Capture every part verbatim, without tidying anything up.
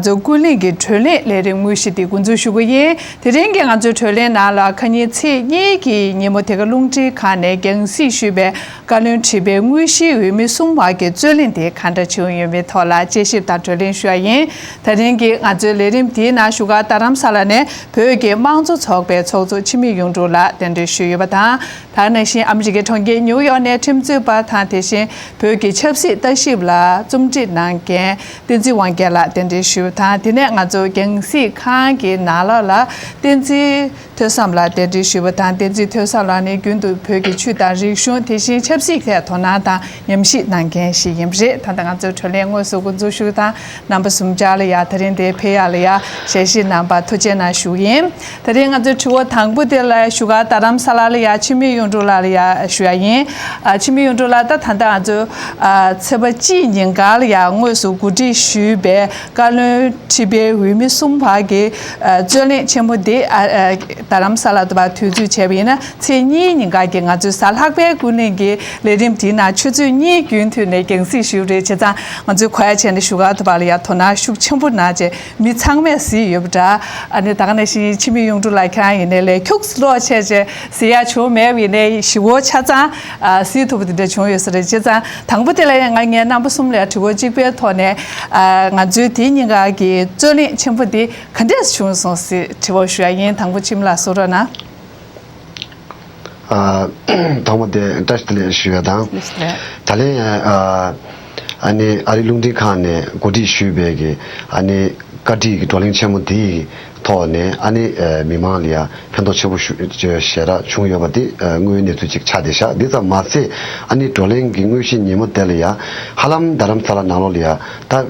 ཚོ་ཀུན་གླེང་གི་བགྲོ་གླེང་ལས་རིམ་དངོས་གཞི་འདི་འགོ་འཛུགས་ཞུ་གི་ཡིན། དེ་རིང་གི་ང་ཚོའི་བགྲོ་གླེང་ནང་ལ་ཁ་ཉིན་ཚེས་གཉིས་ཀྱི་ཉིན་མོ་དེ་ག་རླུང་འཕྲིན་ཁང་ནས་རྒྱང་སྲིང་ཞུས་པའི་བཀའ་བློན་ཁྲི་པའི་དངོས་གཞིའི་འོས་མི་གསུམ་བར་གྱི་རྩོད་གླེང་དེ་ག་འདྲ་བྱུང་ཡོད་མེད་ཐོག་ལ་དཔྱད་ཞིབ་དང་བགྲོ་གླེང་ཞུ་བ་ཡིན། དེ་རིང་གི་ང་ཚོའི་ལས་རིམ་དེའི་ནང་བཞུགས་སྒར་རྡ་རམ་ས་ལ་ནས་བོད་ཀྱི་དམངས་གཙོ་ཚོགས་པའི་ཚོགས་གཙོ་འཆི་མེད་གཡུང་དྲུང་ལགས་གདན་འདྲེན་ཞུས་ཡོད་པ་དང་། ད་ག་ནང་བཞིན་ཨ་མི་རི་ཀའི་གྲོང་ཁྱེར་ནིའུ་ཡོག་ནས་ཁྲིམས་རྩོད་པ་དང་། དེ་བཞིན་བོད་ཀྱི་ཆབ་སྲིད་ལྟ་ཞིབ་ལ་རྩོམ་སྒྲིག་གནང་མཁན་བསྟན་འཛིན་དབང་རྒྱལ་ལགས་གདན་འདྲེན་ཞུས་པ་དང་། དེ་ནས་ང་ཚོ་རྒྱང་སྲིང་ཁང་གི་ནང་ལོགས་ལ་བསྟན་འཛིན་ཐོས་བསམ་ལགས་གདན་འདྲེན་ཞུས་པ་དང་། བསྟན་འཛིན་ཐོས་བསམ་ལགས་ནི་རྒྱུན་དུ་བོད་ཀྱི་ཆོས་དང་རིག་གཞུང་། དེ་བཞིན་ཆབ་སྲིད་ཐད་དོ་སྣང་དང་ཉམས་ཞིབ་གནང་མཁན་ཞིག་ཡིན་པ་རེད། ད་ལྟ་ང་ཚོའི་བགྲོ་གླེང་དངོས་སུ་འགོ་འཛུགས་ཞུ་དང་། རྣམ་པ་གསུམ་ཆར་ལ་ཡ་དེ་རིང་འདིར་ཕེབས་ཡག་ལ་ཡ་ཞལ་བཞེས་གནང་བར་ཐུགས་རྗེ་གནང་ཞུ་ཡིན། དེ་རིང་ང་ཚོའི་དྲི་བ་དང་པོ་དེ་ལ་བཞུགས་སྒར་རྡ་རམ་ས་ལ་ལ་ཡ་འཆི་མེད་གཡུང་དྲུང་ལགས་ལ་ཡ་ཞུ་ཡག་ཡིན། ཨ། འཆི་མེད་གཡུང་དྲུང་ལགས། ད་ད་ལྟ་ང་ཚོ་ཨ། ཚེས་པ་གཅིག་ཉིན་གང་ལ་ཡ་དངོས་སུ་གོ་སྒྲིག་ཞུས་པའི་བཀའ་བློན་ཁྲི་པའི་འོས་མི་གསུམ་བར་གྱི་ཨ། རྩོད་གླེང་ཆེན་མོ་འདི་ཨ། ཨ། རྡ་རམ་ས་ལ་དུ་བ་དུས་ཚོད་བྱས་པ་ཡིན་ན། ཚེས་གཉིས་ཉིན་གང་གི་ང་ཚོའི་གཟའ་ལྷག་པའི་ཀུན་གླེང་གི་ལས་རིམ་དེའི་ནང་ཆུ་ཚོད་གཉིས་རྒྱུན་མཐུད་ནས་རྒྱང་སྲིང་ཞུས་པ་རེད། བྱས་ཙང་ང་ཚོས་གོ་ཡག་བྱས་ནས་བཞུགས་སྒར་དུ་བ་ལ་ཡ་དོ་སྣང་ཤུགས་ཆེན་པོ་གནང་བྱས་མི་ཚང་མས་གཟིགས་ཡོད་པ་འདྲ། ཨ་ནི་ད་ག་ནང་བཞིན་འཆི་མེད་གཡུང་དྲུང་ལགས་ཁྱེད་རང་ཡིན་ནའི་ལས་འཁྱུག་ལོག་བྱས་བྱས་གཟིགས་ཡག་བྱུང་མེད་པ་ཡིན་ནའི་ཞི་བོ་ཆ་ཚང་ཨ། གཟིགས་ཐུབ་པ་དེ་འདྲ་བྱུང་ཡོད་ས་རེད། བྱས་ཙང་དང་པོ་དེ་ལ་ཡང་ང་ངས་རྣམ་པ་གསུམ་ལ་ཡ་དྲི་བ་གཅིག་པའི་ཐོག་ནས་ཨ། ང་ཚོའི་དེ་ཉིན་གང་གི་རྩོད་གླེང་ཆེན་པོ་འདི་ག་འདྲས་བྱུང་སོང་ཟེར་དྲི་བ་ཞུ་ཡག་ཡིན། དང་པོ་འཆི་མེད་ལགས་གསུང་རོགས་གནང་། ཨ། དང་པོ་དེ་བཀྲ་ཤིས་བདེ་ལེགས་ཞུ་ཡག་དང་། ད་ལན་ཨ། ཨ་ནི་ཨ་རི་རླུང་འཕྲིན་ཁང་ནས་གོ་སྒྲིག་ཞུས་པའི་གི་ཨ་ནི་བཀའ་ཁྲིད་ཀྱི་བགྲོ་གླེང་ཆེན་མོ་དེའི་ཐོག་ནས་ཨ་ནི་ཨ། མི་མང་ལ་ཡ་ཕན་ཐོགས་ཆེན་པོ་ཞུ་ཞེ་དྲག་བྱུང་ཡོད་པ་དེ་ཨ། དངོས་ཡོད་གནས་ཚུལ་ཅིག་ཆགས་བསྡད་ཤག་འདི་ཙམ་མ་ཟད་ཨ་ནི་བགྲོ་གླེང་གི་དངོས་གཞི་ཉིན་མོ་དེ་ལ་ཡ་ཧ་ལམ་རྡ་རམ་ས་ལ་ནང་ལོགས་ལ་ཡ་ད་ཨ།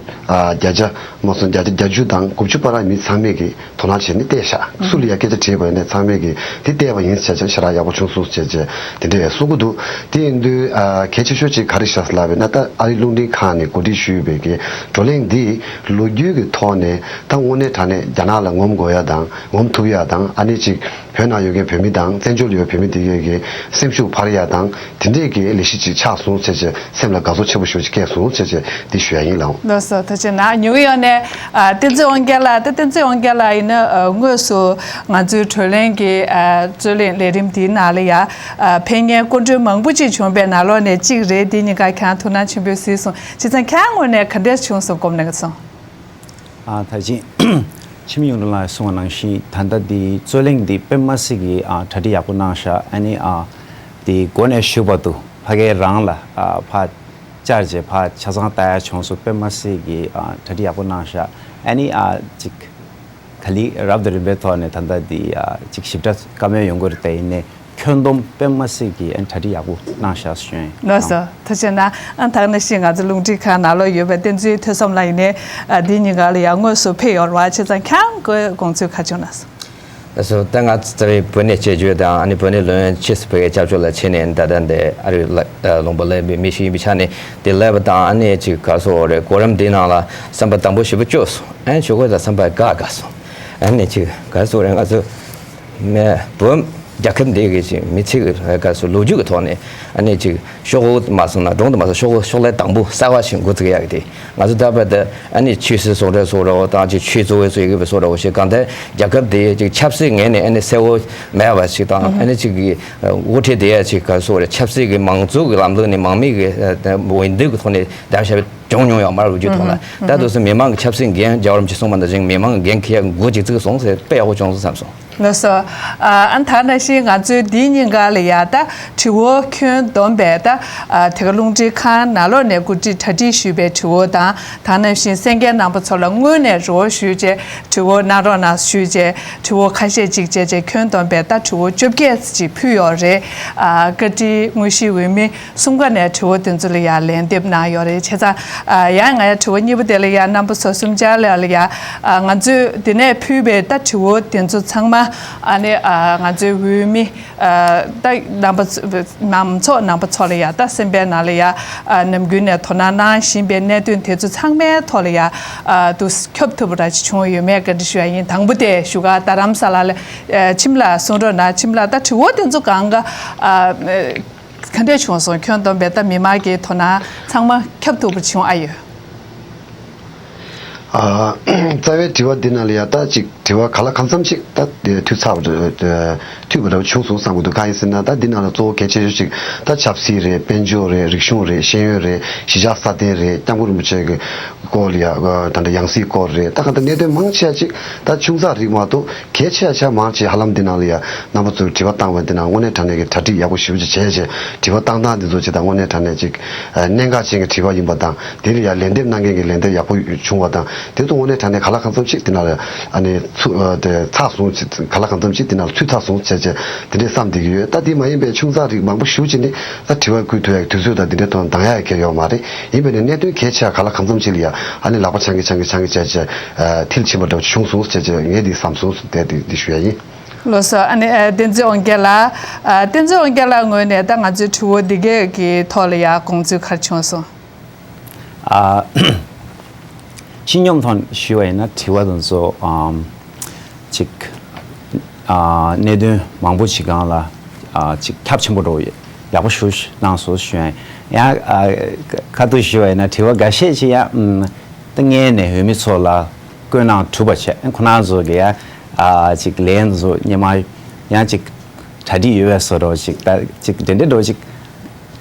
བརྒྱ་ཆ་མ་སོང་བརྒྱ་ཆ་བརྒྱད་ཅུ་དང་དགུ་བཅུ་བར་མི་ཚང་མས་ཀྱི་དོ་སྣང་བྱས་ནས་བལྟས་ཤག་སུ་ལ་ཡ་སྐད་ཆ་དྲིས་པ་ཡིན་ནའི་ཚང་མས་ཀྱིས་དེ་བལྟས་པ་ཡིན་ཟེར་བྱས་ཞེ་དྲག་ཡག་པོ་བྱུང་སོང་ཟེར་བྱས་དེ་འདྲས་གསུང་གི་འདུག་དེ་ཡིན་དུས་ཨ། གལ་ཆེ་ཤོས་ཅིག་ག་རེ་ཤག་ལབ་པ་ཡིན་ན། ད་ཨ་རི་རླུང་འཕྲིན་ཁང་ནས་གོ་སྒྲིག་ཞུས་པའི་གི་བགྲོ་གླེང་འདི་ལོ་རྒྱུས་ཀྱི་ཐོག་ནས་ད་དངོས་གནས་དྲང་གནས་རྒྱ་ནག་ལ་ངོམ་དགོས་ཡ་དང་ངོམ་ཐུབ་ཡ་དང་། ཨ་ནི་ཅིག་བོད་ནང་ཡོད་མཁན་བོད་མི་དང་བཙན་བྱོལ་ཡོད་བོད་མི་དེ་གའི་གི་སེམས་ཤུགས་འཕར་ཡ་དང་དེ་འདྲས་ཀྱི་ལས་གཞི་ཅིག་ཆགས་སོང་ཟེར་བྱས་སེམས་ལ་དགའ་ཚོར་ཆེན་པོ་ཞེ་པོ་ཅིག་སྐྱེས་སོང་ཟེར་བྱས་འདི་ཞུ་ཡ་ཡིན་ལགས། ལགས་སོ། ཐུགས་རྗེ་གནང་། ཉོ་གི་ཡོད་ནས། ཨ། བསྟན་འཛིན་དབང་རྒྱལ་ལགས། ད་བསྟན་འཛིན་དབང་རྒྱལ་ལགས་ཡིན་ན་ཨ། དངོས་སུ་ང་ཚོའི་བགྲོ་གླེང་གི་ཨ། རྩོད་གླེང་ལས་རིམ་འདིའི་ནང་ལ་ཡ་ཨ། ཕེབས་མཁན་སྐུ་མགྲོན་མང་པོ་ཅིག་བྱུང་བའི་ནང་ལོགས་ནས་གཅིག་རེད། འདི་ཉིན་གང་ཁྱེད་རང་ཐུགས་སྣང་ཆེན་པོས་གཟིགས་སོང་། བྱས་ཙང་ཁྱེད་རང་ངོས་ནས་ག་འདྲས་བྱུང་སོང་། སྐོམ་ནས་སོང་། ཨ། ད་ཅི། འཆི་མེད་གཡུང་དྲུང་ལགས་གསུངས་པ་ནང་བཞིན་ད་ལྟ་འདི་རྩོད་གླེང་འདི་དཔེ་མ་སྲིད་ཀྱི་ཨ། གྲ་སྒྲིག་ཡག་པོ་གནང་ཤག་ཨ་ནི་ཨ། འདི་འགོ་ནས་མཇུག་བར་དུ་ཕ་གིར་རང་ལ་ཨ། ཕར་བཅར་བྱས་ཕར་ཆ་ཚང་ལྟ་ཡ་བྱུང་སོང་། དཔེ་མ་སྲིད་ཀྱི་ཨ། གྲ་སྒྲིག་ཡག་པོ་གནང་ཤག་ཨ་ནི་ཨ། ཅིག་ག་ལེར་རབ་དང་རིམ་པའི་ཐོག་ནས་ད་ལྟ་འདི་ཨ། ཅིག་ཞིབ་ཕྲ་བཀའ་མོལ་ཡོང་གི་རེད། དེ་ཡིན་ནའི་ཁྱོན་བསྡོམས་དཔེ་མ་སྲིད་ཀྱི་ཨ། གྲ་སྒྲིག་ཡག་པོ་གནང་ཤག་ཞུ་ཡིན། ལགས་སོ། ཐུགས་རྗེ་གནང་། ཨ། ད་ག་ནང་བཞིན་ང་ཚོ་རླུང་འཕྲིན་ཁང་ནང་ལོགས་ཡོད་པའི་བསྟན་འཛིན་ཐོས་བསམ་ལགས་ཡིན་ནའི་ཨ། འདི་ཉིན་གང་ལ་ཡ་དངོས་སུ་ཕེབས་ཡོད་རེད་པ། བྱས་ཙང་ཁྱེད་རང་གི་དགོངས་ཚུལ་ག་བྱུང་ན་སོང་། ལགས་སོ། ད་ང་ཚོ་རེ་བོད་ནས་བྱེད་རྒྱུ་དང་ཨ་ནི་བོད་ནས་ལོན་ཆེ་སུ་ཕ་གིའི་སྐྱབས་བཅོལ་ལ་ཕྱིན་ནས་ད་ལྟ་འདི་ཨ་རི་ལ་ལུང་པ་ལ་ཡོད་པའི་མི་ཞིག་ཡིན་པའི་ཆ་ནས་འདི་ལབ་པ་དང་། ཨ་ནི་ཅིག་ག་སོ་རེ་གོ་རིམ་འདི་ནང་ལ་བསམ་པ་དང་པོ་ཞེ་པོ་སྐྱོ་སོང་། ཨ་ནི་ཞོགས་ཀས་ད་བསམ་པ་དགའ་དགའ་སོང་། ཨ་ནི་ཅིག་ག་སོ་རེ་ང་ཚོ་མེ་བོད་རྒྱལ་ཁབ་འདི་གི་ཅིག་མི་ཚེ་གི་ག་སོ་ལོ་རྒྱུས་ཀྱི་ཐོག་ནས་ཨ་ནི་ཅིག་ཤོག་བུ་མ་སོང་ན་སྒྲུང་དུ་མ་སོང་། ཤོག་བུ་ཤོག་ལྷེ་དང་པོ་གསར་པ་ཞིག་འགོ་བཙུགས་ཡག་གི་དེ། ང་ཚོ་ད་བར་དུ་ཨ་ནི་ཆོས་སྲིད་ཟུང་འབྲེལ་སོགས་རེད་པ་དང་། ཅིག་ཆོས་གཙོ་བོའི་སྲོལ་ཡོད་པའི་སོགས་རེད་པ་ཞིག་གང་ལྟར་རྒྱལ་ཁབ་དེ་ཅིག་ཆབ་སྲིད་ངོས་ནས་ཨ་ནི་གསལ་བོ་མེད་པ་ཞིག་དང་། ཨ་ནི་ཅིག་གི་དབུ་ཁྲིད་དེ་ཡ་ཅིག་ག་སོགས་རེད། ཆབ་སྲིད་ཀྱི་མང་གཙོ་གི་ལམ་ལུགས་ནས་མང་མོས་ཀྱི་འོས་འདེམས་ཀྱི་ཐོག་ནས་བདམས་བཞག་པའི་བྱུང་མྱོང་ཡོད་མ་རེད། ལོ་རྒྱུས་ཐོག་ལ། ད་དུང་སུ་མི་མང་གི་ཆབ་སྲིད་འགན་རྒྱལ་བ་རིན་པོ་ཆེ་གསུངས་པ་ནང་བཞིན་མི་མང་གི་འགན་འཁྱེར་ཡ་འགོ་ཅིག་བཙུགས་སོང་ཟེར། དཔེ་ཡག་པོ་བྱུང་སོང་བསམ་སོང་། ལགས་སོ། ཨ་ཨ་ད་ནང་བཞིན་ང་ཚོའི་འདིའི་ཉིན་གང་ལ་ཡ་ད་དྲི་བ་ཁྱོན་བསྡོམས་པས་ད་ཨ་དེ་ག་རླུང་འཕྲིན་ཁང་ནང་ལོགས་ནས་གོ་སྒྲིག་གྲ་སྒྲིག་ཞུས་པའི་དྲི་བ་དང་། ད་ནང་བཞིན་གསན་མཁན་རྣམ་པ་ཚོ་ལ་སྔོན་ནས་རོགས་ཞུས་བྱས་དྲི་བ་གནང་རོགས་གནང་ཞུས་བྱས་དྲི་བ་ཁ་ཤས་ཅིག་བྱས་བྱས་ཁྱོན་བསྡོམས་པས་ད་དྲི་བ་བཅོ་བརྒྱད་ཅིག་ཕུལ་ཡོད་རེད། ཨ་བཀའ་ཁྲིའི་དངོས་གཞིའི་འོས་མི་གསུམ་ཀ་ནས་དྲི་བ་དེ་ཚོ་ལ་ཡ་ལན་འདེབས་གནང་ཡོད་རེད། བྱས་ཙང་ཨ་ཡང་ང་ཡ་དྲི་བ་གཉིས་པ་དེ་ལ་ཡ་རྣམ་པ་ཚོ་གསུམ་ཆར་ལ་ལ་ཡ་ཨ་ང་ཚོས་དེ་ནས་ཕུལ་བའི་ད་དྲི་བ་དེ་ཚོ་ཚང་མ་ཨ་ནི་ཨ་ང་ཚོའི་འོས་མི་ཨ་ད་རྣམ་པ་ཚོ་ནང་ཚོགས་རྣམ་པ་ཚོ་ལ་ཡ་ད་སེམས་པའི་ནང་ལ་ཡ་ཨ་ནམ་རྒྱུན་ནས་དོ་སྣང་གནང་བཞིན་པའི་གནད་དོན་དེ་ཚོ་ཚང་མའི་ཐོག་ལ་ཡ་ཨ་དུ་ཁྱབ་ཐུབ་པ་ར་ཅིག་བྱུང་ཡོད་མེད་བཀའ་འདྲི་ཞུ་ཡ་ཡིན། དང་པོ་དེ་བཞུགས་སྒར་རྡ་རམ་ས་ལ་ལ་ཨ་འཆི་མེད་ལགས་གསུང་རོགས་གནང་། འཆི་མེད་ལགས་ད་དྲི་བ་དེ་ཚོ་གང་ག་ཨ། ག་འདྲས་བྱུང་སོང་། ཁྱོན་བསྡོམས་པས་ད་མི་མང་གི་དོ་སྣང་ཚང་མ་ཁྱབ་ཐུབ་པ་བྱུང་ཨ་ཡོད། ཨ། རྩ་བའི་དྲི་བ་འདི་ནང་ལ་ཡ་ད་ཅིག་དྲི་བ་ག་ལ་གང་འཚམ་ཅིག་ད་འཐུས་ཚར་བ་འཐུས་པ་འདྲ་བ་བྱུང་སོང་བསམ་གྱི་འདུག་གང་ཡིན་ཟེར་ན་ད་འདི་ནང་ལ་གཙོ་བོ་གལ་ཆེ་ཤོས་ཅིག་ད་ཆབ་སྲིད་རེད། དཔལ་འབྱོར་རེད། རིག་གཞུང་རེད། ཤེས་ཡོན་རེད། གཞིས་ཆགས་སྲ་བརྟན་རེད། སྐྱབས་མགོན་རིན་པོ་ཆེ་གི་སྐོར་ལ་ཡ་ད་ལྟ་ཡང་སྲིད་སྐོར་རེད། ད་གང་ལྟར་གནད་དོན་མང་ཆེ་བ་ཅིག་ད་ཆུང་ཙག་རིགས་མ་གཏོགས་གལ་ཆེ་བ་ཆ་མང་ཆེ་ཧ་ལམ་འདི་ནང་ལ་ཡ་རྣམ་པ་ཚོས་དྲི་བ་བཏང་བ་འདི་ནང་དངོས་གནས་དྲང་གནས་ཀྱི་གྲ་སྒྲིག་ཡག་པོ་ཞེ་པོ་ཅིག་བྱས་བྱས་དྲི་བ་བཏང་སྟངས་འདི་ཚོ་ཅིག་ད་དངོས་གནས་དྲང་གནས་ཅིག་གནད་འགག་ཅན་གྱི་དྲི་བ་ཡིན་པ་དང་། དེ་ལ་ཡང་ལན་འདེབས་གནང་མཁན་གྱི་ལན་འདེབས་ཡག་པོ་བྱུང་བ་དང་། དེ་ཚོ་དངོས་གནས་དྲང་གནས་ག་ལ་གང་འཚམ་ཞིག་དེ་ནང་ལ་ཨ་ནི་ཚུ་ཨ་དེ་ཚགས་སོང་། ག་ལ་གང་འཚམ་ཞིག་དེ་ནང་ལ་ཚུད་ཚར་སོང་བྱས་བྱས་དེ་འདྲས་བསམ་བསྡད་ཀྱི་ཡོད། ད་དེ་མ་ཡིན་པའི་ཆུང་ཙག་རིགས་མང་པོ་ཞེ་པོ་ཅིག་ནི་ད་དྲི་བ་བསྐུལ་ཐུབ་ཡག་དུས་ཚོད་དང་དེ་འདྲས་ཐོག་འདང་ཡག་གི་ཡོད་མ་རེད། ཡིན་པས་ནི་གནད་དོན་གལ་ཆེ་བ་ག་ལ་གང་འཚམ་ཞིག་ལ་ཡང་ཨ་ནི་ལག་པ་འཆང་གི་འཆང་གི་འཆང་གི་བྱས་བྱས་ཨ་མཐིལ་ཕྱིན་པ་འདྲ་བོ་བྱུང་སོང་བྱས་བྱས་ངས་འདི་བསམ་སོང་དེ་འདི་འདི་ཞུ་ཡག་ཡིན། ལགས་སོ། ཨ་ནི་ཨ་བསྟན་འཛིན་དབང་རྒྱལ་ལགས། ཨ་བསྟན་འཛིན་དབང་རྒྱལ་ལགས་ངོས་ནས་ད་ང་ཚོའི་དྲི་བ་འདི་གའི་གི་ཐོག་ལ་ཡང་དགོངས་ཚུལ་ག་རེ་བྱུང་སོང་། ཨ། སྤྱི་སྙོམས་ཐོག་ཞུས་པ་ཡིན་ན་དྲི་བ་དེ་ཚོ་ཨམ། ཅིག་ཨ་གནད་དོན་མང་པོ་ཞིག་སྒང་ལ་ཨ་ཅིག་ཁྱབ་ཆེན་པོ་འགྲོ་ཡོད། ཡག་པོ་ཞེ་པོ་གནང་སོང་ཞུ་ཡ་ཡིན། ཡང་ཨ་ཁ་ཐུག་ཞུས་པ་ཡིན་ན་དྲི་བ་འགའ་ཤས་ཤིག་ཡང་ཨམ། ད་སྔོན་ནས་འོས་མི་ཚོ་ལ་བསྐོས་གནང་གྲུབ་པ་བྱས། ཁོ་རང་ཚོ་གི་ཡ་ཨ་ཅིག་ལན་དེ་ཚོ་སྔོན་མ་ཡང་ཅིག་གྲ་སྒྲིག་ཡོད་པའི་བཟོ་འདྲ་ཅིག་ད་ཅིག་འདྲེ་འདྲེ་འདྲ་ཅིག་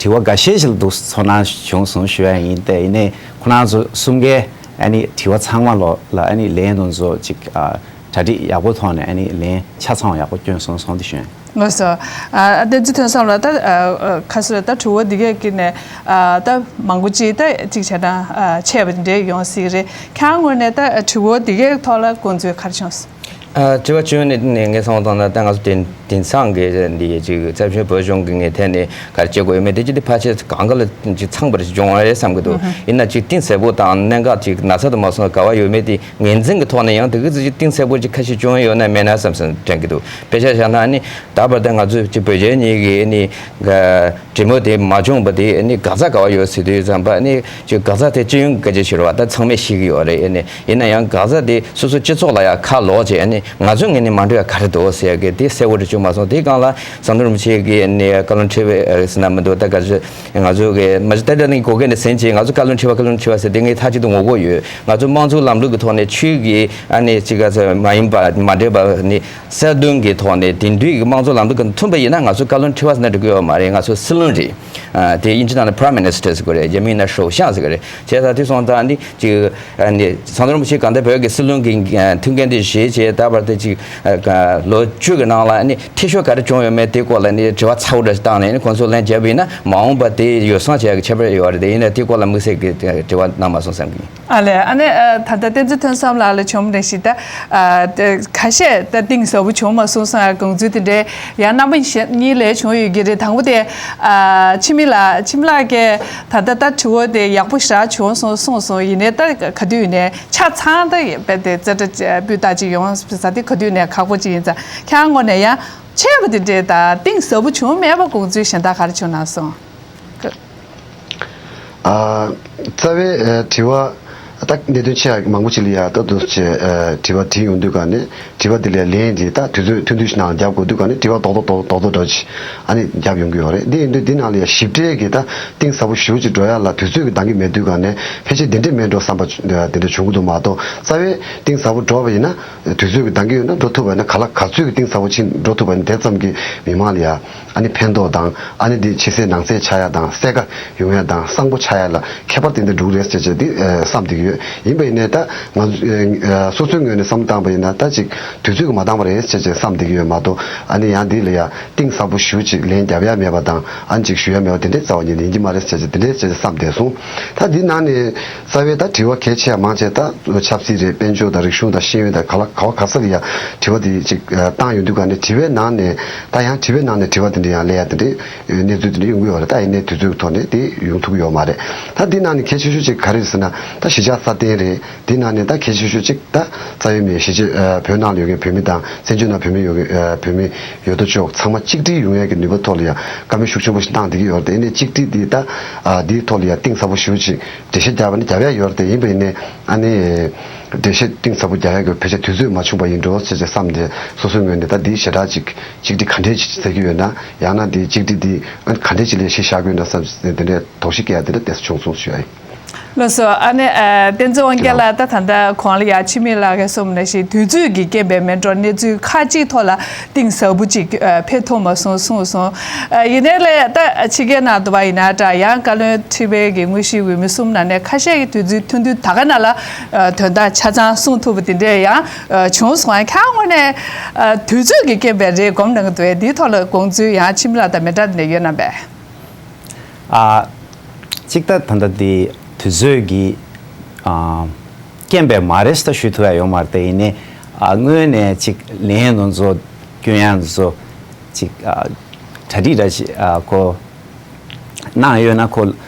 དྲི་བ་འགའ་ཤས་ཤིག་ལ་འདུག་ཚོར་སྣང་བྱུང་སོང་ཞུ་ཡ་ཡིན། ཏེ་ཡིན་ནའི་ཁོ་རང་ཚོ་གསུམ་ཀའི་ཨ་ནི་དྲི་བ་ཚང་མ་ལོ་ལ་ཨ་ནི་ལན་དེ་ཚོ་ཅིག་ཨ་གྲ་སྒྲིག་ཡག་པོ་ཐོག་ནས་ཨ་ནི་ལན་ཆ་ཚང་བ་ཡག་པོ་བསྐྱོན་སོང་སོང་དེ་ཞུ་ཡ་ཡིན། ལགས་སོ། ཨ་བསྟན་འཛིན་ཐོན་བསམ་ལགས། ད་ཨ་ཁ་སོ་ད་དྲི་བ་འདི་གའི་དཀྱིལ་ནས་ཨ་ད་མང་པོ་ཅིག་ད་ཅིག་བྱས་ན་ཨ་ཆད་པ་འདྲ་ཡོང་སྲིད་རེད། ཁྱེད་རང་ངོས་ནས་ད་དྲི་བ་འདི་གའི་ཐོག་ལ་དགོངས་ཚུལ་ག་རེ་བྱུང་སོང་། ཨ་དྲི་བ་བཅུ་ནས་ནས་ངས་སོང་དང་ན་ད་ང་ཚོ་དེང་དེང་སང་གི་འདི་ཅིག་རྩ་ཆེན་བོད་གཞུང་གི་ངས་ཐད་ནས་ག་རེ་བྱེད་དགོས་ཡོད་མེད་དེ་ཅི་དེ་ཕལ་ཆེར་གང་ག་ལ་ཅིག་ཚང་པར་སྦྱོང་བ་རེད་བསམ་གི་འདུག་ཡིན་ན་ཅིག་གཏིང་ཟབ་པོ་དང་གནད་འགག་ཅིག་ན་ཚ་དུ་མ་སོང་ག་བ་ཡོད་མེད་དེ། ངོས་འཛིན་གྱི་ཐོག་ནས་ཡང་དེ་གི་ཚོད་ཅིག་གཏིང་ཟབ་པོ་ཅིག་ཁ་ཤས་བྱུང་ཡོད་ན་མེད་ན་བསམ་བསམ་དྲན་གྱི་འདུག་དཔེ་ཆ་བཞག་ན་ནི་ད་བར་དུ་ང་ཚོས་ཅིག་བོད་རྒྱའི་གཉིས་ཀྱི་ནི་གྲོས་མོལ་དེ་མ་བྱུང་བ་དེ་ནི་འགག་རྩ་ག་བ་ཡོད་ཟེར་དུས་ཙམ་པ་ནི་ཅིག་འགག་རྩ་དེ་སྤྱི་ཡོངས་སྐད་ཆ་ཞིག་རེད་བ། ད་ཚང་མས་ཤེས་ཀྱི་ཡོད་རེད། ནི་ཡིན་ན་ཡང་འགག་རྩ་དེ་སོ་སོ་སྤྱི་ཚོགས་ལ་ཡང་ཁ་ལོག་བྱས་ནི་ང་ཚོའི་ངོས་ནས་མ་འགྲོ་ཡ་ག་རེ་འདུག་ཟེར་གི་དེ་གསལ་བོ་རེ་བྱུང་མ་སོང་། དེའི་སྒང་ལ་ཟམ་གདོང་རིན་པོ་ཆེ་གིས་ནི་བཀའ་བློན་ཁྲི་པ་ཟེར་ན་མི་འདུག་ད་ག་ཚོད། ང་ཚོ་གི་མ་གཞི་ད་ལྟ་ནི་གོ་སྐད་ནས་ཟིན་བྱས་ང་ཚོ་བཀའ་བློན་ཁྲི་པ་བཀའ་བློན་ཁྲི་པ་ཟེར་དེ་ངས་མཐའ་གཅིག་ཏུ་ངོ་རྒོལ་ཡོད། ང་ཚོ་དམངས་གཙོའི་ལམ་ལུགས་ཀྱི་ཐོག་ནས་ཆོས་ཀྱི་ཨ་ནི་ཅི་ག་ཚོད་མ་ཡིན་པ་མ་འདྲེས་པ་ནི་གསལ་སྟོན་གྱི་ཐོག་ནས་དེང་དུས་ཀྱི་དམངས་གཙོ་ལམ་ལུགས་ཀྱི་མཐུན་པ་ཡིན་ན་ང་ཚོ་བཀའ་བློན་ཁྲི་པ་ཟེར་ན་འགྲིག་གི་ཡོད་མ་རེད། ང་ཚོ་སྲིད་བློན་རེད། ཨ་དེ་དབྱིན་ཇི་ནང་ནས་Prime Minister་ཟེར་གི་རེད། རྒྱ་མིའི་ནང་首相་ཟེར་གི་རེད། བྱས་ཙང་དེ་སོང་ཙང་ནི་ཅིག་ཨ་ནི་ཟམ་གདོང་རིན་པོ་ཆེ་གང་ལྟར་བོད་ཀྱི་སྲིད་བློན་གྱི་ཨ་ཐུགས་འགན་དེ་བཞེས་བྱས་ད་བར་དུ་ཅིག་ཨ་ལོ་བཅུ་གི་ནང་ལ་ཨ་ནི་འཐུས་ཤོར་ག་རེ་བྱུང་ཡོད་མེད་དེ་སྐོར་ལ་ནི་དྲི་བ་ཚ་བོ་འདྲ་ཞིག་བཏང་ནས་ནི་ཁོང་ཚོ་ལན་བརྒྱབ་པ་ཡིན་ན་མ་འོངས་པ་དེ་ཡོ་བསྲང་བྱེད་ཡག་གི་ཁྱད་པར་ཡོད་རེད། དེ་ཡིན་ན་དེ་སྐོར་ལ་དམིགས་བསལ་གྱི་དྲི་བ་གནང་མ་སོང་བསམ་གི་ཡིན། ཨ་ལས། ཨ་ནི་ཨ་ད་ལྟ་བསྟན་འཛིན་ཐོན་བསམ་ལགས་ལ་བྱུང་བ་ནང་བཞིན་ད་ཨ་དེ་ཁ་ཤས་ད་གཏིང་ཟབ་པོ་བྱུང་མ་སོང་བསམ་ཡག་དགོངས་ཚུལ་དེ་འདྲའི་ཡང་རྣམ་པ་གཉིས་ལས་བྱུང་ཡོད་ཀྱི་རེད། དང་པོ་དེ་ཨ་འཆི་མེད་ལགས། འཆི་མེད་ལགས་ཀྱིས་ད་ལྟ་ད་དྲི་བ་དེ་ཡག་པོ་ཞེ་དྲག་བྱུང་སོང་གསུངས་སོང་། ཡིན་ནའི་ད་ག་དུས་ནས་ཆ་ཚང་ད་རྦད་དེ་ཙེ་ཏྲ་སྤུས་དག་ཅིག་ཡོང་ས་དེ་ག་དུས་ནས་ཁག་པོ་ཅིག་ཡིན་ཙང་ཁྱེད་རང་ངོས་ནས་ཡང་ཆད་པ་དེ་འདྲའི་ད་གཏིང་ཟབ་པོ་བྱུང་མེད་པ་དགོངས་ཚུལ་གཞན་དག་ག་རེ་བྱུང་གནང་སོང་། ཨ། རྩ་བའི་ཨ་དྲི་བ་ད་གནད་དོན་ཆེ་བ་མང་པོ་ཅིག་ལ་ཡ་ད་དུ་ཆེ་ཨ་དྲི་བ་དྲིས་ཡོང་དུས་ག་ནས་དྲི་བ་འདི་ལ་ལན་འདི་ད་དུས་ཚོད་ཐུང་ཐུང་ཞིག་ནང་རྒྱབ་དགོས་དུས་ག་ནས་དྲི་བ་རྡོག་རྡོག་རྡོག་རྡོག་རྡོག་འདྲ་ཅིག་ཨ་ནི་རྒྱབ་ཡོང་གི་ཡོད་རེད། འདི་ཡིན་དུས་འདི་ནང་ལ་ཡ་ཞིབ་ཕྲའི་གི་ད་གཏིང་ཟབ་པོ་ཞེ་པོ་ཅིག་འགྲོ་ཡ་ལ་དུས་ཚོད་ཀྱི་འདང་གི་མེད་དུས་ག་ནས་ཕལ་ཆེར་འདི་འདྲས་མེད་འགྲོ་བསམ་པ་འདི་འདྲ་བྱུང་གི་འདུག་མ་གཏོགས་རྩ་བའི་གཏིང་ཟབ་པོ་འགྲོ་བ་ཡིན་ན། དུས་ཚོད་ཀྱི་འདང་གི་ཡོད་ན་འགྲོ་ཐུབ་པ་ཡིན་ན་ག་ལ་ག་ཚོད་ཀྱི་གཏིང་ཟབ་པོ་ཕྱིན་འགྲོ་ཐུབ་པ་ཡིན་ན་དེ་ཙམ་གྱིས་མི་མང་ལ་ཡ་ཨ་ནི་ཕན་ཐོགས་དང་ཨ་ནི་འདི་ཕྱི་གསལ་ནང་གསལ་ཆགས་ཡ་དང་གསལ་ཁ་ཡོང་ཡ་དང་གསང་པོ་ཆགས་ཡ་ལ་ཁྱད་པར་དེ་འདྲ་འགྲོ་གི་རེད་ཟེར་བྱས་དེ་བསམ་བསྡད་ཀྱི་ཡོད། ཡིན་པ་ཡིན་ནའི་ད་ང་ཚོ་སོ་སོའི་ངོས་ནས་བསམ་བློ་བཏང་པ་ཡིན་ན་ད་ཅིག་དུས་ཚོད་ཀྱིས་མ་འདང་བ་རེད་ཟེར་བྱས་བསམ་བསྡད་ཀྱི་ཡོད་མ་གཏོགས་ཨ་ནི་ཡང་འདི་ལ་ཡ་གཏིང་ཟབ་པོ་ཞེ་པོ་ཅིག་ལན་རྒྱབ་ཡ་མེད་པ་དང་ཨ་ནི་ཅིག་ཞུ་ཡ་མེད་པ་དེ་འདྲའི་རྩ་བ་ཉིད་ནས་ཡིན་གྱི་མ་རེད་ཟེར་བྱས་དེ་འདྲའི་བྱས་བསམ་བསྡད་སོང་། ད་འདི་ནང་ནས་རྩ་བའི་ད་དྲི་བ་གལ་ཆེ་བ་མང་ཆེ་ད་ཆབ་སྲིད་རེད། དཔལ་འབྱོར་དང་རིག་གཞུང་དང་ཤེས་ཡོན་དང་ག་ལ་ག་བ་ག་ས་ལ་ཡ་དྲི་བ་འདི་ཅིག་བཏང་ཡོང་དུས་ག་ནས་དྲི་བའི་ནང་ནས་ད་ཡང་དྲི་བའི་ནང་ནས་དྲི་བ་འདི་འདྲ་ཡང་སླེབས་ཡ་འདི་འདྲའི་གནས་ཚུལ་འདི་འདྲ་ཡོང་གི་ཡོད་རེད། ད་ཡིན་ནའི་དུས་ཚོད་ཀྱི་ཐོག་ནས་དེ་ཡོང་ཐུབ་ཀྱི་ཡོད་མ་རེད། ད་འདི་ནང་ནས་གལ་ཆེ་ཤོས་ཅིག་ག་རེ་རེད་ཟེར་ན་ད་གཞིས་ཆགས་སྲ་བརྟན་རེད། འདི་ནང་ནས་ད་གལ་ཆེ་ཤོས་ཅིག་ད་རྩ་བའི་མི་གཞིས་བྱེས་བོད་ནང་ལ་ཡོད་མཁན་བོད་མི་དང་བཙན་བྱོལ་ནང་བོད་མི་ཡོད་མཁན་བོད་མི་ཡོད་དོ་ཅོག་ཚང་མ་གཅིག་སྒྲིལ་ཡོང་ཡ་གི་ནུས་པ་ཐོག་ལ་ཡང་བཀའ་མོལ་ཤུགས་ཆེན་པོ་ཞིག་བཏང་བསྡད་ཀྱི་ཡོད་རེད། དེ་ནས་གཅིག་སྒྲིལ་འདི་ད་ཨ་འདིའི་ཐོག་ལ་ཡང་གཏིང་ཟབ་པོ་ཞེ་པོ་ཅིག་འགྲེལ་བཤད་རྒྱབ་པ་ནི་རྒྱབ་ཡ་ཡོད་རེད། དེ་ཡིན་པ་ཡིན་ནའི་ཨ་ནི་འགྲེལ་བཤད་གཏིང་ཟབ་པོ་རྒྱག་ཡ་གི་ཕལ་ཆེར་དུས་ཚོད་མ་བྱུང་བ་ཡིན་འགྲོ་ཟེར་བྱས་བསམ་སྟེ་སོ་སོའི་ངོས་ནས་ད་འདི་ཞེ་དྲག་ཅིག་གཅིག་སྒྲིལ་ག་འདྲས་ཅིག་ཟེར་གྱི་ཡོད་ན་ཡང་ན་འདི་གཅིག་སྒྲིལ་འདི་ཨ་ནི་ག་འདྲས་ཅིག་ལས་གཞི་བཞག་གི་ཡོད་ན་བསམ་སྟེ་དེ་འདྲའི་དོགས་གཞི་སྐྱེ་ཡ་དེ་འདྲ་ཏོག་ཙམ་བྱུང་སོང་ཞུ་ཡ་ཡིན། ལགས་སོ། ཨ་ནི་ཨ། བསྟན་འཛིན་དབང་རྒྱལ་ལགས། ད་ད་ལྟ་གོང་ལ་ཡ་འཆི་མེད་ལགས་ཀྱིས་གསུངས་ནང་བཞིན་དུས་ཚོད་ཀྱི་རྐྱེན་པས་མེད་འགྲོ། གནས་ཚུལ་ཁག་ཅིག་ཐོག་ལ་གཏིང་ཟབ་པོ་ཅིག་ཨ། ཕེབས་ཐུབ་མ་སོང་གསུངས་སོང་། ཨ། ཡིན་ནའི་ལས་ད་ཕྱི་རྒྱལ་ནང་དུ་བ་ཡིན་ན་འདྲ། ཡང་བཀའ་བློན་ཁྲི་པའི་གི་དངོས་གཞིའི་འོས་མི་གསུམ་ནང་ནས་ཁ་ཤས་ཀྱིས་དུས་ཚོད་ཐུང་ཐུང་ད་ག་ནང་ལ་ཨ། དོན་དག་ཆ་ཚང་གསུངས་ཐུབ་པ་དེ་འདྲས་ཡང་ཨ། བྱུང་སོང་། ཁྱེད་རང་ངོས་ནས་ཨ། དུས་ཚོད་ཀྱི་རྐྱེན་པས་རེད་སྒོམ་གནང་གི་འདུག་གས། འདིའི་ཐོག་ལ་དགོངས་ཚུལ་ཡང་འཆི་མེད་ལགས་དང་མི་འདྲ་དེ་འདྲས་ཡོད་ན་པས། ཨ། གཅིག་ད་ད་ལྟ་དེ་དུས་ཚོད་ཀྱི་ཨ། རྐྱེན་པས་མ་རེད་ཟེར་ད་ཞུ་ཐུབ་ཡ་ཡོད་མ་རེད་དེ། ཡིན་ནའི་ཨ། སྔོན་ནས་གཅིག་ལན་དེ་ཚོ་སྐྱོན་ཡ་དེ་ཚོ་གཅིག་ཨ། གྲ་སྒྲིག་འདྲ་ཞིག་ཨ། ཁོ་གནང་ཡོད་ན། ཁོ་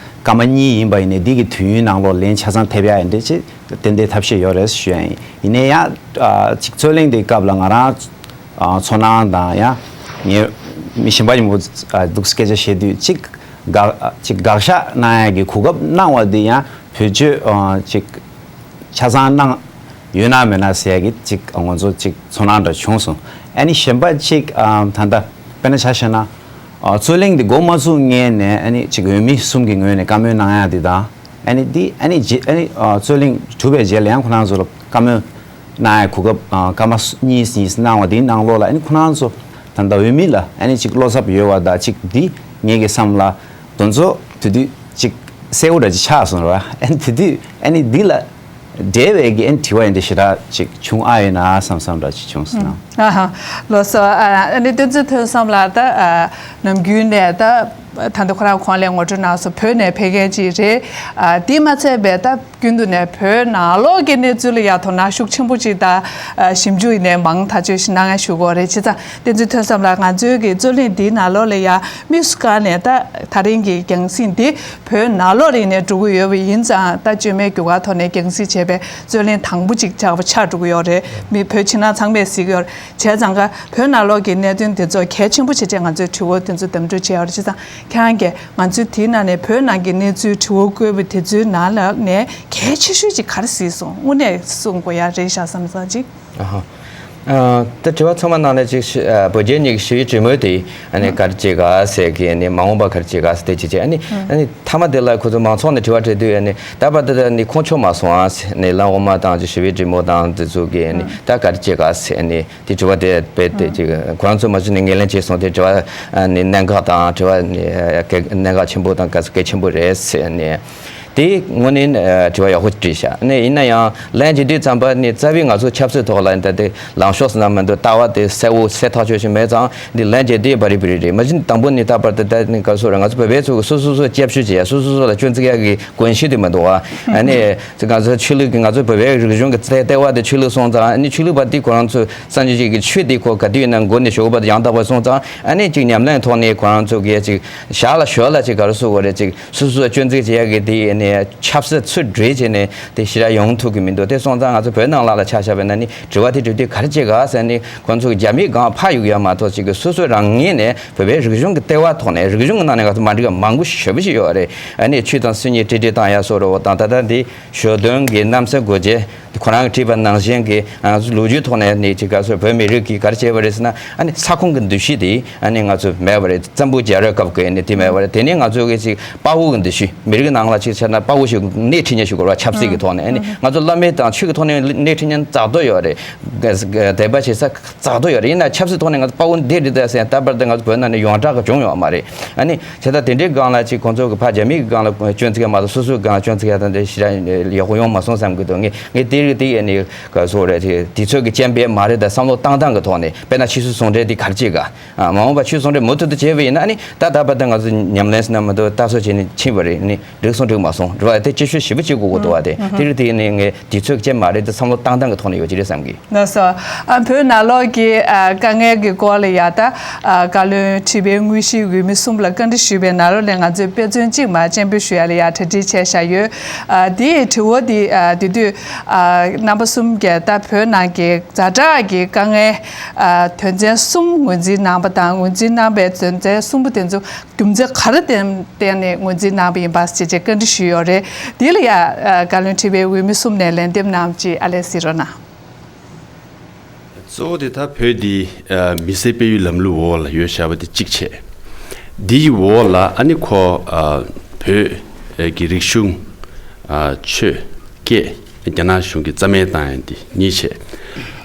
སྐར་མ་གཉིས་ཡིན་པ་ཡིན་ནའི་འདི་གི་དུས་ཡུན་ནང་ལོགས་ལན་ཆ་ཚང་ཐེབས་ཡ་ཡིན་འདྲ་ཅིག་ཏན་ཏན་ཐབས་ཤེས་ཡོད་རེད་ཞུ་ཡ་ཡིན། ཡིན་ནའི་ཡང་ཨ། གཅིག་རྩོད་གླེང་དེ་སྐབས་ལ་ང་རང་ཨ། ཚོར་སྣང་དང་ཡང་ངས་མི་གཞན་པ་ཡིན་པོ་ཨ། འདུག་སྐད་ཆ་བཤད་དུས་གཅིག་དགག་གཅིག་དགག་བཞག་གནང་ཡ་གི་གོ་སྐབས་གནང་བ་འདི་ཡང་བེད་སྤྱོད་ཨ། གཅིག་ཆ་ཚང་གནང་ཡོད་ན་མེད་ན་ཟེར་ཡ་གི་གཅིག་ང་ཚོ་གཅིག་ཚོར་སྣང་འདྲ་བྱུང་སོང་། ཨ་ནི་གཞན་པ་གཅིག་ཨ། ད་ལྟ་དཔེར་ན་ཆ་བཞག་ན་ཨ། རྩོད་གླེང་འདི་འགོ་མ་བཙུགས་སྔོན་ནས་ཨ་ནི་གཅིག་འོས་མི་གསུམ་གྱི་ངོས་ནས་བཀའ་མོལ་གནང་ཡ་འདི་དང་། ཨ་ནི་འདི་ཨ་ནི་རྗེས་ཨ་ནི་ཨ། རྩོད་གླེང་གྲུབ་པའི་རྗེས་ལ་ཡང་ཁོ་རང་ཚོ་ལ་བཀའ་མོལ་གནང་ཡ་གོ་སྐབས་ཨ། སྐར་མ་གཉིས་གཉིས་གནང་བ་འདིའི་ནང་ལོགས་ལ་ཨ་ནི་ཁོ་རང་ཚོ་ད་ལྟ་འོས་མི་ལ་ཨ་ནི་གཅིག་བློ་འཚབ་ཡོད་པ་དང་གཅིག་འདི་ངེད་ཀྱི་བསམ་ལ་དེ་ཚོ་དེ་དུས་གཅིག་གསལ་པོ་འདྲ་ཅིག་ཆགས་སོང་ར། ཨ་ནི་དེ་དུས་ཨ་ནི་འདི་ལ་འབྲེལ་བའི་གི་ཨ་ནི་དྲི་བ་ཡིན་དེ་ཞེ་དྲག་ཅིག་བྱུང་ཨ་ཡོད་ན་བསམ་བསམ་འདྲ་ཅིག་བྱུང་སོང་ན། ཨ་ཧ། ལགས་སོ། ཨ་ནི་བསྟན་འཛིན་ཐོན་བསམ་ལགས། ད་ཨ། ནམ་རྒྱུན་ནས་ད་ད་ལྟ་ཁོ་རང་གོང་ལ་ངོ་སྤྲོད་གནང་སོང་། བོད་ནས་ཕེབས་མཁན་ཅིག་རེད། ཨ། དེ་མ་ཚད་པའི་ད་རྒྱུན་དུ་ནས་བོད་ནང་ལོགས་ཀྱི་གནས་ཚུལ་ལ་ཡ་དོ་སྣང་ཤུགས་ཆེན་པོ་ཅིག་ད་ཨ། ཞིབ་འཇུག་ཡིན་ནའི་མང་ཐག་ཆོད་ཞིག་གནང་ཡ་ཞུ་དགོས་རེད། བྱས་ཙང་བསྟན་འཛིན་ཐོན་བསམ་ལགས། ང་ཚོའི་གི་རྩོད་གླེང་འདིའི་ནང་ལོགས་ལ་ཡ་དམིགས་སུ་བཀར་ནས་ད་ད་རིང་གི་རྒྱང་སྲིང་འདི་བོད་ནང་ལོགས་ལ་ཡིན་ནའི་འགྲོ་གི་ཡོད་པ་ཡིན་ཙང་། ད་བཅོས་མའི་རྒྱུ་སྐར་ཐོག་ནས་རྒྱང་སྲིང་བྱས་པའི་རྩོད་གླེང་དང་པོ་ཅིག་ཆགས་པ་ཆགས་འགྲོ་གི་ཡོད་རེད། མི་བོད་ཕྱི་ནང་ཚང་མས་གཟིགས་ཀྱི་ཡོད་རེད། བྱས་ཙང་ཀ་བོད་ནང་ལོགས་ཀྱི་གནད་དོན་དེ་ཚོ་གལ་ཆེན་པོ་བྱས་བྱས་ང་ཚོས་དྲི་བ་དེ་ཚོ་གདམ་འགྲོས་བྱས་ཡོད་རེད། བྱས་ཙང་ཁྱེད་རང་གིས་ང་ཚོའི་དེའི་ནང་ནས་བོད་ནང་གི་གནས་ཚུལ་དྲི་བ་བཀོད་པ་དེ་ཚོའི་ནང་ལ་ནས་གལ་ཆེ་ཤོས་ཅིག་ག་རེ་གཟིགས་སོང་། དངོས་གནས་གསུང་དགོས་ཡ་རེད་ཤག་བསམ་བསམ་ཅིག་ཨ་ཧ། ཨ། ད་དྲི་བ་ཚང་མ་ནང་ནས་ཅིག་ཤི་ཨ། བོད་རྒྱའི་གཉིས་ཀྱི་ཞི་བའི་གྲོས་མོལ་དེ་ཨ་ནི་ག་རེ་བྱེད་ག་ཟེར་གི། ཨ་ནི་མ་འོངས་པ་ག་རེ་བྱེད་ག་ཟེར་དེ་བྱེད་བྱེད། ཨ་ནི་ཨ་ནི་མཐའ་མ་དེ་ལ་ཁོ་ཚོ་མང་ཚོགས་ནས་དྲི་བ་དྲིས་དུས། ཨ་ནི་ད་བར་དུ་ཨ་ནི་ཁོང་ཆོག་མ་སོང་ཨ་ཟེར། ཨ་ནི་ལམ་འོག་མ་དང་ཅིག་ཞི་བའི་གྲོས་མོལ་དང་དེ་ཚོ་གི་ཨ་ནི་ད་ག་རེ་བྱེད་ག་ཟེར། ཨ་ནི་དེ་དྲི་བ་དེ་རྦད་དེ་ཅིག་ཁོ་རང་ཚོ་མ་གཞི་ནས་ངོས་ལེན་བྱས་སོང་། དེ་དྲི་བ་ཨ་ནི་གནད་འགག་དང་། དྲི་བ་ཨ་ནི་གལ་གནད་འགག་ཆེན་པོ་དང་གལ་གལ་ཆེན་པོ་རེད་ཟེར། ཨ་ནི། དེ་དངོས་གནས་ཨ། དྲི་བ་ཡག་པོ་དྲིས་ཤག་ཨ་ནི་ཡིན་ན་ཡང་ལན་བྱེད་དུས་ཙམ་པ་ནི་རྩ་བའི་ང་ཚོ་ཆབ་སྲིད་ཐོག་ལ་ད་དེ་ལངས་ཕྱོགས་ཟེར་ན་མི་འདུག་ལྟ་བ་དེ་གསལ་པོ་གསལ་ཐག་ཆོད་ཞིག་མེད་ཙང་འདི་ལན་བྱེད་དུས་བ་རི་བི་རི་རེད། མ་གཞི་དང་པོ་ནི་ད་བར་དུ་ད་ནི་ག་སོ་རེད། ང་ཚོ་བོད་པའི་ཚོ་གི་སོ་སོ་སོ་སྐྱབས་བཅོལ་བྱེད་ཡ། སོ་སོ་སོ་ལ་སྐྱོན་བརྩི་ཡ་གི་གོན་ཤེས་དེ་མི་འདུག་ཨ་ནི་ང་ཚོ་ཆོས་ལུགས་ཀྱི་ང་ཚོ་བོད་པའི་རིག་གཞུང་གི་ལྟེ་བ་དེ་ཆོས་ལུགས་སོང་ཙང་། ཨ་ནི་ཆོས་ལུགས་པ་དེ་ཁོ་རང་ཚོ་སངས་རྒྱས་ཀྱི་ཆོས་དེ་ཁོ་ག་དུས་ཡིན་ན་མགོ་ནས་མཇུག་བར་ཡང་དག་པ་སོང་ཙང་། ཨ་ནི་གཅིག་ཉམས་ལེན་ཐོག་ནས་ཁོ་རང་ཚོ་གི་ཅིག་ཞར་ལ་ཞོར་ལ་ཅིག་ག་རེ་ཟེར་དགོས་རེད། ཅིག་སོ་སོ་སྐྱོན་བརྩི་བྱེད་ཡ་གི་དེ་ནས་ཆབ་སྲིད་ཚུར་སྦྲེལ་བྱས་ནས་དེ་ཞེ་དྲག་ཡོང་ཐུབ་ཀྱི་མི་འདུག་དེ་སོང་ཙང་ང་ཚོ་བོད་ནང་ལ་ལ་ཆ་བཞག་པ་ཡིན་ན་ནི་དྲི་བ་དེ་དྲིས་དུས་ག་རེ་བྱེད་ག་ཟེར་ནི། ཁོང་ཚོ་རྒྱ་མིའི་སྒང་ཕར་གཡུག་ཡ་མ་གཏོགས། ཅིག་གི་སོ་སོ་རང་ངོས་ནས་བོད་པའི་རིག་གཞུང་གི་ལྟེ་བ་ཐོག་ནས། རིག་གཞུང་གི་ནང་ནས་ང་ཚོ་མ་འགྲིག་པ་མང་པོ་ཞེ་པོ་ཞིག་ཡོད་རེད། ཨ་ནི་ཆོས་དང་སྲིད་གཉིས་ཀྲིག་ཀྲིག་བཏང་ཡ་བཟོ་འདྲ་བོ་དང་། ད་ལྟ་འདི་ཞོ་སྟོན་གྱི་རྣམ་གསལ་སྒོ་འབྱེད། ཁོ་རང་གིས་བྲིས་པ་ནང་བཞིན་གྱི་ང་ཚོ་ལོ་རྒྱུས་ཐོག་ནས་ནི་ཅིག་ག་སོ་བོད་མི་རིགས་ཀྱིས་ག་རེ་བྱས་པ་རེད་ཟེར་ན། ཨ་ནི་ས་ཁོངས་ཀྱི་འདུ་ཤེས་དེ་ཨ་ནི་ང་ཚོ་མེད་པ་རེད། བཙན་པོ་རྒྱལ་རབས་སྐབས་ཀྱི་ནི་དེ་མེད་པ་རེད། དེ་ནས་ང་ཚོ་གི་ཅིག་དཔའ་བོ་གི་འདུ་ཤེས། མི་རིགས་ནང་ལ་ཅིག་བྱས་ན་དཔའ་བོ་ཞིག་སྣེ་ཁྲིད་མཁན་ཞིག་དགོས་རེད་བ། ཆབ་སྲིད་ཀྱི་ཐོག་ནས། ཨ་ནི་ང་ཚོ་བླ་མེད་དང་ཆོས་ཀྱི་ཐོག་ནས་སྣེ་ཁྲིད་མཁན་ཙག་ཏོ་ཡོད་རེད། དད་པ་བྱེད་ས་ཙག་ཏོ་ཡོད་རེད། ཡིན་ན་ཆབ་སྲིད་ཐོག་ནས་ང་ཚོ་དཔའ་བོ་འདི་རེད་ད་ཟེར་ཡ་ད་བར་དུ་ང་ཚོ་བོད་ནང་ནས་ཡོངས་གྲགས་ཀྱི་བྱུང་ཡོད་མ་རེད། ཨ་ནི་བྱས་ཙང་དེ་འདྲའི་སྒང་ལ་ཅིག་ཁོང་ཚོ་གི་ཕ་རྒྱ་མི་གི་སྒང་ལ་སྐྱོན་བརྩི་ཡ་མ་གཏོགས། སོ་སོའི་སྒང་ལ་སྐྱོན་བརྩི་ཡ་དང་དེ་ཞེ་དྲག་ཡག་པོ་ཡོང་མ་སོང་བསམ་གི་འདུག་ངས་ངས་དེ་རིགས་དེ་ཨ་ནི་ག་སོ་རེད། དེ་དུས་ཚོད་ཀྱི་རྐྱེན་པས་མ་རེད་ད་བསམ་བློ་བཏང་སྟངས་ཀྱི་ཐོག་ནས། དཔེར་ན་ཕྱི་སྲིད་ཟུང་འབྲེལ་དེ་ག་རེ་བྱེད་ག་ཨ། མ་འོངས་པ་ཕྱི་སྲིད་ཟུང་འབྲེལ་མུ་མཐུད་དུ་བྱས་པ་ཡིན་ན། ཨ་ནི་ད་ད་བར་དུ་ང་ཚོ་ཉམས་ལེན་ཟེར་ན་མི་འདུག་ལྟ་ཚོད་བྱས་ནས་ཕྱིན་པ་རེད། ཨ་ནི་འགྲིག་སོང་འགྲིག་མ་སོང་རེད་བ། དེ་དཔྱད་ཞིབ་ཞིབ་པོ་བྱེད་དགོས་ཀྱི་འདུག་བ། དེ་དེ་རིགས་དེ་ནི་ངས་དུས་ཚོད་ཀྱི་རྐྱེན་མ་རེད་དེ་བསམ་བློ་བཏང་སྟངས་ཀྱི་ཐོག་ནས་ཡོད་ཀྱི་རེད་བསམ་གི། ལགས་སོ། ཨ། བོད་ནང་ལོགས་ཀྱི་ཨ་དཀའ་ངལ་གྱི་སྐོར་ལ་ཡ་ད་ཨ་བཀའ་བློན་ཁྲི་པའི་དངོས་གཞིའི་འོས་མི་གསུམ་ལ་བཀའ་འདྲི་ཞུས་པའི་ནང་ལོགས་ནས་ང་ཚོས་དཔེ་མཚོན་གཅིག་མར་སྤྱན་འབུལ་ཞུ་ཡ་ལ་ཡ་གྲ་སྒྲིག་བྱས་བཞག་ཡོད། ཨ། དེའི་དྲི་བ་འདི་ཨ་དེ་དུས་ཨ་རྣམ་པ་གསུམ་གྱིས་ད་བོད་ནང་གི་ཛ་དྲག་གི་དཀའ་ངལ་ཨ་དོན་ཚན་གསུམ་ངོས་འཛིན་གནང་པ་དང་། ངོས་འཛིན་གནང་པའི་དོན་ཚན་གསུམ་པོ་དེ་ཚོ་རྒྱུ་མཚན་ག་རེ་བརྟེན་བརྟེན་ནས་ངོས་འཛིན་གནང་པ་ཡིན་པ་ཞེས་བྱས་བཀའ་འདྲི་ཞུས་ཡོད་རེད། དེ་ལ་ཡ་ཨ་བཀའ་བློན་ཁྲི་པའི་འོས་མི་གསུམ་ནས་ལན་འདེབས་གནང་ཅིག་ཨ་ལས་གཟིགས་རོགས་གནང་། གཙོ་བོ་དེ་ད་བོད་འདི་ཨ་མི་སེར་སྤེལ་ཡུལ་ལམ་ལུགས་འོག་ལ་ཡོད་བཞག་པ་དེ་གཅིག་བྱས། འདིའི་འོག་ལ་ཨ་ནི་ཁོ་ཨ་བོད་ཀྱི་རིག་གཞུང་ ཨ་ཆོས་སྐད་རྒྱ་ནག་གཞུང་གིས་རྩ་མེད་བཏང་ཡ་འདི་གཉིས་བྱས།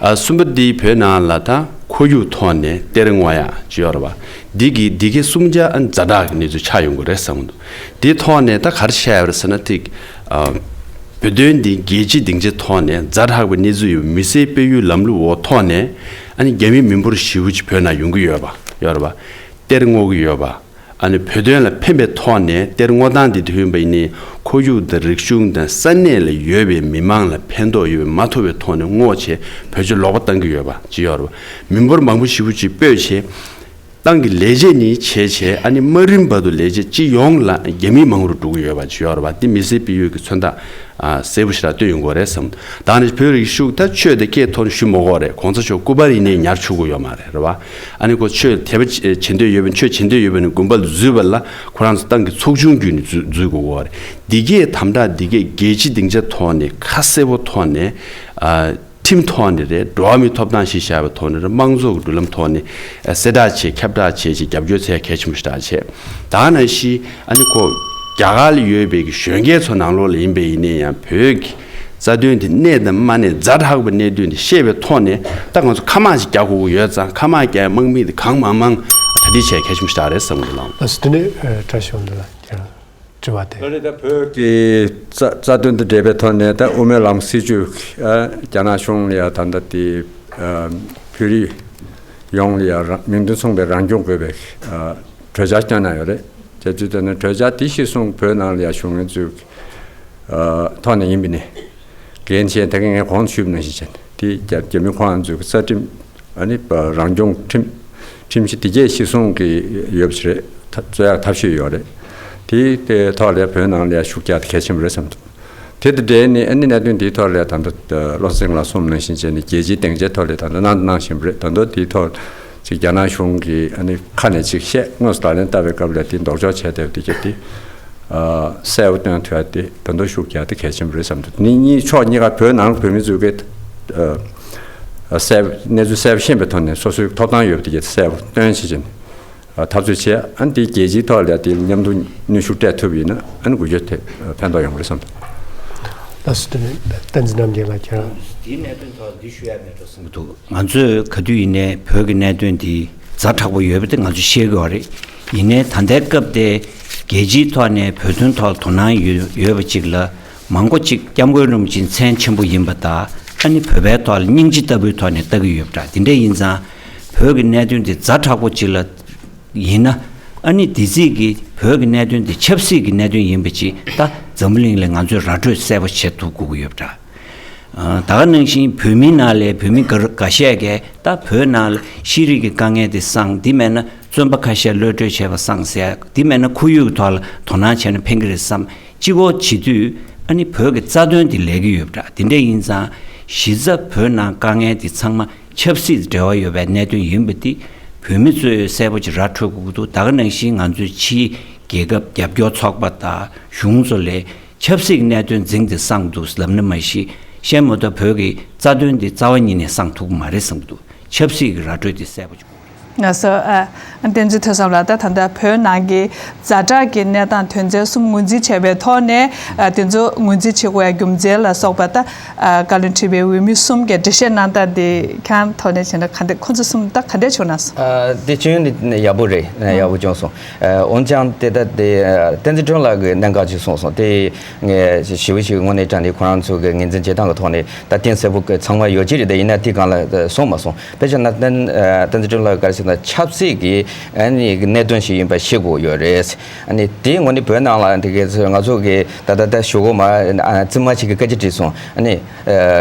ཨ་གསུམ་པ་འདི་བོད་ནང་ལ་ད་ཁོར་ཡུག་ཐོག་ནས་གཏེར་སྔོག་ཡ་ཅིག་ཡོད་རེད་བ། འདི་གི་འདི་གའི་གསུམ་ཆ་ཨ་ཛ་དྲག་གི་གནས་ཚུལ་ཆགས་ཡོང་གི་རེད་བསམ་གི་འདུག་འདིའི་ཐོག་ནས་ད་ག་རེ་བཤད་ཡ་རེད་ཟེར་ན་ཐིག་ཨ་བོད་དོན་འདི་རྒྱལ་སྤྱི་སྡིངས་ཆ་ཐོག་ནས་ཛ་དྲག་པའི་གནས་ཚུལ་ཡོད་མི་སེར་སྤེལ་ཡུལ་ལམ་ལུགས་འོག་ཐོག་ནས་ཨ་ནི་རྒྱ་མི་མི་འབོར་ཞེ་པོ་ཅིག་བོད་ནང་ཡོང་གི་ཡོད་པ་ཡོད་རེད་བ། གཏེར་སྔོག་གི་ཡོད་པ། ཨ་ནི་བོད་དོན་ལ་ཕན་པའི་ཐོག་ནས་གཏེར་སྔོག་སྟངས་འདི་དུས་ཡིན་པ་ཡིན་ནའི་ཁོར་ཡུག་དང་རིག་གཞུང་དང་ས་གནས་ལ་ཡོད་པའི་མི་མང་ལ་ཕན་ཐོགས་ཡོད་པའི་མ་ཐོབ་པའི་ཐོག་ནས་སྔོག་བྱས་བོད་ཆས་ལོག་པ་བཏང་གི་ཡོད་པ་ཅིག་ཡོད་རེད་བ། མི་འབོར་མང་པོ་ཞེ་པོ་ཅིག་སྤོས་བྱས། ཏང་གི་ལས་བྱེད་ནས་བྱས་བྱས་ཨ་ནི་མ་རིམ་བར་དུ་ལས་བྱེད་སྤྱི་ཡོངས་ལ་རྒྱ་མིའི་མང་རུ་འགྲོ་གི་ཡོད་པ་ཅིག་ཡོད་རེད་བ། འདི་མི་སེར་སྤེལ་ཡུལ་གྱི་མཚོན་རྟགས་ཨ་གསལ་པོ་ཞེ་དྲག་སྟོན་ཡོང་གི་རེད་བསམ། ད་ནི་བོད་རིག་གཞུང་ད་ཆོས་དང་སྐད་ཐོག་ནས་ཞུ་མི་དགོས་རེད། གོང་ས་མཆོག་སྐུ་པར་ཡིན་ནའི་ཉར་ཆུག་གི་ཡོད་མ་རེད་རེད་བ། ཨ་ནི་ཁོ་ཆོས་དད་པ་བྱེད་འདོད་ཡོད་པ་ཆོས་བྱེད་འདོད་ཡོད་པ་ནི་དགོན་པ་ལ་འཛུལ་བ་ལ་ཁོ་རང་ཚོ་ཏང་གི་ཚོགས་ཆུང་བརྒྱུད་ནས་འཛུལ་འཛུལ་དགོས་གི་རེད། འདི་གས་དམ་དྲག་འདི་གས་རྒྱལ་སྤྱི་སྡིངས་ཆ་ཐོག་ནས་ཁ་གསལ་པོ་ཐོག་ནས་ཨ། ཁྲིམས་ཐོག་ནས་རེད། འགྲོ་བ་མིའི་ཐོབ་ཐང་གཞི་བཞག་པའི་ཐོག་ནས་རེད། དམངས་གཙོ་གི་འགྲོ་ལམ་ཐོག་ནས་ཨ་གསལ་བསྒྲགས་བྱས་ཁྱབ་བསྒྲགས་བྱས་བྱས་རྒྱབ་སྐྱོར་བྱས་གལ་ཆེན་པོ་ཞེ་དྲག་བྱས། ད་ནང་བཞིན་ཨ་ནི་ཁོ་རྒྱ་གར་ལ་ཡོད་པའི་གི་གཞོན་སྐྱེས་ཚོ་ནང་ལོགས་ལ་ཡིན་པ་ཡིན་ན་ཡང་བོད་ཀྱི་རྩ་དོན་དེ་གནས་དང་མ་གནས་ཛ་དྲག་པའི་གནད་དོན་དེ་ཤེས་པའི་ཐོག་ནས་ད་ང་ཚོ་མཁའ་དམག་ཅིག་རྒྱག་དགོས་ཀྱི་ཡོད་ཙང་མཁའ་དམག་རྒྱག་ཡ་དམག་མི་དེ་གང་མང་མང་གྲ་སྒྲིག་བྱས་གལ་ཆེན་པོ་ཞེ་དྲག་རེད་བསམ་གི་འདུག་ལགས། ལགས་སོ། དེ་ནས་ཨ་བཀྲ་ཤིས་དབང་འདུས་ལགས་ཀྱང་དྲི་བ་དེ། ད་རེས་ད་བོད་ཀྱི་རྩ་རྩ་དོན་དང་འབྲེལ་བའི་ཐོག་ནས་ད་དབུ་མའི་ལམ་སྲིད་བྱུས་ཨ་རྒྱ་ནག་གཞུང་ལ་ཡང་ད་ལྟ་དེ་ཨ་བོད་རིགས་ཡོངས་ལ་ཡང་རང་མིང་དོན་མཚུངས་པའི་རང་སྐྱོང་དགོས་པའི་ཨ་གྲོས་འཆར་བཏོན་གནང་ཡོད་རེད། དེ་དུས་ད་ནི་གྲོས་འཆར་དེ་གཞིར་བཟུང་བོད་ནང་ལ་ཡང་བཞུགས་མཁན་ཚོའི་ཨ་ཐོག་ནས་ཡིན་པ་ནི་འགན་བཞེས་ད་གིན་ངས་གོང་དུ་ཞུས་པ་ནང་བཞིན་བྱས་ནས་དེ་རྒྱ་རྒྱ་མི་ཁོང་ཚོའི་རྩ་ཁྲིམས། ཨ་ནི་རང་སྐྱོང་ཁྲིམས་ཁྲིམས་གཞི་དེ་གས་གཞིར་བཟུང་གི་ཡོད་པ་ཞིག་རེད། ཐབས་རྩོད་ཡག་ཐབས་ཤེས་ཡོད་རེད། དེའི་དེ་ཐོག་ལ་བོད་ནང་ལ་ཡང་ཤུགས་རྒྱག་གལ་ཆེན་པོ་རེད་བསམ་འདུག་དེ་དང་འབྲེལ་ནས་ཨ་ནི་གནད་དོན་དེའི་ཐོག་ལ་ད་ལྟ་བློ་བཟང་ལགས་གསུངས་ནང་བཞིན་བྱས་ནས་རྒྱལ་སྤྱིའི་སྡིངས་ཆའི་ཐོག་ལ་ད་ལྟ་གནང་གནང་བཞིན་པ་རེད། ད་ལྟ་དེའི་ཐོག་ཅིག་རྒྱ་ནག་གཞུང་གིས་ཨ་ནི་ཁ་ནས་ཅིག་བཤད་དངོས་སུ་ལག་ལེན་བསྟར་བའི་སྐབས་ལ་དེ་ལྡོག་ཕྱོགས་བྱས་བསྡད་པ་དེ་གས་དེ་གསལ་པོ་སྟོན་ཐུབ་ཡ་དེ་ད་དུང་ཤུགས་རྒྱག་དེ་གལ་ཆེན་པོ་རེད་བསམ་འདུག་ནི་གཉིས་ཕྱོགས་གཉིས་ཀ་བོད་ནང་བོད་མི་ཚོས་ཀྱི་གསལ་གནས་ཚུལ་གསལ་པོ་ཤེས་པའི་ཐོག་ནས་སོ་སོའི་ཐོབ་ཐང་ཡོད་པ་དེ་གས་གསལ་པོ་སྟོན་བྱེད་ཀྱིན་འཐབ་རྩོད་བྱས་ཨ་ནི་དེ་རྒྱལ་སྤྱིའི་ཐོག་ལ་དེ་མཉམ་དུ་གནོན་ཤུགས་སྤྲད་ཐུབ་ཡིན་ན་ཨ་ནི་འགུལ་སྐྱོད་དེ་ཕན་ཐོགས་ཡོང་གི་རེད་བསམ་འདུག་ལགས་སོ། དེ་ནས་བསྟན་འཛིན་རྣམ་རྒྱལ་ལགས་ཀྱང་། འདིའི་གནད་དོན་ཐོག་འདི་ཞུ་ཡ་མེད་འགྲོ་བསམ་གྱི་འདུག་ང་ཚོས་ག་དུས་ཡིན་ནའི་བོད་ཀྱི་གནད་དོན་འདི་ཛ་དྲག་པོ་ཡོད་པ་དེ་ང་ཚོས་ཤེས་དགོས་པ་རེད། ཡིན་ནའི་ད་ལྟའི་སྐབས་དེ་རྒྱལ་སྤྱིའི་ཐོག་ནས་བོད་དོན་ཐོག་དོ་སྣང་ཡོད་ཡོད་པ་གཅིག་ལ་མང་པོ་གཅིག་སྐྱབས་མགོན་རིན་པོ་ཆེའི་མཚན་ཆེན་པོ་ཡིན་པ་དང་ཨ་ནི་བོད་པའི་ཐོག་ལ་སྙིང་རྗེ་ལྟ་བུའི་ཐོག་ནས་ལྟ་གི་ཡོད་པ་འདྲ། དེ་འདྲ་ཡིན་ཙང་བོད་ཀྱི་གནད་དོན་འདི་ཛ་དྲག་པོ་གཅིག་ལ་ཡིན་ན་ཨ་ནི་དེ་རྩིས་ཀྱི་བོད་ཀྱི་གནད་དོན་འདི་ཆབ་སྲིད་ཀྱི་གནད་དོན་ཡིན་པ་ཅིག་ད་འཛམ་བུ་གླིང་ལ་ང་ཚོས་ར་སྤྲོད་གསལ་པོ་བྱེད་ཐུབ་དགོས་ཀྱི་ཡོད་པ་འདྲ། ད་ག་ནང་བཞིན་བོད་མིའི་ནང་ལས་བོད་མི་འགའ་འགའ་ཤས་ཀྱིས་ད་བོད་ནང་ལ་ཤེས་རིག་གི་དཀའ་ངལ་དེ་སངས་འདི་མེད་ན་བཙོན་པ་ཁ་ཤས་གློད་གྲོལ་བྱས་པ་སངས་ཟེར་འདི་མེད་ན་ཁོར་ཡུག་གི་ཐོག་ལ་དོ་སྣང་བྱས་ན་ཕན་གི་རེད་བསམ་གཅིག་པོ་བྱེད་དུས་ཨ་ནི་བོད་ཀྱི་རྩ་དོན་དེ་ལས་ཀྱི་ཡོད་པ་འདྲ། དེ་འདྲ་ཡིན་ཙང་གཞི་རྩ་བོད་ནང་དཀའ་ངལ་དེ་ཚང་མ་ཆབ་སྲིད་འབྲེལ་བ་ཡོད་པའི་གནད་དོན་ཡིན་པ་དེ་བོད་མི་ཚོས་གསལ་པོ་ཅིག་ར་འཕྲོད་དགོས་ཀྱི་འདུག་ད་ག་ནང་བཞིན་ང་ཚོའི་ཕྱིའི་རྒྱལ་ཁབ་རྒྱབ་སྐྱོར་ཚོགས་པ་དང་གཞུང་ཚོ་ལས་ཆབ་སྲིད་ཀྱི་གནད་དོན་འཛིང་སྟེ་སངས་འདུག་ལབ་ན་མ་གཞི་གཤམ་མ་གཏོགས་བོད་ཀྱི་རྩ་དོན་འདི་རྩ་བ་ཉིད་ནས་སངས་ཐུབ་ཀྱི་མ་རེད་བསམ་གྱི་འདུག་ཆབ་སྲིད་ཀྱི་ར་སྤྲོད་འདི་གསལ་པོ་ཅིག་དགོས་ཀྱི་རེད། ང་ཚོ་ཨ་བསྟན་འཛིན་ཐོས་བསམ་ལགས་ད་ད་ལྟ་བོད་ནང་གི་ཛ་དྲག་གི་གནས་སྟངས་དོན་ཚན་གསུམ་ངོས་འཛིན་བྱས་པའི་ཐོག་ནས་ཨ་དེ་ཚོ་ངོས་འཛིན་བྱེད་དགོས་ཡ་རྒྱུ་མཚན་ལ་སོགས་པ་ད་ཨ་བཀའ་བློན་ཁྲི་པའི་འོས་མི་གསུམ་གྱིས་འགྲེལ་བཤད་གནང་སྟངས་དེ་ཁྱེད་རང་ཐོག་ནས་བྱས་ན་ག་འདྲ་ཁོང་ཚོ་གསུམ་ད་ག་འདྲ་བྱུང་ན་སོང་། ཨ་དེ་ཅུང་ཡག་པོ་རེད། ཡག་པོ་བྱུང་སོང་། འོན་ཀྱང་དེ་ལྟ་དེ་བསྟན་འཛིན་སྒྲོན་ལགས་ཀྱིས་གནད་འགག་ཅིག་གསུངས་སོང་། དེ་ངས་ཞེ་པོ་ཞིག་དངོས་གནས་དྲང་གནས་ཁོ་རང་ཚོ་གི་ངོས་འཛིན་བྱེད་སྟངས་ཀྱི་ཐོག་ནས་ད་གཏིང་ཟབ་པོ་ཚང་མ་ཡོད་ཀྱི་རེད། དེ་ཡིན་ན་དེ་སྒང་ལ་སོང་མ་སོང་། དཔེ་བཞག་ན་བསྟན་བསྟན་འཛིན་སྒྲོན་ལགས་ག་རེ་ཟེར་ན་ཆབ་སྲིད་ཀྱི་ཨ་ནི་གནད་དོན་ཞིག་ཡིན་པ་ཤེས་དགོས་ཡོད་རེད། ཨ་ནི་དེ་དངོས་གནས་བོད་ནང་ལ་དེ་གའི་ང་ཚོ་གི་ད་ད་ད་ཞུ་གོ་མ་རྩིས་མ་ཞིག་གིས་བཀའ་རྒྱ་བྲིས་སོང་། ཨ་ནི།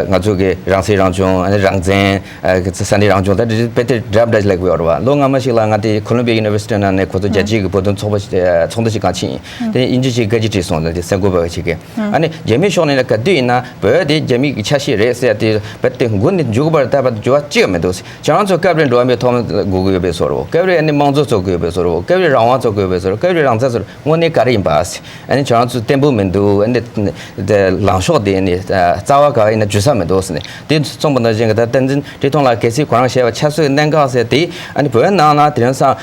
ང་ཚོ་གི་རང་སྲིད་རང་སྐྱོང་། ཨ་ནི་རང་བཙན། ཨ་ས་གནས་རང་སྐྱོང་ད་དེ་དཔེ་དེབ་འདྲ་འདྲ་ཞིག་ལེགས་པོ་ཡོད་རེད་བ། ལོ་སྔ་མ་ཞིག་ལ་ང་དེ་ཁོ་ལོམ་བི་ཡ་ཡུ་ནི་ཝར་སི་ཊི་ནང་ནས་ཁོ་ཚོ་རྒྱལ་སྤྱིའི་གི་བོད་དོན་ཚོགས་པ་ཚོགས་འདུ་ཞིག་གང་ཕྱིན་ཡིན། དེ་དབྱིན་ཇི་ཞིག་བཀའ་རྒྱ་བྲིས་སོང་། དེ་སེང་གོ་བ་ཞིག་གིས། ཨ་ནི་རྒྱ་མིའི་ཕྱོགས་ནས་ལ་ག་དུས་ཡིན་ན་བོད་དེ་རྒྱ་མི་གི་ཆ་ཤས་རེད་ཟེར་ཡ་དེ་བོད་དེ་མགོ་ནས་མཇུག་བར་ལྟ་བ་འགྱུར་བ་གཅིག་ཡང་མི་འདུག་ཁྱེད་རང་ཚོ་སྐབས་རེ་འགྲོ་བ་མིའི་ཐོབ་ཐང་དགོས་ཀྱི་ཡོད་པའི་བཟོ་འདྲ་བོ། སྐབས་རེ་ཨ་ནི་དམངས་གཙོ་རྩོད་ཀྱི་ཡོད་པའི་བཟོ་འདྲ་བོ། སྐབས་རེ་རང་དབང་རྩོད་ཀྱི་ཡོད་པའི་བཟོ་འདྲ་བོ། སྐབས་རེ་རང་བཙན་བཟོ་འདྲ་བོ། དངོས་གནས་ག་རེ་ཡིན་པ། ཨ་ནི་ཁྱོད་རང་ཚོ་བརྟན་པོ་མི་འདུག་ཨ་ནི་དེ་ལངས་ཕྱོགས་དེ་ཨ་ནི་རྩ་བ་ག་ཡིན་ན་འཇུ་ས་མི་འདུག་ཟེར་ནས་དེ་གསུངས་པ་ནང་བཞིན་གྱི་ད་བསྟན་འཛིན་ཁྲི་སྟོང་ལགས་གལ་སྲིད་ཁོ་རང་བཤད་པ་ཆབ་སྲིད་གནད་འགག་ཟེར་དེ་ཨ་ནི་བོད་ནང་ན་དེ་རིང་སང་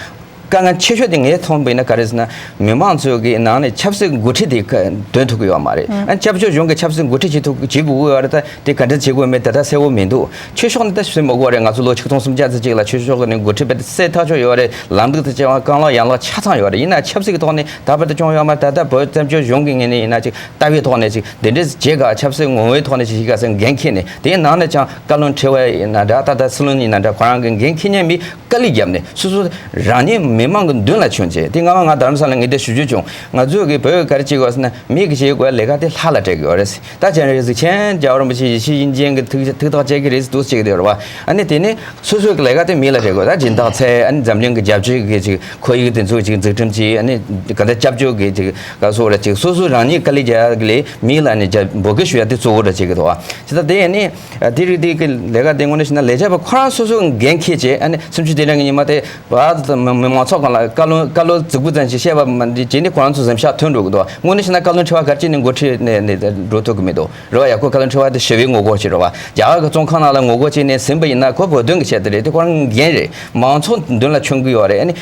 དཀའ་ངལ་ཆེ་ཤོས་དེ་ངས་མཐོང་བ་ཡིན་ན་ག་རེ་ཟེར་ན། མི་མང་ཚོའི་གི་ནང་ནས་ཆབ་སྲིད་འགོ་ཁྲིད་དེ་ག་འདོན་ཐུབ་ཀྱི་ཡོད་མ་རེད། ཨ་སྐྱབས་བཅོལ་གཞུང་གི་ཆབ་སྲིད་འགོ་ཁྲིད་བྱེད་ཐུབ་བྱེད་དགོས་ཀྱི་ཡོད་རེད། ད་དེ་ག་འདྲ་བྱེད་དགོས་མེད་ད་ལྟ་གསལ་བོ་མི་འདུག་ཆོས་ཕྱོགས་ནས་ད་ཞུ་མི་དགོས་རེད། ང་ཚོ་ལོ་ཆིག་སྟོང་སུམ་བརྒྱ་ཙམ་ཅིག་ལ་ཆོས་ཕྱོགས་ནས་འགོ་ཁྲིད་དཔེ་གསལ་ཐག་ཆོད་ཡོད་རེད། ལམ་ལུགས་དང་བཅས་པ་རྐང་ལག་ཡན་ལག་ཆ་ཚང་ཡོད་རེད། ཡིན་ན་ཆབ་སྲིད་ཀྱི་ཐོག་ནས་ད་བར་དུ་བྱུང་ཡོད་མ་རེད། ད་ལྟ་བོད་བཙན་བྱོལ་གཞུང་གི་ངོས་ནས་ཡིན་ན་ཅིག་ལྟ་བའི་ཐོག་ནས་ཅིག་དེ་འདྲའི་བྱེད་ག་ཆབ་སྲིད་ངོ་བོའི་ཐོག་ནས་ཅིག་བྱེད་ག་ཟེར་འགན་འཁྱེར་ནས། དེའི་ནང་ནས་ཀྱང་བཀའ་བློན་ཁྲི་པ་ཡིན་ན་འདྲ། ད་ལྟ་སྲིད་བློན་ཡིན་ན་འདྲ། ཁོ་རང་གི་འགན་འཁྱེར་མཁན་མི་དཀའ་ལས་བརྒྱབ་ནས་སོ་སོ་རང་ཉིད་མི་མང་གི་མདུན་ལ་བྱོན་བྱས། དེ་སྔ་མ་ང་རྡ་རམ་ས་ལ་ངས་དེ་ཞུ་རྒྱུ་བྱུང་། ང་ཚོས་གི་བོད་ག་རེ་བྱེད་དགོས་ཟེར་ན། མི་གི་བྱེད་དགོས་ལས་ཀ་དེ་ལྷ་ལ་སྤྲད་དགོས་རེད། ད་ཅན་རེ་གཟིགས་ཆེན་རྒྱལ་བ་རིན་པོ་ཆེ་ཡེ་ཤེས་དབྱིངས་ཅན་གྱི་ཐུགས་ཐུགས་ཐག་བཅད་ཀྱི་རེད་ཟེར་འདུག་བྱེད་ཀྱི་ཡོད་རེད་བ། ཨ་ནི་དེ་ནི་སོ་སོའི་གི་ལས་ཀ་དེ་མི་ལ་སྤྲད་དགོས། ད་སྦྱིན་བདག་འཚོལ། ཨ་ནི་འཛམ་གླིང་གི་རྒྱབ་སྐྱོར་གི་ཅིག་ཁོར་ཡུག་དེ་ཚོ་ཅིག་འཛུགས་སྐྲུན་བྱེད། ཨ་ནི་ག་འདྲ་སྐྱབས་བཅོལ་གི་ཅིག་ག་སོགས་ར་ཅིག་སོ་སོ་རང་ཉིད་དཀའ་ལས་རྒྱག་གི་ལས་མི་ལ་ནི་རྒྱ་འབོད་སྐུལ་ཞུ་ཡ་དེ་གཙོ་བོ་ར་བྱེད་ཀྱི་འདུག་བ། བྱས་ཙང་དེ་ཡིན་ནི་དེ་རིགས་དེ་གི་ལས་ཀ་དེ་དངོས་གནས་བྱས་ན་ལས་བྱེད་པ་ཁོ་རང་སོ་སོ་འགན་འཁྱེར་བྱས། ཨ་ནི་སུམ་ཅུ་དོན་གྲངས་ཀྱི་ཉི་མ་དེ་བ་མི་མི་མང་ཚོགས་སྒང་ལ་བཀའ་བློན་བཀའ་བློན་རྫིག་པོ་ཙམ་ཞིག་བཤད་པ་མ་འདི་བྱས་ནི་ཁོ་རང་ཚོ་གཟིམ་ཤག་ཐོན་འགྲོ་གི་འདུག་དངོས་གནས་བྱས་ན་བཀའ་བློན་ཁྲི་པ་ག་རེ་བྱས་ནས་འགོ་ཁྲིད་ནས་ནས་འགྲོ་ཐུབ་ཀྱི་མི་འདུག་རེད་བ། ཡ་ཁོ་བཀའ་བློན་ཁྲི་པ་དེ་ཞི་བའི་ངོ་རྒོལ་ཞིག་རེད་བ། རྒྱ་གར་གྱི་བཙོན་ཁང་ནང་ལ་ངོ་རྒོལ་བྱས་ནས་ཟིན་པ་ཡིན་ན་ཁོ་བོད་དོན་གྱི་ཆེད་དུ་རེད། དེ་ཁོ་རང་འགན་རེད། མང་ཚོགས་མདུན་ལ་བྱོན་གི་ཡོད་རེད། ཨ་ནི་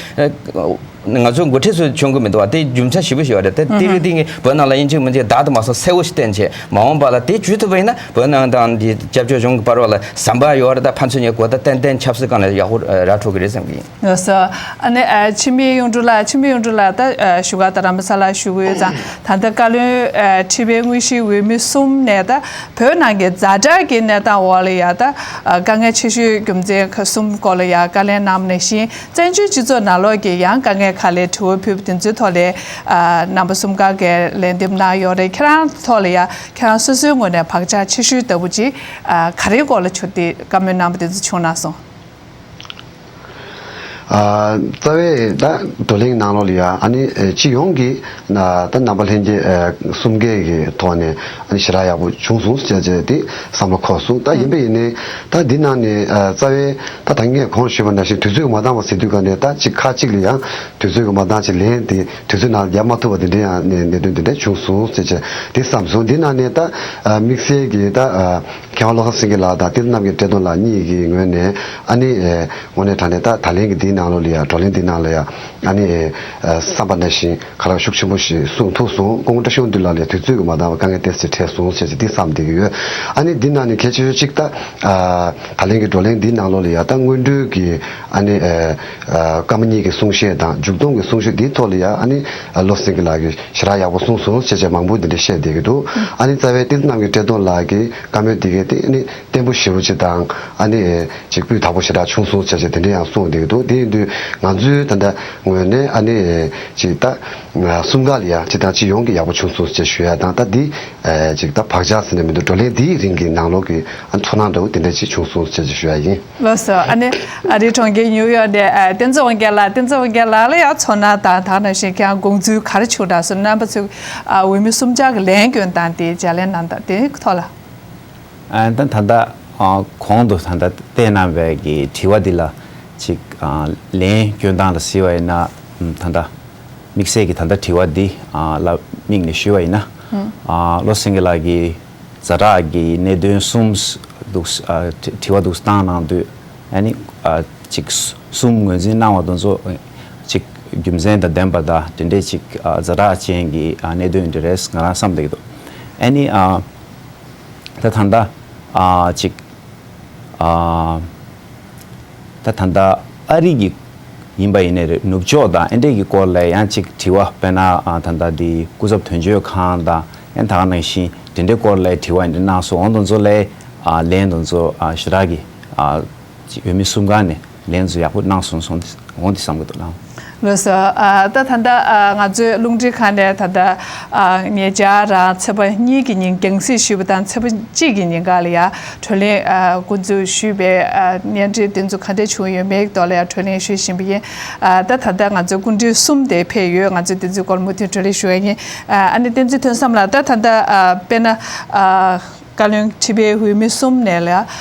ང་ཚོ་འགོ་ཁྲིད་ཚོ་བྱོན་གི་མི་འདུག་བ། དེ་རྒྱུ་མཚན་ཞིབ་པོ་ཞིག་ཡོད་རེད། དེ་དེ་རིགས་དེ་ངས་བོད་ནང་ལ་ཡིན་གཅིག་མིན་གཅིག་བརྡ་དུ་མ་སོང་གསལ་བོ་ཞིག་བསྟན་བྱས། མ་འོངས་པ་ལ་དེ་བྱུས་ཐུབ་པ་ཡིན་ན་བོད་ནང་དང་འདི་སྐྱབས་བཅོལ་གཞུང་གི་བར་བ་ལ་ཟམ་པ་ཡོད་རེད། ད་ཕན་ཚུན་གཉིས་གོ་བརྡ་ཏན་ཏན་ཆབ་སྲིད་སྒང་ལ་ཡག་པོ་རག་འགྲོ་གི་རེད་བསམ་གི་ཡིན། ལགས་སོ། ཨ་ནི་ཨ་འཆི་མེད་གཡུང་དྲུང་ལགས། འཆི་མེད་གཡུང་དྲུང་ལགས་ད་ཨ་བཞུགས་སྒར་རྡ་རམ་ས་ལར་བཞུགས་ཡོད་ཙང་། ད་ལྟ་བཀའ་བློན་ཨ་ཁྲི་པའི་དངོས་གཞིའི་འོས་མི་གསུམ་ནས་ད་བོད་ནང་གི་ཛ་དྲག་གི་གནས་སྟངས་འོག་ལ་ཡ་ད་ཨ་དཀའ་ངལ་ཆེ་ཤོས་རྒྱུ་མཚན་ཁག་གསུམ་སྐོར་ལ་ཡ་བཀའ་ལན་གནང་བ་ནང་བཞིན། བཙན་བྱོལ་སྤྱི་ཚོགས་ནང་ལོགས་ཀྱི་ཡང་དཀའ་ངལ་ཁག་ལ་དྲི་བ་ཕུལ་བ་དེ་ཚོའི་ཐོག་ལ་ཨ་རྣམ་པ་གསུམ་ཀ་གིས་ལན་འདེབས་གནང་ཡོད་རེད། ཁྱེད་རང་ཐོག་ལ་ཡ་ཁྱེད་རང་སོ་སོའི་ངོས་ནས་བག་ཆགས་ཆེ་ཤོས་ལྟ་བུ་ཅིག་ཨ་ག་རེའི་སྐོར་ལ་བྱུང་སྟེ་བཀའ་མོལ་གནང་བ་དེ་ཚོ་བྱུང་གནང་སོང་། ཨ་རྩ་བའི་ད་བགྲོ་གླེང་ནང་ལོགས་ལ་ཡ་ཨ་ནི་ཨེ་སྤྱི་ཡོངས་ཀྱི་ན་ད་རྣམ་པ་ལྷན་རྒྱས་ཨེ་གསུམ་ཀའི་གི་ཐོག་ནས་ཨ་ནི་ཞེ་དྲག་ཡག་པོ་བྱུང་སོང་ཟེར་བྱས་དེ་བསམ་བློ་འཁོར་སོང་། ད་ཡིན་པ་ཡིན་ནའི་ད་འདི་ནང་ནས་ཨ་རྩ་བའི་ད་ད་ངས་གོང་ཞུས་པ་ནང་བཞིན་དུས་ཚོད་མ་འདང་བ་ཟེར་དུས་ག་ནས་ད་ཅིག་ཁག་ཅིག་ལ་ཡང་དུས་ཚོད་ཀྱི་མ་འདང་ཅིག་ལན་དེ་དུས་ཚོད་ནང་ལ་རྒྱབ་མ་ཐུབ་པ་དེ་འདྲ་ཡང་གནད་གནད་དོན་དེ་འདྲ་བྱུང་སོང་ཟེར་བྱས་དེ་བསམ་སོང་། འདི་ནང་ནས་ད་ཨ་དམིགས་བསལ་གྱི་ད་ཨ། མཁས་དབང་བློ་བཟང་སེང་གེ་ལགས་དང་ཏིལ་རྣམ་རྒྱལ་བཀྲས་མཐོང་ལགས་གཉིས་ཀྱི་ངོས་ནས་ཨ་ནི་ཨེ་དངོས་གནས་དྲང་གནས་ད་ད་ལན་གྱི་འདིའི་ནང་ལོགས་ལ་ཡ་བགྲོ་གླེང་འདིའི་ནང་ལ་ཡ་ཨ་ནི་ཨེ་བསམ་པ་ནང་བཞིན་ག་རེ་ཤུགས་ཆེན་པོ་ཞིག་གསུངས་ཐུབ་སོང་། སྐུ་ངོ་བཀྲ་ཤིས་དབང་འདུས་ལགས་ལ་དུས་ཚོད་ཀྱི་མ་འདང་བ་དཀའ་ངལ་ཏོག་ཙམ་འཕྲད་སོང་ཟེར་ཅིག་འདི་བསམ་བསྡད་ཀྱི་ཡོད། ཨ་ནི་འདི་ནང་ནས་གལ་ཆེ་ཤོས་གཅིག་ད་ཨ་ད་ལན་གྱི་བགྲོ་གླེང་འདིའི་ནང་ལོགས་ལ་ཡ་ད་སྔོན་འགྲོའི་གི་ཨ་ནི་ཨེ་ཨ་བཀའ་མོལ་གཉིས་ཀྱི་གསུང་བཤད་དང་མཇུག་སྡོམ་གྱི་གསུང་བཤད་འདིའི་ཐོག་ལ་ཡ་ཨ་ནི་ཨ་བློ་སེང་གེ་ལགས་ཀྱིས་ཞེ་དྲག་ཡག་པོ་གསུངས་སོང་ཟེར་བྱས་མང་པོ་འདི་འདྲ་བཤད་བསྡད་ཀྱི་འདུག་ཨ་ནི་རྩ་བའི་ཏིལ་རྣམ་རྒྱལ་བཀྲས་མཐོང་ལགས་ཀྱིས་བཀའ་མོལ་འདི་གའི་སྟེང་ནས་བརྟན་པོ་ཞེ་པོ་ཅིག་དང་ཨ་ནི་ཅིག་སྤུས་དག་པོ་ཞེ་དྲག་བྱུང་སོང་ཟེར་བྱས་དེ་འདྲ་ཡང་གསུངས་བསྡད་ཀྱི་འདུག་དེ་ཡིན་དུས་ང་ཚོའི་ད་ལྟ་ངོས་ནས་ཨ་ནི་ཅིག་ད་གསུམ་ཀ་ལ་ཡ་སྤྱིར་བཏང་སྤྱི་ཡོངས་ཀྱི་ཡག་པོ་བྱུང་སོང་ཟེར་ཞུ་ཡ་དང་། ད་འདི་ཅིག་ད་བག་ཆགས་ཟེར་ནས་མི་འདུག་བགྲོ་གླེང་འདིའི་རིང་གི་ནང་ལོགས་ཀྱི་ཨ་ཚོར་སྣང་འདྲ་བོ་དེ་འདྲ་ཅིག་བྱུང་སོང་ཟེར་ཞུ་ཡ་ཡིན། ལགས་སོ། ཨ་ནི་ཨ་རི་གྲོང་ཁྱེར་ཉིའུ་ཡོག་ནས་ཨ་བསྟན་འཛིན་དབང་རྒྱལ་ལགས། བསྟན་འཛིན་དབང་རྒྱལ་ལགས་ལ་ཡང་ཚོར་སྣང་དང་དེ་ནང་བཞིན་ཁྱེད་རང་དགོངས་ཚུལ་ག་རེ་བྱུང་དྲགས་སོང་། རྣམ་པ་ཚོས་ཨ་འོས་མི་གསུམ་ཆར་གྱི་ལན་སྐྱོན་སྟངས་དེ། ལྗགས་ལན་གནང་སྟངས་དེ་ཐོག་ལ། ཨ་ད་ད་ལྟ་ཨ་གོང་དུ་ད་ལྟ་བལྟས་གནང་བའི་གི་དྲི་བ་འདི་ལ་ཅིག་ཨ་ལན་སྐྱོན་སྟངས་ལ་གཟིགས་པ་ཡིན་ན། ཨམ་ད་ལྟ་དམིགས་བསལ་གྱི་ད་ལྟ་དྲི་བ་འདི་ཨ་ལ་དམིགས་ནས་ཞུས་པ་ཡིན་ན། ཨ་བློ་སེང་གེ་ལགས་ཀྱིས་ཛ་དྲག་གི་གནད་དོན་གསུམ་འདུག་ཨ་དྲི་དྲི་བ་འདུག་བཏང་གནང་དུས། ཨ་ནི་ཨ་ཅིག་གསུམ་ངོས་འཛིན་གནང་བ་དེ་ཚོ་ཅིག་རྒྱུ་མཚན་དང་ལྡན་པ་དང་དེ་འདྲས་ཅིག་ཨ་ཛ་དྲག་ཅན་གྱི་ཨ་གནད་དོན་འདི་རེད་ང་རང་བསམ་བསྡད་ཀྱི་འདུག་ཨ་ནི་ཨ་ད་ད་ལྟ་ཨ་ཅིག་ཨ་ད་ད་ལྟ་ཨ་རི་གི་ཡིན་པ་ཡིན་ནའི་རེད། ནུབ་ཕྱོགས་དང་ཨེ་འདྲས་ཀྱི་སྐོར་ལ་ཡང་ཅིག་དྲི་བ། དཔེར་ན་ཨ་ད་ལྟ་འདི་སྐུ་ཚབ་དོན་གཅོད་ཁང་དང་ཨེ་ད་ག་ནང་བཞིན་དེ་འདྲའི་སྐོར་ལ་དྲི་བ་ཨེ་འདྲས་གནང་སོང་། འོ་དེ་ཚོ་ལ་ཨ་ལན་དེ་ཚོ་ཨ་ཞེ་དྲག་གི་ཨ་ཅིག་འོས་མི་གསུམ་ཀ་ནས་ལན་ཚོ་ཡག་པོ་གནང་སོང་སོང་འོང་དེ་བསམ་གི་འདུག་ལགས། ལགས་སོ། ཨ་ད་ད་ལྟ་ཨ་ང་ཚོའི་རླུང་འཕྲིན་ཁང་ནས་ད་ལྟ་ཨ་ཉེ་ཆར་རང་ཚེས་པ་གཉིས་ཀྱི་ཉིན་རྒྱང་སྲིང་ཞུས་པ་དང་ཚེས་པ་གཅིག་གི་ཉིན་ག་ལ་ཡ་བགྲོ་གླེང་ཨ་འགོ་འཛུགས་ཞུས་པའི་ཨ་བརྙན་འཕྲིན་དེ་ཚོ་ག་འདྲས་བྱུང་ཡོད་མེད་ཐོག་ལ་ཡ་བགྲོ་གླེང་ཞུས་བཞིན་པ་ཡིན། ཨ་ད་ད་ལྟ་ང་ཚོའི་སྐུ་མགྲོན་གསུམ་དེ་ཕེབས་ཡོད། ང་ཚོས་དེ་ཚོའི་སྐོར་མུ་མཐུད་བགྲོ་གླེང་ཞུ་ཡ་ཡིན། ཨ་ཨ་ནི་བསྟན་འཛིན་ཐོན་བསམ་ལགས། ད་ད་ལྟ་ཨ་དཔེར་ན་ཨ། བཀའ་བློན་ཁྲི་པའི་འོས་མི་གསུམ་ནས་ལ་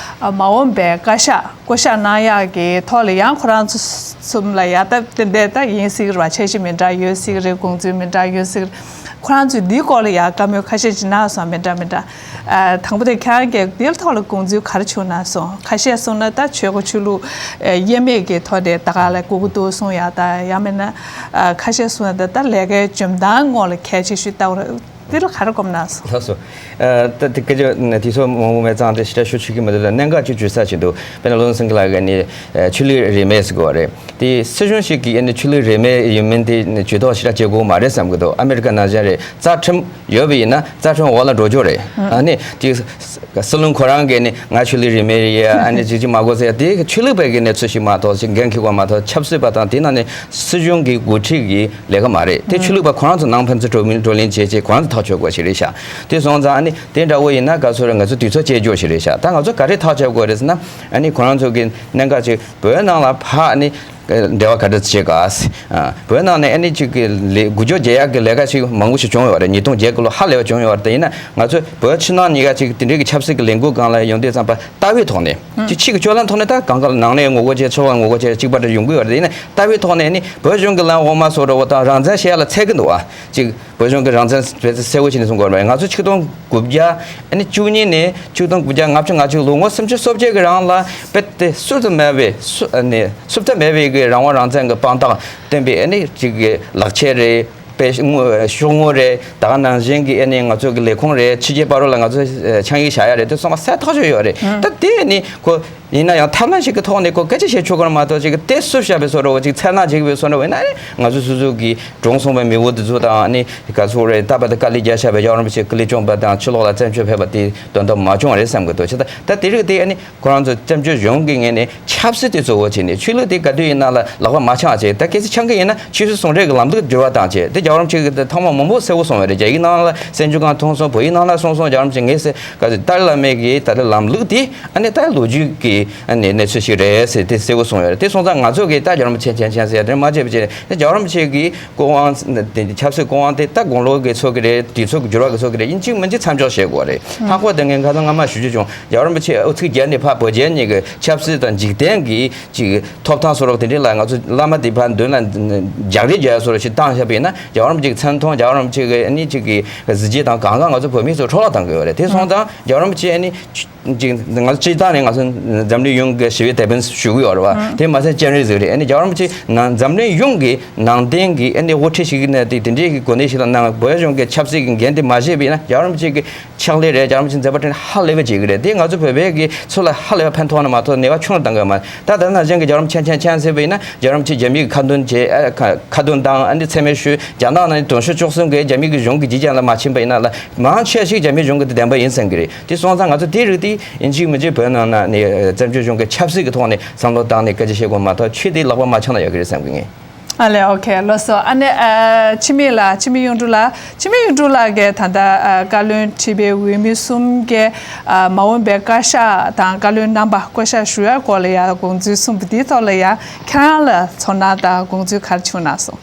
མ་འོངས་པའི་བཀའ་ཤག་བསྐོ་གཞག་གནང་ཡག་གི་ཐོག་ལ་ཡང་ཁོ་རང་ཚོ་གསུམ་ལ་ཡ་ད་ཏན་ཏན་ད་ཡིན་སྲིད་ཀྱི་རེད་བ། འཆར་གཞི་མི་འདྲ་ཡོད་སྲིད་ཀྱི་རེད། དགོངས་ཚུལ་མི་འདྲ་ཡོད་སྲིད་ཀྱི་རེད། ཁོ་རང་ཚོས་འདིའི་སྐོར་ལ་ཡང་བཀའ་མོལ་ཁ་ཤས་ཅིག་གནང་སོང་མི་འདྲ་མི་འདྲ། ཨ། དང་པོ་དེ་ཁྱེད་རང་གིས་འདིའི་ཐོག་ལ་དགོངས་ཚུལ་ག་རེ་བྱུང་གནང་སོང་། ཁ་ཤས་གསུངས་ན་ད་ཆོལ་ཁ་ཆོས་ལུགས་དབྱེ་མེད་ཀྱི་ཐོག་ནས་ད་ག་ལ་དགོས་ཀྱི་འདུག་གསུངས་ཡག་དང་། ཡང་མིན་ན་ཨ་ཁ་ཤས་གསུངས་ཡག་ད་ད་ལས་ཀའི་འཇོན་ཐང་ངོགས་ལ་གལ་ཆེ་ཤོས་ལྟ་བུ་རེད། འདི་ལ་ག་རེ་དགོངས་གནང་སོང་། ལགས་སོ། ཨ། ད་དེ་སྐད་ཆ་དེ་ཚོ་མང་པོ་མེད་ཙང་དེ་ཞེ་དྲག་ཤོད་ཆོག་གི་མི་འདུག་ད་གནད་འགག་ཅིག་བརྗོད་ས་ཅིག་འདུག་དཔེར་ན་བློ་བཟང་སེང་གེ་ལགས་ཀྱིས་ནི་ཨ་ཆོས་ལུགས་རིས་མེད་ཟེར་གོ་བ་རེད། དེ་སྲིད་གཞུང་ཞིག་གིས་ཨ་ནི་ཆོས་ལུགས་རིས་མེད་ཡིན་མིན་དེ་ནི་ཇུས་གཏོགས་ཞེ་དྲག་བྱེད་དགོས་མ་རེད་བསམ་གྱི་འདུག་ཨ་མེ་རི་ཀ་ནང་བཞིན་རེད། རྩ་ཁྲིམས་ཡོད་པ་ཡིན་ན་རྩ་ཁྲིམས་འོག་ལ་འགྲོ་རྒྱུ་རེད། ཨ་ནི་དེ་སྲིད་བློན་ཁོ་རང་གིས་ནི་ང་ཆོས་ལུགས་རིས་མེད་རེད། ཨ་ནི་ཅིག་ཅིག་མ་དགོས་ཟེར། དེ་ཆོས་ལུགས་པའི་གི་གནས་ཚུལ་ཞིག་མ་གཏོགས་ཅིག་འགན་འཁྱེར་དགོས་མ་གཏོགས། ཆབ་སྲིད་པ་དང་དེ་ནང་ནས་སྲིད་གཞུང་གི་འགོ་ཁྲིད་ཀྱི་ལས་ཀ་མ་རེད། དེ་ཆོས་ལུགས་པ་ཁོ་རང་ཚོ་ནང་ཕན་ཚུན་བགྲོ་གླེང་བགྲོ་གླེང་བྱས་བྱས་ཁོ་རང་ཚོ་ཐག་གཅོད་དགོས་ཞིག་རེད་ཤག་དེ་སོང་ཙང་ཨ་ནི་དེ་འདྲ་བོ་ཡིན་ན་ག་ཚོད་རེད། ང་ཚོ་དུས་ཚོད་སྐྱེལ་རྒྱུ་ཞིག་རེད་ཤག་ད་ང་ཚོ་ག་རེ་ཐག་གཅོད་དགོས་རེད་ཟེར་ན། ཨ་ནི་ཁོ་རང་ཚོ་གི་གནད་འགག་ཅིག་བོད་ནང་ལ་ཕར་ནི་འབྲེལ་བ་ག་འདྲ་བྱེད་ག། ཨ། བོད་ནང་ནས་ཨ་ནི་ཅིག་གི་ལས་འགུལ་སྐྱོད་རྒྱག་ཡག་གི་ལས་ཀ་ཞིག་མང་པོ་ཞིག་བྱུང་ཡོད་རེད། ཉིས་སྟོང་བརྒྱད་གི་ལོ་ཧ་ལས་པ་བྱུང་ཡོད་རེད། དེ་ཡིན་ན་ང་ཚོ་བོད་ཕྱི་ནང་གཉིས་ཀ་ཅིག་དེ་འདྲའི་གི་ཆབ་སྲིད་ཀྱི་ལས་འགུལ་སྒང་ལ་ཡོང་དུས་ཙམ་པ་ལྟ་བའི་ཐོག་ནས་ཅིག་ཕྱི་གི་སྤྱོད་ལམ་ཐོག་ནས་ད་གང་ག་ལ་ནང་ནས་ངོ་རྒོལ་བྱས། ཕྱི་ལོགས་ལ་ངོ་རྒོལ་བྱས། གཅིག་པ་འདྲ་ཡོང་གི་ཡོད་རེད། དེ་ཡིན་ན་ལྟ་བའི་ཐོག་ནས་ནི་བོད་གཞུང་གི་ལམ་འོག་མ་སོགས་འདྲ་བོ་དང་རང་བཙན་བཤད་ཡག་ལ་འཚེར་གི་འདུག་ཨ། ཅིག་བོད་གཞུང་གི་རང་བཙན་དཔེ་གསལ་བོ་བྱས་ནས་གསུང་དགོས་རེད། ང་ཚོ་ཆིག་སྟོང་དགུ་བརྒྱ་ཨ་ནི་བཅུ་གཉིས་ནས་ཆིག་སྟོང་དགུ་བརྒྱ་ལྔ་བཅུ་ང་གཅིག་ལོ་ངོ་སུམ་ཅུ་སོ་བརྒྱད་ཀྱི་རིང་ལ་དཔེ་དེ་བསུབ་ཏུ་མེད་པའི་སུ་ཨ་ནི་བསུབ་ཐབས་མེད་པའི་གི་རང་དབང་རང་བཙན་གྱི་དཔང་རྟགས་བསྟན་པའི་ཨ་ནི་ཅིག་གི་ལག་ཁྱེར་རེད། དཔེ་ཤོག་ངོས་རེད། ད་ག་ནང་བཞིན་གྱི་ཨ་ནི་ང་ཚོ་གི་ལས་ཁུངས་རེད། ཕྱི་རྒྱལ་བར་ལ་ང་ཚོ་ཨ་ཆིངས་ཡིག་བཞག་ཡག་རེད། དེ་ཚང་མ་གསལ་ཐག་ཆོད་ཡོད་རེད། ད་དེ་ནི་ཁོ་ཡིན་ན་ཡང་ཐབས་ལམ་ཞིག་གི་ཐོག་ནས་ཁོ་སྐད་ཆ་བཤད་ཆོག་གི་རེད་མ་གཏོགས། ཅིག་གི་དེ་བསུབ་བཞག་པའི་བཟོ་འདྲ་བོ། ཅིག་འཚེར་སྣང་བྱེད་ཀྱི་བཟོ་འདྲ་བོ་ཡིན་ན་ནི་ང་ཚོ་སོ་སོ་གི་གྲོངས་སོང་བའི་མི་བུ་དེ་ཚོ་དང་ཨ་ནི་ག་ཚོད་རེད། རྟག་པར་དུ་དཀའ་ལས་རྒྱག་བཞག་པའི་རྒྱལ་བ་རིན་པོ་ཆེ་སྐུ་ལས་བསྐྱོན་པ་དང་ཕྱི་ལོགས་ལ་བཙན་བྱོལ་ཕེབས་པ་དེ་དོན་དག་མ་བྱུང་བ་རེད་བསམ་གྱི་འདུག་བྱས་ཙང་ད་དེ་རིགས་དེ་ཨ་ནི་ཁོ་རང་ཚོ་བཙན་བྱོལ་གཞུང་གི་ངོས་ནས་ཆབ་སྲིད་དེ་གཙོ་བོ་བྱས་ནས་ཆོས་ལུགས་དེ་ག་དུས་ཡིན་ན་ལ་ལག་པ་མ་འཆང་བྱས། ད་གལ་སྲིད་འཆང་གི་ཡིན་ན་ཆོས་སྲིད་ཟུང་འབྲེལ་གྱི་ལམ་ལུགས་འགྱུར་བ་བཏང་བྱས། དེ་རྒྱལ་བ་རིན་པོ་ཆེ་གིས་ཐེངས་མ་མང་པོ་གསལ་བོ་གསུངས་པ་རེད། རྒྱ་ཡིག་ནང་ལ་གསན་རྒྱུ་གང་མཐོང་སོང་། བོད་ཡིག་ནང་ལ་གསུངས་སོང་། རྒྱལ་བ་རིན་པོ་ཆེ་ངས་ཟེར་ག་ཚོད་ཏཱ་ལའི་བླ་མའི་གི་ད་ལྟ་ལམ་ལུགས་དེ་ཨ་ནི་ད་ལོ་རྒྱུས་ཀྱི་ཨ་ནི་གནས་ཚུལ་ཞིག་རེད་ཟེར་དེ་གསལ་བོ་གསུངས་ཡོད་རེད། དེ་སོང་ཙང་ང་ཚོ་གིས་ད་རྒྱལ་བ་རིན་པོ་ཆེ་མཁྱེན་མཁྱེན་ཟེར་དེ་མ་བྱས་པ་བྱས་ནས་རྒྱལ་བ་རིན་པོ་ཆེ་གི་སྐུ་དབང་དེ་ཆབ་སྲིད་སྐུ་དབང་དེ་ད་དགུང་ལོ་གི་ཚོད་ཀྱི་རེད། དུས་ཚོད་ཀྱི་འགྱུར་བ་གི་ཚོད་ཀྱི་རེད། ཡིན་གཅིག་མིན་གཅིག་མཚམས་འཇོག་བྱེད་དགོས་རེད། ལྷག་པར་དུ་ངས་ཁ་སང་སྔ་མ་ཞུ་རྒྱུ་བྱུང་། རྒྱལ་བ་རིན་པོ་ཆེ་ཨུ་ཚུགས་བརྒྱབ་ནས་ཕར་བོད་རྒྱལ་གཉིས་ཀྱི་ཆབ་སྲིད་དང་འཇིག་རྟེན་གྱི་ཅིག་ཐོབ་ཐང་བཟོ་འདྲ་དེ་འདྲ་ལ་ང་ཚོ་བླ་མ་དེ་ཕར་མདུན་ལ་རྒྱག་རེས་རྒྱག་བཟོ་འདྲ་ཞིག་བཏང་བཞག་པ་ཡིན་ན། རྒྱལ་བ་རིན་པོ་ཆེ་གི་མཚན་མཐོང་། རྒྱལ་བ་རིན་པོ་ཆེ་གི་ཨ་ནི་ཅིག་གི་གཟི་བརྗིད་དང་གང་ག་ང་ཚོ་བོད་མི་ཚོ་འཕྲོ་བརླག་བཏང་གི་ཡོད་རེད། དེ་སོང་ཙང་རྒྱལ་བ་རིན་པོ་ཆེ་ཨ་ནི་ཅིག་ང་ཚོ་སྤྱིར་བཏང་ནས་ང་ཚོ་འཛམ་གླིང་ཡོངས་ཀྱི་ཞི་བའི་དེད་དཔོན་ཞུ་གི་ཡོད་རེད་བ། དེ་མ་ཟད་སྤྱན་རས་གཟིགས་རེད། ཨ་ནི་རྒྱལ་བ་རིན་པོ་ཆེ་ནང་འཛམ་གླིང་ཡོངས་ཀྱི་ནང་བསྟན་གྱི་ཨ་ནི་དབུ་ཁྲིད་ཞིག་ཡིན་ན་དེ་དེ་འདྲའི་གི་གོ་གནས་ཞིག་དང་ནང་བོད་གཞུང་གི་ཆབ་སྲིད་ཀྱི་འགན་དེ་མ་བཞེས་པ་ཡིན་ན། རྒྱལ་བ་རིན་པོ་ཆེ་གི་ཕྱག་ལས་རེད། རྒྱལ་བ་རིན་པོ་ཆེ་མཛད་པ་དེ་ཧ་ལས་པ་བྱེད་ཀྱི་རེད། དེ་ང་ཚོ་བོད་པའི་གི་ཚོ་ལ་ཧ་ལས་པ་ཕན་ཐོགས་ན་མ་གཏོགས་ནུས་པ་ཆུང་རུ་བཏང་གི་ཡོད་མ་རེད། ད་ད་ནང་བཞིན་གི་རྒྱལ་བ་རིན་པོ་ཆེ་མཁྱེན་མཁྱེན་ཟེར་བ་ཡིན་ན། རྒྱལ་བ་རིན་པོ་ཆེ་རྒྱ་མི་གི་ཁ་འདོན་བྱས། ཨ། ཁ་ཁ་འདོན་དང་ཨ་ནི་མཚན་སྨད་ཞུས། རྒྱ་ནག་ནང་གདུང་ཤུགས་བཅུ་གསུམ་གི་རྒྱ་མི་གི་གཞུང་གི་སྒྲིག་འགལ་ལ་མ་ཕྱིན་པ་ཡིན་ན་ལ་མང་ཆེ་ཞིག་རྒྱ་མི་གཞུང་གི་དེ་བདེན་པ་ཡིན་བསམ་གི་རེད། དེ་སོང་ཙང་ང་ཚོ་དེ་རིགས་དེ་ཡིན་གཅིག་མིན་གཅིག་བོད་ནང་ན་ནི་བཙན་བྱོལ་གཞུང་གི་ཆབ་སྲིད་ཀྱི་ཐོག་ནས་བསམ་བློ་བཏང་ནས་སྐད་ཆ་བཤད་དགོས་མ་གཏོགས། ཆོས་དེ་ལག་པ་མ་འཆང་ན་ཡག་གི་རེད་བསམ་གི་ངས། ཨ་ལས། ཨོ་ཁེ། ལགས་སོ། ཨ་ནི་ཨ་འཆི་མེད་ལགས། འཆི་མེད་གཡུང་དྲུང་ལགས། འཆི་མེད་གཡུང་དྲུང་ལགས་ཀྱིས་ད་ལྟ་ཨ་བཀའ་བློན་ཁྲི་པའི་འོས་མི་གསུམ་གྱི་ཨ་མ་འོངས་པའི་བཀའ་ཤག་དང་བཀའ་བློན་རྣམ་པ་བསྐོ་གཞག་ཞུ་ཡག་སྐོར་ལ་ཡང་དགོངས་ཚུལ་གསུངས་པ་དེའི་ཐོག་ལ་ཡང་ཁྱེད་རང་ལ་ཚོར་སྣང་དང་དགོངས་ཚུལ་ག་རེ་བྱུང་གནང་སོང་།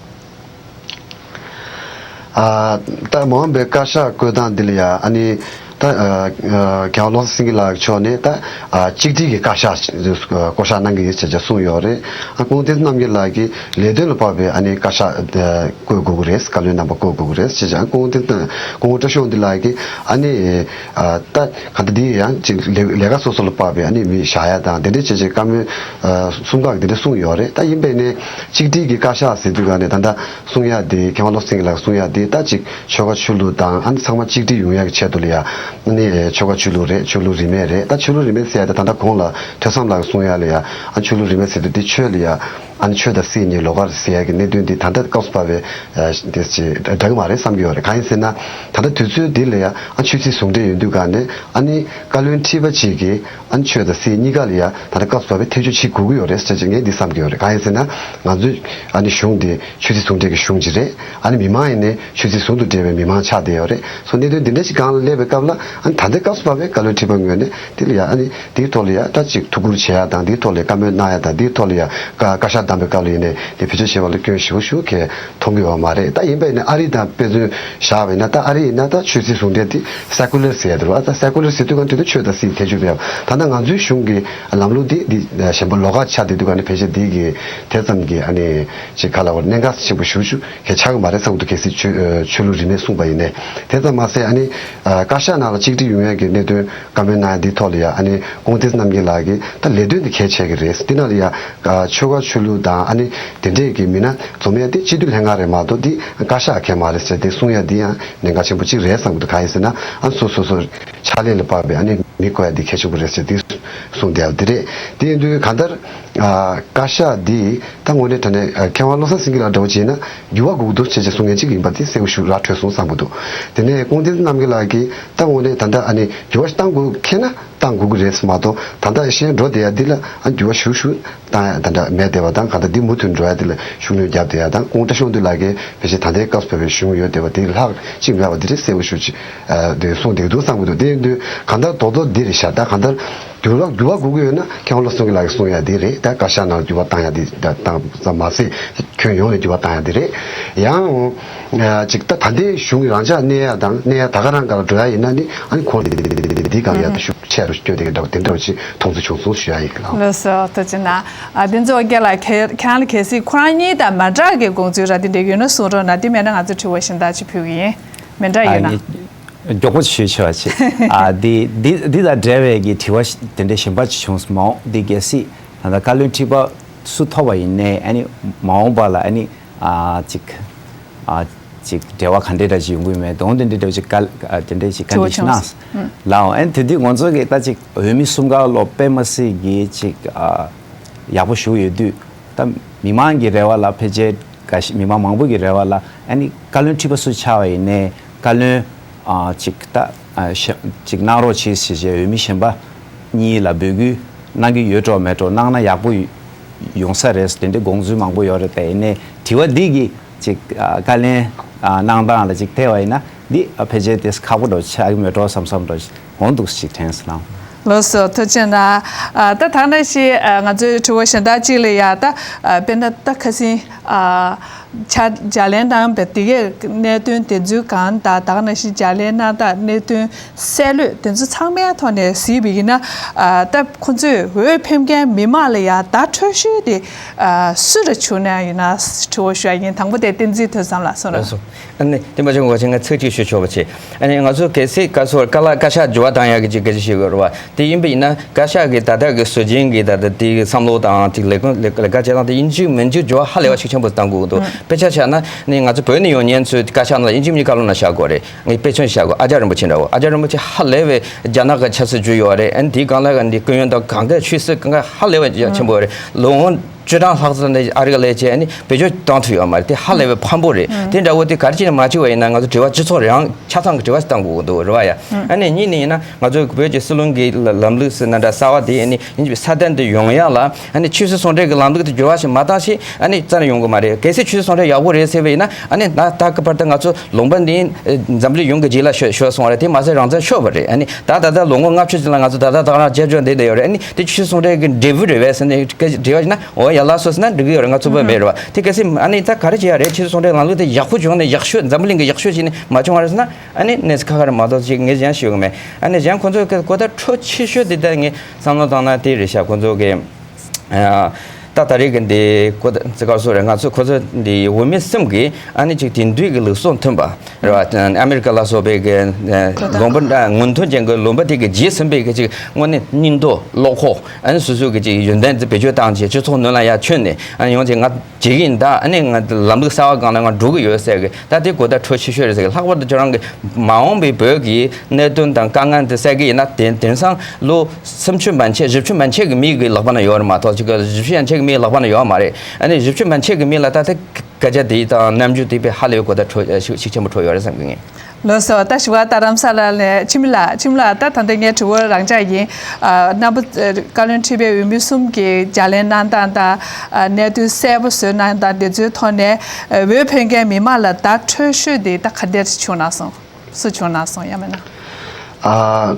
ཨ། ད་མ་འོངས་པའི་བཀའ་ཤག་བསྐོ་སྟངས་འདི་ལ་ཡང་ཨ་ནི་ད་ཨ་ཨ་རྒྱལ་བ་བློ་བཟང་སེང་གེ་ལགས་ཕྱོགས་ནས་ད་ཨ་གཅིག་སྒྲིལ་གྱི་བཀའ་ཤག་བསྐོ་གཞག་གནང་གི་ཡིན་ཟེར་བྱས་གསུངས་ཡོད་རེད། ཨ་སྐུ་ངོ་བསྟན་འཛིན་རྣམ་རྒྱལ་ལགས་ཀྱིས་ལས་དོན་ལ་དཔག་པའི་ཨ་ནི་བཀའ་ཤག་ཨ་བསྐོ་དགོས་ཀྱི་རེད། བཀའ་བློན་རྣམ་པ་བསྐོ་དགོས་ཀྱི་རེད་ཟེར་བྱས། ཨ་སྐུ་ངོ་བསྟན་འཛིན། སྐུ་ངོ་བཀྲ་ཤིས་དབང་འདུས་ལགས་ཀྱིས་ཨ་ནི་ཨ་ད་ག་ད་འདི་ཡང་ཅིག་ལས་ལས་ཀ་སོ་སོ་ལ་དཔག་པའི་ཨ་ནི་མི་བཞག་ཡ་དང་དེ་འདྲ་བྱས་བྱས་བཀའ་མོལ་ཨ་གསུང་སྐབས་དེ་འདྲ་གསུངས་ཡོད་རེད། ད་ཡིན་པས་ནས་གཅིག་སྒྲིལ་གྱི་བཀའ་ཤག་ཟེར་དུས་ག་ནས་ད་ལྟ་གསུང་ཡ་དེ་མཁས་དབང་བློ་བཟང་སེང་གེ་ལགས་གསུང་ཡ་དེ་ད་ཅིག་ཆོལ་ཁ་ཆོས་ལུགས་དང་ཨ་ནི་ཚང་མ་གཅིག་སྒྲིལ་ཡོང་ཡ་གི་ཆེད་དུ་ལ་ཡ། ཨ་ནི་ཆོལ་ཁ་ཆོས་ལུགས་རེད། ཆོས་ལུགས་རིས་མེད་རེད། ད་ཆོས་ལུགས་རིས་མེད་ཟེར་ཡ་དེ་ད་ལྟ་གོང་ལ་ཐོས་བསམ་ལགས་གསུང་ཡ་ལ་ཡ། ཨ་ཆོས་ལུགས་རིས་མེད་ཟེར་དུས་དེ་ཆོས་ལ་ཡ། ཨ་ནི་ཆོས་དང་སྲིད་གཉིས་ལོགས་ཀ་རེད་ཟེར་ཡ་གི་གནད་དོན་འདི་ད་ལྟ་སྐབས་སུ་བབས་པའི་ཨ་དེ་ཅིག་འདྲ་གི་མ་རེད་བསམ་གྱི་ཡོད་རེད། གང་ཡིན་ཟེར་ན་ད་ལྟ་དུས་ཚོད་འདི་ལ་ཡ་ཨ་ཆོས་སྲིད་ཟུང་འབྲེལ་ཡོང་དུས་ག་ནས་ཨ་ནི་བཀའ་བློན་ཁྲི་པ་གཅིག་གིས་ཨ་ནི་ཆོས་དང་སྲིད་གཉིས་ཀ་ལ་ཡ་ད་ལྟ་སྐབས་སུ་བབས་པའི་ཐེ་བྱུས་བྱེད་དགོས་ཀྱི་ཡོད་རེད་ཟེར་ཅིག་ངས་འདི་བསམ་གྱི་ཡོད་རེད། གང་ཡིན་ཟེར་ན་ང་ཚོའི་ཨ་ནི་གཞུང་འདི་ཆོས་སྲིད་ཟུང་འབྲེལ་གྱི་གཞུང་ཅིག་རེད། ཨ་ནི་མི་མང་ཡིན་ནའི་ཆོས་སྲིད་ཟུང་དུ་འབྲེལ་བའི་མི་མང་ཆགས་བསྡད་ཡོད་རེད། སོ་གནད་དོན་འདི་འདྲ་ཞིག་སྒང་ལ་སླེབས་པའི་སྐབས་ལ་ཨ་ནི་ད་ལྟའི་སྐབས་སུ་བབས་པའི་བཀའ་བློན་ཁྲི་པ་ངོས་ནས་འདི་ལ་ཡ་ཨ་ནི་འདིའི་ཐོག་ལ་ཡ་ད་ཅིག་ཐུགས་ཁུར་བྱེད་ཡ་དང་འདིའི་ཐོག་ལ་བཀའ་མོལ་གནང་ཡ་དང་འདིའི་ཐོག་ལ་ཡ་བཀའ་བཀའ་ཤག་ བཏང་པའི་སྐབས་ལ་ཡིན་ནའི་དེ་བེད་སྤྱོད་བྱེད་པ་ལ་སྐྱོན་ཞེ་པོ་ཞིག་གིས་མཐོང་གི་ཡོད་མ་རེད། ད་ཡིན་པ་ཡིན་ན་ཨ་རི་དང་དཔེ་མཚོན་བཞག་པ་ཡིན་ན། ད་ཨ་རི་ཡིན་ན་ད་ཆོས་སྲིད་ཟུང་འབྲེལ་དེ་སེ་ཀུ་ལར་ཟེར་ཡ་དེ་རེད་བ། ད་སེ་ཀུ་ལར་ཟེར་དུས་གང་དུས་ད་ཆོས་དང་སྲིད་ཐེ་བྱུས་མེད་པ། ད་ལྟ་ང་ཚོའི་གཞུང་གི་ལམ་ལུགས་དེ་འདི་གཞན་པ་ལོགས་ཀ་ཆགས་བསྡད་དུས་ག་ནས་ཕལ་ཆེར་འདི་གི་དེ་ཙམ་གྱི་ཨ་ནི་ཅིག་ག་ལ་བར་གནད་འགག་ཆེན་པོ་ཞེ་པོ་ཞིག་གི་ཆགས་ཀྱི་མ་རེད་བསམ་གྱི་འདུག་གལ་སྲིད་ཆོས་ཆོས་ལུགས་རིས་མེད་གསུངས་པ་ཡིན་ནའི། དེ་ཙམ་མ་ཟད་ཨ་ནི་བཀའ་ཤག་ནང་ལ་གཅིག་སྒྲིལ་ཡོང་ཡ་གི་གནད་དོན་བཀའ་མོལ་གནང་ཡ་འདི་ཐོག་ལ་ཡ་ཨ་ནི་ཀོང་ཏེས་རྣམ་རྒྱལ་ལགས་ཀྱིས་ད་ལས་དོན་འདི་གལ་ཆེ་གི་རེད། འདི་ནང་ལ་ཡ་ཆོལ་ཁ་ཆོས་ལུགས་དང་ཨ་ནི་དེ་འདྲས་ཀྱི་མི་སྣ་འཛོམས་ཡ་འདི་སྤྱི་འཐུས་ལྷན་ཁང་རེད་མ་གཏོགས་འདི་བཀའ་ཤག་གལ་མ་རེད་ཟེར་དེ་གསུང་ཡ་འདི་ཡང་གནད་འགག་ཆེན་པོ་གཅིག་རེད་བསམ་གྱི་འདུག་གང་ཡིན་ཟེར་ན་ཨ་ནི་སོ་སོ་སོ་ཕྱག་ལས་ལ་དཔག་པའི་ཨ་ནི་མི་བསྐོ་ཡ་འདི་གལ་ཆེན་པོ་རེད་ཟེར་འདི་གསུངས་བསྡད་ཡ་འདི་རེད། དེ་ཡིན་དུས་གང་ལྟར་ཨ་བཀའ་ཤག་འདི་ད་དངོས་གནས་དྲང་གནས་ཨ་མཁས་དབང་བློ་བཟང་སེང་གེ་ལགས་འདྲ་བོ་བྱས་ན་འགྱུར་བ་དགོས་ཀྱི་འདུག་བྱས་བྱས་གསུང་མཁན་གཅིག་ཡིན་པ་དེ་གསལ་པོ་ཞིག་ར་འཕྲོད་སོང་བསམ་གྱི་འདུག་དེ་ནས་ཀོང་ཏེ་རྣམ་རྒྱལ་ལགས་ཀྱིས་ད་དངོས་གནས་ད་ལྟ་ཨ་ནི་འགྱུར་བ་ཞིག་བཏང་དགོས་མཁྱེན་ན་བཏང་དགོས་ཀྱི་རེད་མ་གཏོགས། ད་ལྟ་གཞན་འགྲོ་བསྡད་ཡ་འདི་ལ་ཨ་འགྱུར་བ་ཞུ་ཞུ་བཏང་ཡ་ད་ལྟ་མེད་བསྡད་པ་དང་། གང་ལྟར་འདི་མུ་མཐུད་འགྲོ་ཡ་འདི་ལ་ཤུགས་སྣོན་བརྒྱབ་བསྡད་ཡ་དང་། ཀོང་ཏེ་ཤོང་འདི་ལགས་ཀྱིས་ཕལ་ཆེར་ད་ལྟའི་སྐབས་སུ་བབས་པའི་གཞུང་ཡོད་བསྡད་པ་དེ་ལྷག་ཅིག་མེད་པ་འདི་རེད་གསལ་པོ་ཞུ་ཅིག་ཨ་དེ་གསུངས་བསྡད་ཀྱི་འདུག་བསམ་གྱི་འདུག་དེ་ཡིན་དུས་གང་ལྟར་རྡོག་རྡོག་འདི་རེད་ཤག་ད་གང་ལྟར་འགྱུར་བ་འགྱུར་བ་དགོས་ཀྱི་ཡོད་ན་མཁས་དབང་བློ་བཟང་སེང་གེ་ལགས་ཀྱིས་གསུང་ཡ་འདི་རེད། ད་བཀའ་ཤག་ནང་འགྱུར་བ་བཏང་ཡ་འདི་ད་བཏང་ཙམ་མ་ཟད་ཁྱོན་ཡོངས་ནས་འགྱུར་བ་བཏང་ཡ་འདི་རེད། ཡང་ཨ་ཅིག་ད་ད་ལྟའི་གཞུང་གི་རང་འཇགས་གནས་ཡ་དང་གནས་ཡ་ད་ག་རང་ག་ལ་འགྲོ་ཡ་ཡིན་ན་ནི་ཨ་ནི་ཁོང་འདི་ག་ལ་ཡ་ད་ཤུགས་ཆེ་རུ་སྐྱོད་བསྡད་མཁན་འདྲ་བོ་དེ་འདྲ་བོ་ཅིག་མཐོང་ཚུལ་བྱུང་སོང་ཞུ་ཡ་ཡིན་ལགས། ལགས་སོ། ཐུགས་རྗེ་གནང་། ཨ་དེ་ཚོ་རྒན་ལགས་ཁྱེད་ཁྱེད་རང་ལ་གལ་སྲིད་ཁོ་རང་གཉིས་དང་མ་འདྲ་གི་དགོངས་ཚུལ་ར་དེ་འདྲ་ཡོད་ན་གསུང་རོགས་གནང་། དེ་མེད་ན་ང་ཚོ་དྲི་བ་གཞན་དག་ཅིག་ཕུལ་གི་ཡིན། མི་འདྲ་ཡོད་ན། མགྱོགས་པོ་ཞུས་ཆོག་ཅིག་ཨ་འདི་འདི་འདི་དང་འབྲེལ་བའི་གི་དྲི་བ་ཞིག་དེ་འདྲའི་གཞན་པ་ཅིག་བྱུང་སོང་མ་འོངས་འདི་གལ་སྲིད་ད་ལྟ་བཀའ་བློན་ཁྲི་པ་སུ་ཐོབ་པ་ཡིན་ནའི་ཨ་ནི་མ་འོངས་པ་ལ་ཨ་ནི་ཨ་ཅིག་ཨ་ཅིག་འབྲེལ་བ་ག་འདྲས་འདྲ་ཅིག་ཡོང་གི་ཡོད་མེད་དོན་དེ་འདྲས་འདྲ་ཅིག་བཀའ་ཨ་དེ་འདྲས་ཅིག་བཀའ་འདྲི་ཞིག་གནང་སོང་། ལའོ་ཨན་དེ་དུས་ང་ཚོ་གི་ད་ཅིག་འོས་མི་གསུམ་ཀ་ལོ་དཔེ་མ་སྲིད་གི་ཅིག་ཨ་ཡག་པོ་ཞུ་ཡོད་དུས། ད་མི་མང་གི་རེ་བ་ལ་ཕལ་ཆེར་འགའ་ཤས་མི་མང་མང་པོ་གི་རེ་བ་ལ་ཨ་ནི་བཀའ་བློན་ཁྲི་པ་སུ་ཆགས་པ་ཡིན་ནའི་བཀའ་བློན་ཨ་ཅིག་ད་ཨ་ཤ་ཅིག་གནང་རོགས་བྱེད་ཟེར་བྱས་འོས་མི་གཞན་པ་གཉིས་ལ་འབོད་སྐུལ་གནང་གི་ཡོད་འགྲོ་མེད་འགྲོ། གནང་ན་ཡག་པོ་ཡོང་ས་རེད་དེ་འདྲའི་དགོངས་ཚུལ་མང་པོ་ཡོད་རེད། དེ་ཡིན་ནའི་དྲི་བ་འདི་གི་ཅིག་ཨ་བཀའ་ལན་ཨ་གནང་སྟངས་ལ་ཅིག་བལྟས་པ་ཡིན་ན་འདི་ཨ་ཕལ་ཆེར་དེ་ཁག་པོ་འགྲོ་ཆགས་ཀྱི་མེད་འགྲོ་བསམ་བསམ་འགྲོ། འོང་འདུག་ཅིག་དྲན་སོང་། ལགས་སོ། ཐུགས་རྗེ་གནང་། ཨ་ད་ཐ་ན་ཞིག་ཨ་ང་ཚོའི་དྲི་བ་གཞན་དག་ཅིག་ལ་ཡ་ད་ཨ་དཔེར་ན་ད་ཁ་སང་ཨ་ཕྱག་ལྗགས་ལན་གནང་བའི་དེ་གའི་གནད་དོན་དེ་ཚོའི་སྒང་དང་ད་ག་ནང་བཞིན་ལྗགས་ལན་གནང་སྟངས་གནད་དོན་གསལ་ལོས་དེ་ཚོ་ཚང་མའི་ཐོག་ནས་གཟིགས་པ་ཡིན་ན་ཨ་ད་ཁོང་ཚོས་འོས་འཕེན་མཁན་མི་མང་ལ་ཡ་བརྡ་འཕྲོད་ཤོས་དེ་ཨ་སུ་རུ་བྱུང་ན་ཡིན་ན་དྲི་བ་ཞུ་ཡ་ཡིན། དང་པོ་དེ་བསྟན་འཛིན་ཐོས་བསམ་ལགས་གསུང་རོགས། ལགས་སོ། ཨ་ནི་དེ་མ་བྱུང་གོ་ཆེ་ང་ཚིག་གཅིག་ཞུ་ཆོག་པ་བྱེད། ཨ་ནི་ང་ཚོ་གལ་སྲིད་བཀའ་ཟུར་བཀའ་ལ་བཀའ་ཤག་འགྱུར་བ་བཏང་ཡག་གི་ཅིག་སྐད་ཆ་ཞིག་ཡོད་རེད་བ། དེ་ཡིན་པ་ཡིན་ན་བཀའ་ཤག་གི་ད་ལྟ་གི་སྲོལ་རྒྱུན་གྱི་ད་ལྟ་དེའི་བསམ་བློ་དང་ཅིག་ལས་ཁུངས་ལས་ལས་ཀ་བྱེད་སྟངས་དེ་ཡིན་གཅིག་མིན་གཅིག་འགྱུར་བ་ཧ་ལས་པ་ཤུགས་ཆེན་པོ་བཏང་དགོས་ཀྱི་འདུག་དཔེ་ཆ་བཞག་ན་ནི་ང་ཚོ་བོད་ནས་ཡོང་མཁན་ཚོའི་བཀའ་ཤག་ནང་ལ་ཡིན་གཅིག་མིན་གཅིག་བཀའ་བློན་ན་བཞག་དགོས་རེད། ངས་དཔེ་མཚོན་བཞག་གོ། ཨ་ཅག་རིན་པོ་ཆེ་འདྲ་བོ། ཨ་ཅག་རིན་པོ་ཆེ་ཧ་ལས་པའི་རྒྱ་ནག་གི་ཆབ་སྲིད་བརྒྱུད་ཡོད་རེད། ཨ་ནི་དེའི་སྒང་ལ་ག་འདི་སྐུ་ཡོན་དང་གང་ག་ཆོས་སྲིད་གང་ག་ཧ་ལས་པའི་རྒྱ་ཆེན་པོ་རེད། ལོ་ངོ་བཅུ་གྲངས་ལྷག་ཙམ་ནས་ཨ་རི་ལ་བྱས་ཨ་ནི་བེད་སྤྱོད་བཏང་ཐུབ་ཡོད་མ་རེད། དེ་ཧ་ལས་པའི་ཕམ་པོ་རེད། དེ་འདྲ་བོ་དེ་ག་རེ་བྱས་ནས་མ་བྱས་པ་ཡིན་ན་ང་ཚོ་དྲི་བ་སྤྱི་ཚོགས་རང་ཆ་ཚང་གི་དྲི་བ་ཞིག་བཏང་དགོས་ཀྱི་འདུག་རེད་བ་ཡ། ཨ་ནི་གཉིས་ནས་ཡིན་ན་ང་ཚོ་བོད་ཀྱི་སྲིད་བློན་གྱི་ལམ་ལུགས་ཟེར་ན་འདྲ་གསར་བ་དེ་ཨ་ནི་ཡིན་གྱི་སྲ་བརྟན་དུ་ཡོང་ཡ་ལ་ཨ་ནི་ཆོས་སྲིད་ཟུང་འབྲེལ་གྱི་ལམ་ལུགས་དེ་འགྱུར་བ་ཞིག་མ་བཏང་ཞིག་ཨ་ནི་རྩ་ནས་ཡོང་གི་མ་རེད། གལ་སྲིད་ཆོས་སྲིད་ཟུང་འབྲེལ་ཡག་པོ་རེད་ཟེར་བ་ཡིན་ན་ཨ་ནི་ད་ལྟ་གི་བར་དུ་ང་ཚོ་ལུང་པ་འདི་འཛམ་གླིང་ཡོངས་ཀྱི་རྗེས་ལ་ཤོད་ཤོད་སོང་བ་རེད། དེ་མ་ཟད་རང་བཙན་ཤོར་བ་རེད། ཨ་ནི་ད་ད་ལྟ་ལོ་ངོ་ལྔ་བཅུ་ཅིག་ལ་ང་ཚོ་ད་ལྟ་ད་ག་རང་རྒྱབ་ལྗོངས་འདི་འདྲ་ཡོད་རེད། ཨ་ནི་དེ་ཆོས་སྲིད་ཟུང་འབྲེལ་གྱི་འབྲས་བུ་རེད་པས་ཟེར་ནས་སྐད་ཆ་དྲི་བ་ཞིག་ན། འོ་ཡ་ལགས་སོ་ཟེར་ན་འགྲིག་གི་ཡོད་རེད། ང་ཚོ་བོད་མེད་རེད་བ། དེ་གལ་སྲིད་ཨ་ནི་ད་ག་རེ་བྱེད་ཡ་རེད། ཆོས་སྲིད་ཟུང་འབྲེལ་ལམ་ལུགས་དེ་ཡག་པོ་བྱུང་ནས་ཡག་ཤོས་འཛམ་བུ་གླིང་གི་ཡག་ཤོས་བྱས་ནས་མ་བྱུང་བ་རེད་ཟེར་ན་ཨ་ནི་གནས་ཚུལ་ཁ་ཁ་རེད་མ་གཏོགས་ཅིག་ངས་གཞན་ཞུ་གི་མེད། ཨ་ནི་གཞན་ཁོང་ཚོ་གི་གོ་བརྡ་འཕྲོད་ཆེ་ཤོས་དེ་ད་ངས་བསམ་བློ་བཏང་ན་དེ་རེད་ཤག་ཁོང་ཚོ་གི་ཨ་ད་ད་རེས་གི་འདི་གོ་བརྡ་ཚིག་སྐོར་སོ་རེད། ང་ཚོ་ཁོ་ཚོ་འདི་འོས་མི་གསུམ་གི་ཨ་ནི་ཅིག་དེང་དུས་ཀྱི་ལུགས་སྲོལ་མཐུན་པ་རེད་བ། ཨ་མེ་རི་ཀ་ལ་སོགས་པའི་གི་ལུང་པ་འདྲ་སྔོན་ཐོན་ཅན་གྱི་ལུང་པ་དེ་གི་རྗེས་ཟིན་པའི་གི་ཅིག་དངོས་གནས་སྙིང་སྟོབས་བློ་ཁོག་ཨ་ནི་སོ་སོ་གི་ཅིག་ཡོན་ཏན་དེ་བེད་སྤྱོད་བཏང་བྱས་སྤྱི་ཚོགས་ནང་ལ་ཡར་བྱོན་ནས་ཨ་ནི་ཡོང་ཅིག་ང་བྱེད་ཀྱི་ཡིན། ད་ཨ་ནི་ང་ལམ་ལུགས་གསར་བ་སྒང་ལ་ང་འགྲོ་གི་ཡོད་ཟེར་གི་ད་དེ་གོ་བརྡ་འཕྲོད་ཆེ་ཤོས་རེད་ཟེར་གི། ལྷག་པར་དུ་ཁྱོད་རང་གི་མ་འོངས་པའི་བོད་ཀྱི་གནད་དོན་དང་དཀའ་ངལ་དེ་སེལ་གི་ཡིན་ན་དེང་དེང་སང་ལོ་སུམ་ཅུ་མན་ཆད་བཞི་བཅུ་མན་ཆད་ཀྱི་མི་གི་ལག་པ་ན་ཡོད་རེད་མ་གཏོགས་ཅིག་གི་བཞི་བཅུ་ཡན་ཆད་ཀྱི་མིའི་ལག་པ་ན་ཡོད་མ་རེད། ཨ་ནི་བཞི་བཅུ་མན་ཆད་ཀྱི་མི་ལ་ད་ལྟ་སྐད་ཆ་དེ་དང་རྣམ་འགྱུར་དེ་དཔེ་ཧ་ལས་པའི་གོ་བརྡ་འཕྲོད་ཤུགས་ཤུགས་ཆེན་པོ་འཕྲོད་ཡོད་རེད་བསམ་གི་ངས། ལགས་སོ། ད་ཞུ་བ་རྡ་རམ་ས་ལ་ནས་འཆི་མེད་ལགས། འཆི་མེད་ལགས་ད་ད་ལྟ་ངའི་དྲི་བ་རང་འཇགས་ཡིན། ཨ་རྣམ་པ་ཨ་བཀའ་བློན་ཁྲི་པའི་འོས་མི་གསུམ་གྱི་ལྗགས་ལན་གནང་སྟངས་དང་ཨ་གནད་དོན་གསལ་པོ་བཟོས་གནང་སྟངས་དེ་ཚོའི་ཐོག་ནས་ཨ་འོས་འཕེན་མཁན་མི་མང་ལ་བརྡ་འཕྲོད་ཤོས་དེ་ད་ག་འདྲས་བྱུང་གནང་སོང་། སུ་བྱུང་གནང་སོང་ཡང་མིན་ན། ཨ།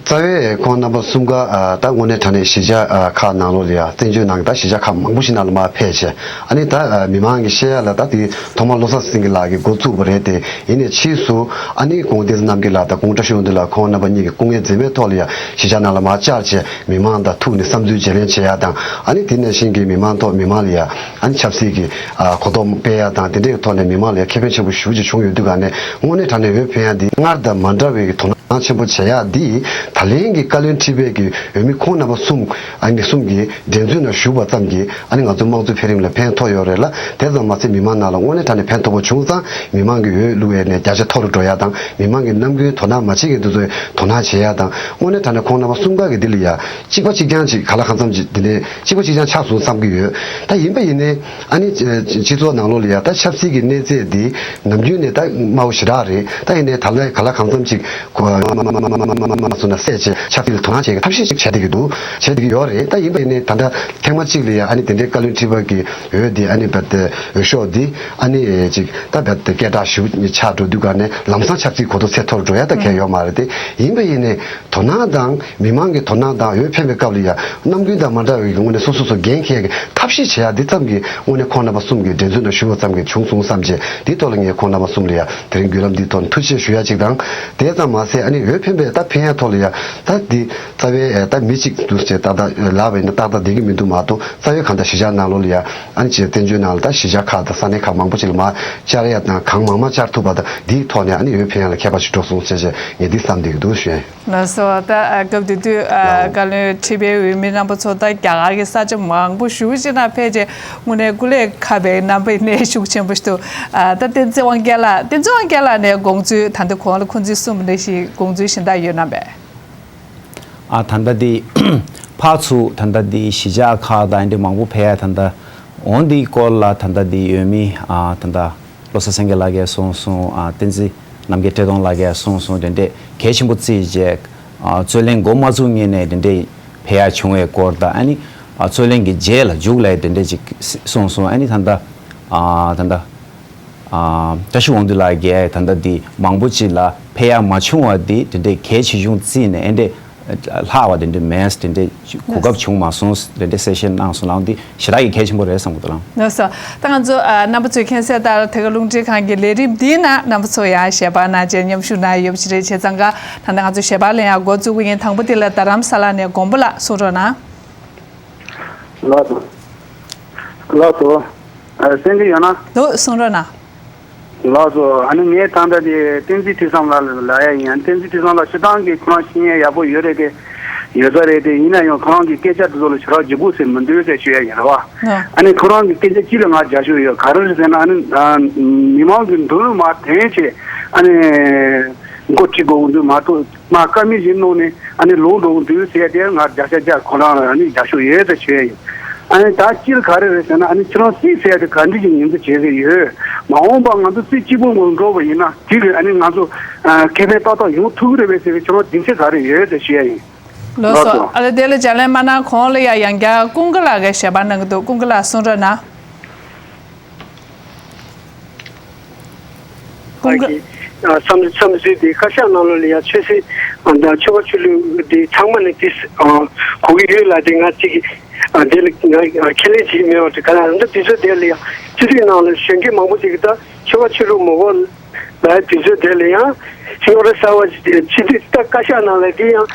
རྩ་བའི་ཁོང་རྣམ་པ་གསུམ་ཀ་ཨ་ད་དངོས་གནས་དྲང་གནས་གཞིས་ཆགས་ཨ་ཁག་ནང་ལོགས་ལ་ཡ་བཙན་བྱོལ་ནང་གི་ད་གཞིས་ཆགས་ཁག་མང་པོ་ཞིག་ནང་ལ་མར་ཕེབས་བྱས། ཨ་ནི་ད་ཨ་མི་མང་གི་བཤད་ཡ་ལ་ད་དེ་ཐོག་མར་བློ་བཟང་སེང་གེ་ལགས་ཀྱིས་འགོ་བཙུགས་པ་རེད་དེ། ཡིན་ནའི་ཕྱིས་སུ་ཨ་ནི་ཁོང་བསྟན་འཛིན་རྣམ་རྒྱལ་ལགས་དང་ཁོང་བཀྲ་ཤིས་དབང་འདུས་ལགས་ཁོང་རྣམ་པ་གཉིས་ཀྱི་སྐུ་ངལ་འཛེམས་པའི་ཐོག་ལ་ཡ་གཞིས་ཆགས་ནང་ལ་མར་བཅར་བྱས། མི་མང་དང་ཐུག་ནས་བསམ་ཚུལ་བརྗེ་ལེན་བྱེད་ཡ་དང་། ཨ་ནི་དེ་ནང་བཞིན་གྱི་མི་མང་ཐོག་མི་མང་ལ་ཡ་ཨ་ནི་ཆབ་སྲིད་ཀྱི་ཨ་གོ་རྟོགས་སྤེལ་ཡ་དང་། དེ་འདྲའི་ཐོག་ནས་མི་མང་ལ་ཡ་ཁེ་ཕན་ཆེན་པོ་ཞེ་པོ་ཅིག་བྱུང་ཡོད་དུས་ག་ནས། དངོས་གནས་དྲང་གནས་འོས་འཕེན་ཡ་འདི་སྔར་དང་མ་འདྲ་བའི་གི་དོ་སྣང་ཆེན་པོ་བྱེད་ཡ་འདི་ད་ལན་གྱི་བཀའ་བློན་ཁྲི་པའི་གི་འོས་མི་ཁོང་རྣམ་པ་གསུམ། ཨ་ནི་གསུམ་གྱི་འགྲན་རྩོད་ནང་ཞུགས་པ་ཙམ་གྱིས་ཨ་ནི་ང་ཚོ་དམངས་གཙོའི་འཕེལ་རིམ་ལ་ཕན་ཐོགས་ཡོད་རེད་ལ། དེ་ཙམ་མ་ཟད་མི་མང་ནང་ལ་དངོས་གནས་དྲང་གནས་ཕན་ཐོགས་པ་བྱུང་ཙང་མི་མང་གི་འོས་བླུག་ཡས་ནས་བརྒྱ་ཆ་མཐོ་རུ་འགྲོ་ཡ་དང་། མི་མང་གི་རྣམ་ཀུན་དོ་སྣང་མ་བྱེད་མཁན་དེ་ཚོས་དོ་སྣང་བྱེད་ཡ་དང་། དངོས་གནས་དྲང་གནས་ཁོང་རྣམ་པ་གསུམ་ཀ་གི་འདི་ལ་ཡ་གཅིག་པ་གཅིག་རྐྱང་ཅིག་ག་ལ་གང་འཚམ་ཅིག་འདི་ནས་གཅིག་པ་གཅིག་རྐྱང་ཆགས་སོང་བསམ་གྱི་ཡོད། ད་ཡིན་པ་ཡིན་ནའི་ཨ་ནི་སྤྱི་ཚོགས་ནང་ལོགས་ལ་ཡ་ད་ཆབ་སྲིད་ཀྱི་གནས་ཚད་འདི་ནམ་རྒྱུན་ནས་ད་དམའ་བོ་ཞེ་དྲག་རེད། ད་ཡིན་ནའི་ད་ལྟ་ག་ལ་གང་འཚམ་ཅིག་གོ་སོང་ན་སད་བྱས་ཆབ་སྲིད་ལ་དོ་སྣང་བྱེད་ཀྱི་ཐབས་ཤེས་ཤིག་བྱས་བསྡད་ཀྱི་འདུག་བྱས་བསྡད་ཀྱི་ཡོད་རེད། ད་ཡིན་པ་ཡིན་ནའི་ད་ལྟ་ཐེངས་མ་གཅིག་ལ་ཡ་ཨ་ནི་དེ་འདྲའི་བཀའ་བློན་ཁྲི་པ་གི་འོས་འདི་ཨ་ནི་རྦད་དེ་འོས་ཤོག་འདི་ཨ་ནི་ཅིག་ད་རྦད་དེ་སྐད་གྲགས་ཞེ་པོ་ཆགས་འགྲོ་དུས་ག་ནས་ལམ་སང་ཆབ་སྲིད་གོ་རྟོགས་ཚད་མཐོ་རུ་འགྲོ་ཡ་ད་གལ་ཡོད་མ་རེད་དེ། ཡིན་པ་ཡིན་ནའི་དོ་སྣང་དང་མི་མང་གི་དོ་སྣང་དང་འོས་འཕེན་པའི་སྐབས་ལ་ཡ་རྣམ་ཀུན་དང་མ་འདྲ་བའི་ངོས་ནས་སོ་སོ་སོ་འགན་འཁྱེར་གྱི་ཐབས་ཤེས་བྱེད་ཡ་འདི་ཙམ་གྱིས་དངོས་གནས་ཁོང་རྣམ་པ་གསུམ་གྱི་འགྲན་རྩོད་ནང་ཞུགས་པ་ཙམ་གྱིས་བྱུང་སོང་བསམ་བྱས། འདིའི་ཐོག་ལ་ངས་ཁོང་རྣམ་པ་གསུམ་ལ་ཡ་དེ་རིང་བརྒྱུད་ལམ་འདིའི་ཐོག་ནས་ཐུགས་རྗེ་ཆེ་ཞུ་ཡ་གཅིག་དང་། དེ་ཙམ་མ་ཟད་ཨ་ནི་འོས་འཕེན་པའི་ད་འཕེན་ཡ་ཐོག་ལ་ཡ་ད་འདི་རྩ་བའི་ད་མི་གཅིག་འདུག་ཅེས་ཏག་ཏག་ལབ་པ་ཡིན་ན་ཏག་ཏག་བསྡད་ཀྱི་མི་འདུག་མ་གཏོགས། རྩ་བའི་གང་ལྟར་གཞིས་ཆགས་ནང་ལོགས་ལ་ཡ་ཨ་ནི་ཅིག་བཙན་བྱོལ་ནང་ལ་ད་གཞིས་ཆགས་ཁག་དང་ས་གནས་ཁག་མང་པོ་ཅིག་ལ་མར་བཅར་ཡ་དང་། གང་མང་མང་བཅར་ཐུབ་པ་དང་། འདིའི་ཐོག་ནས་ཨ་ནི་འོས་འཕེན་ཡ་ལ་ཁྱད་པར་ཞིག་འགྲོ་སོང་ཟེར་བྱས་ངས་འདི་བསམ་བསྡད་ཀྱི་འདུག་ཞུ་ཡ་ཡིན། ལགས་སོ། ད་ཨ་སྐབས་དེ་དུས་ཨ་ལའོ། བཀའ་བློན་ཁྲི་པའི་འོས་མི་རྣམ་པ་ཚོ་ད་རྒྱ་གར་གྱི་ས་ཆ་མང་པོ་ཞེ་པོ་ཅིག་ནང་ཕེབས་རྗེས་དངོས་གནས་སྐུ་ལས་ཁག་པའི་རྣམ་པ་ཡིན་ནའི་ཤུགས་ཆེན་པོ་ཞིག་འདུག་ཨ་ད་བསྟན་འཛིན་དབང་རྒྱལ་ལགས། བསྟན་འཛིན་དབང་རྒྱལ་ལགས་ནས་དགོངས་ཚུལ། ད་ལྟ་གོང་ལ་ཁོང་ཚོས་གསུངས་པ་ནང་བཞིན་དགོངས་ཚུལ་གཞན་དག་ཡོད་སྣང་བས། ཨ་ད་ལྟ་འདི་ཕར་ཚུར་ད་ལྟ་འདི་གཞིས་ཆགས་ཁག་དང་འདི་མང་པོ་ཕེབས་ཡ། ད་ལྟ་འོ་འདིའི་སྐོར་ལ་ད་ལྟ་འདི་འོས་མི་ཨ་ད་ལྟ་བློ་བཟང་སེང་གེ་ལགས་ཀྱིས་གསུངས་སོང་། ཨ་བསྟན་འཛིན་རྣམ་རྒྱལ་བཀྲས་མཐོང་ལགས་ཀྱིས་གསུངས་སོང་། དེ་འདྲས་གལ་ཆེན་པོ་བརྩིས་བྱས་ཨ་རྩོད་གླེང་འགོ་མ་བཙུགས་སྔོན་ནས་དེ་འདྲས་ཕེབས་ཡ་བྱུང་བའི་སྐོར་དང་། ཨ་ནི་ཨ་རྩོད་གླེང་གི་རྗེས་ལ་མཇུག་ལ་དེ་འདྲས་ཅིག་གསུངས་སོང་། ཨ་ནི་ད་ལྟ་ཨ་ད་ལྟ་ཨ་བཀྲ་ཤིས་དབང་འདུས་ལགས་ཀྱིས་ད་ལྟ་འདི་མང་པོ་ཅིག་ལ་ཕེབས་ཡ་མ་བྱུང་བ་འདི་དེ་འདྲའི་གལ་ཆེ་ཆུང་བརྩིས་ནས་ཨེ་འདྲས་ལྷག་པ་དེ་འདྲས་མེད། དེ་འདྲས་གོ་སྐབས་བྱུང་མ་སོང་། དེ་འདྲས་གསལ་བཤད་གནང་སོང་ལ། འདི་ཞེ་དྲག་གི་གལ་ཆེན་པོ་རེད་བསམ་གྱི་འདུག་ལགས། ལགས་སོ། ད་ང་ཚོ་ཨ་རྣམ་པ་ཚོས་མཁྱེན་གསལ་ལྟར་དེ་ག་རླུང་འཕྲིན་ཁང་གི་ལས་རིམ་འདིའི་ནང་རྣམ་པ་ཚོ་ཡང་ཞལ་པར་གནང་བྱས་མཉམ་ཞུགས་གནང་ཡོད་པ་ཞིག་རེད། བྱས་ཙང་ཀ་ད་ལྟ་ང་ཚོ་ཞལ་པར་ལེན་ཡ་འགོ་བཙུགས་ཀྱི་ཡིན། དང་པོ་དེ་ལ་རྡ་རམ་ས་ལ་ནས་མགོན་པོ་ལགས་གསུང་རོགས་གནང་། ལགས་སོ། ལགས་སོ། ཨ་གསན་གྱི་ཡོད་ན། འདུག་གསུང་རོགས་གནང་། ལགས་སོ། ཨ་ནི་ངས་ད་ལྟ་དེ་བསྟན་འཛིན་ཁྲི་བཟང་ལགས་ལ་ལབ་ཡ་ཡིན། བསྟན་འཛིན་ཁྲི་བཟང་ལགས་སྤྱིར་བཏང་གི་ཁོ་རང་ཤེས་ཡོན་ཡག་པོ་ཡོད་རེད་དེ། ཡོད་ས་རེད་དེ། ཡིན་ན་ཡང་ཁོ་རང་གི་སྐད་ཆ་དེ་ཚོ་ལ་ཞེ་དྲག་ལྗིད་ཁོག་ཟེར་མི་འདུག་ཟེར་ཞུ་ཡ་ཡིན་རེད་བ། ཨ་ནི་ཁོ་རང་གི་སྐད་ཆ་གཅིག་ལ་ང་རྒྱབ་སྐྱོར་ཡོད། ག་རེ་རེད་ཟེར་ན། ཨ་ནི་མི་མང་གི་མདུན་ལ་མར་དེང་ཆེ་ཨ་ནི་འགོ་ཁྲིད་དགོས་ཀྱི་འདུག་མ་གཏོགས། མ་དཀའ་མི་ཞིག་གནང་ནས་ཨ་ནི་ལོག་འགྲོ་གི་འདུག་ཟེར་ཡ་དེ་ང་བརྒྱ་ཆ་བརྒྱ་ཁོ་རང་ལ་ཨ་ནི་རྒྱབ་སྐྱོར་ཡོད་ཟེར་ཞུ་ཡ་ཡིན། ཨ་ནི་ད་སྤྱིར་ག་རེ་རེད་ཟེར་ན། ཨ་ནི་ཁྱེད་རང་སྲིད་ཟེར་ཡ་དེ་ག་འདྲ་ཞིག་ཉིན་མཚན་བྱེད་ཀྱི་ཡོད། མ་འོངས་པ་ང་ཚོ་སྲིད་གཅིག་པུ་ངོ་འགྲོ་བ་ཡིན་ན་དེ་གི་ཨ་ནི་ང་ཚོ་ཨ་ཁེ་ཕན་ཏག་ཏག་ཡོང་ཐུབ་ཀྱི་རེད་པས་ཟེར་བའི་ཁྱེད་རང་སྡིངས་ཆ་ག་རེ་ཡོད་ཟེར་ཞུ་ཡ་ཡིན། ལགས་སོ། ལགས་སོ། ཨ་ལ་དེ་ལ་ལྗགས་ལན་མ་གནང་གོང་ལ་ཡ་ཡང་བསྐྱར་ཀུན་དགའ་ལགས་ཀྱིས་ཞལ་པར་གནང་གི་འདུག་ཀུན་དགའ་ལགས་གསུང་རོགས་གནང་། ཁོང་གིས་ཨ་བསམ་བསམ་ཚུལ་དེ་བཀའ་ཤག་ནང་ལོགས་ལ་ཡང་ཆོས་སྲིད་ཨ་དང་ཆོལ་ཁ་ཆོས་ལུགས་དེ་ཚང་མ་ནས་དེ་ཨ་གོ་གི་ཡོད་ལ། དེ་ང་གཅིག་གིས་ཨ་དེ་ལ་ང་ཨ་ཁས་ལེན་བྱེད་ཀྱི་མེད་པ་དེ། ག་ལ་ད་དུས་ཚོད་དེ་ལ་ཡང་སྤྱི་འཐུས་ནང་ལ་གཞོན་སྐྱེས་མང་པོ་ཅིག་གིས་ད་ཆོལ་ཁ་ཆོས་ལུགས་མ་གོ་ལ། དུས་ཚོད་དེ་ལ་ཡང་རྙོག་དྲ་གསར་བ་ཅིག་སྤྱི་འཐུས་ད་བཀའ་ཤག་ནང་ལ་དེ་ཡང་ཨུ་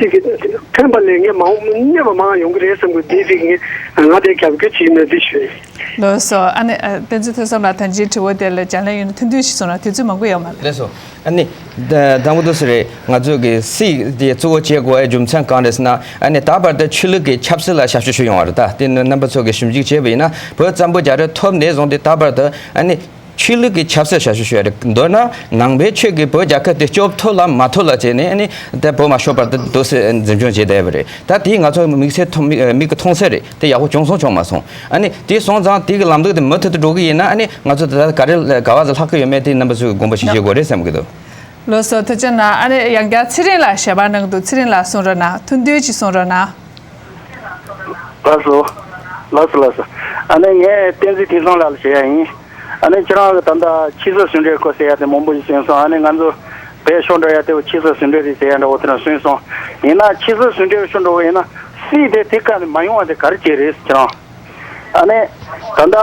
ཅིག་གིས་ཕན་པ་ལས་ངན་མང་པོ་གནོད་པ་མང་ཡོང་གི་རེད་བསམ་གི། དེ་དེ་ངས་ང་དེ་རྒྱབ་སྐྱོར་བྱེད་ཀྱི་མེད་དེ་ཞུ་ཡིན། ལགས་སོ། ཨ་ནི་ཨ་བསྟན་འཛིན་ཐོས་བསམ་ལགས། ད་ཅིའི་དྲི་བ་དེ་ལ་ལྗགས་ལན་ཡོད་ན་ཐུང་ཐུང་ཞིག་གསུང་རོགས། དུས་ཚོད་མང་པོ་ཡོད་མ་རེད། ལགས་སོ། ཨ་ནི་ད་དང་པོ་དུ་སུ་རེད། ང་ཚོ་གི་སྲིད་དེ་གཙོ་བོ་བྱེད་དགོས་པའི་རྒྱུ་མཚན་གང་རེད་ཟེར་ན། ཨ་ནི་ད་བར་དུ་ཆོས་ལུགས་ཀྱི་ཆབ་སྲིད་ལ་ཞབས་ཞུ་ཞུ་ཡོང་བ་རེད། ད་དེ་ནི་རྣམ་པ་ཚོ་གི་ཞིབ་འཇུག་བྱས་པ་ཡིན་ན། བོད་བཙན་པོ་རྒྱ་རིགས་ཐོབ་ནས་བཟུང་སྟེ་ད་བར་དུ་ཨ་ནི་ཆོས་ལུགས་ཀྱི་ཆབ་སྲིད་ཞབས་ཞུ་ཞུ་ཡ་རེད། མདོར་ན་ནང་པའི་ཆོས་ཀྱིས་བོད་རྒྱལ་ཁབ་དེ་སྐྱོབ་ཐུབ་ལ་མ་ཐུབ་ལ་བྱས་ནས། ཨ་ནི་དེ་བོད་མ་ཤོར་བར་དུ་འདུག་སེ་འཛིན་སྐྱོང་བྱས་བསྡད་པ་རེད། ད་དེ་ང་ཚོ་དམིགས་བསལ་མཐོང་མིག་མིག་གིས་མཐོང་གསལ་རེད། དེ་ཡག་པོ་བྱུང་སོང་བྱུང་མ་སོང་། ཨ་ནི་དེ་སོང་ཙང་དེ་གི་ལམ་ལུགས་དེ་མུ་མཐུད་དུ་འགྲོ་གི་ཡིན་ན། ཨ་ནི་ང་ཚོ་ད་ལྟ་ག་རེ་ག་བ་ཟེ་ལྷག་གི་ཡོད་མེད་དེ་རྣམ་པ་ཚོས་དགོངས་པ་བཞེས་བཞེས་དགོས་རེད་བསམ་གི་འདུག་ལགས་སོ། ཐུགས་རྗེ་གནང་། ཨ་ནི་ཡང་བསྐྱར་ཚེ་རིང་ལགས་ཞལ་པར་གནང་གི་འདུག་ཚེ་རིང་ལགས་གསུང་རོགས་གནང་། ཐུང་ཐུང་ཅིག་གསུང་རོགས་གནང་། ལགས་སོ། ལགས་སོ། ལགས་སོ། ཨ་ནི་ངས་བསྟན་འཛིན་ཐོས་བསམ་ལགས་ལ་ཞུ་ཡ་ཡིན། ཨ་ནི་ཁྱེད་རང་གི་ད་ལྟ་ཆོས་སྲིད་ཟུང་འབྲེལ་སྐོར་ཟེར་ཡ་དེ་མང་པོ་ཞིག་གསུངས་སོང་། ཨ་ནི་ང་ཚོ་ བས་ཤོག་འགྲོ་ཡ་དེ་བོ་ཆི་ས་ཟུན་འདྲེ་རེད་ཟེར་ཡ་འདྲ་བོ་དེ་འདྲ་གསུངས་སོང་། ཡིན་ན་ཆི་ས་ཟུན་འདྲེ་ཤོག་འགྲོ་བ་ཡིན་ན་སྲིད་དེ་དེ་ཀ་ནས་མ་ཡོང་བ་དེ་ག་རེ་བྱེད་རེད་ཟེར་ཁྱེད་རང་། ཨ་ནི། ད་ལྟ།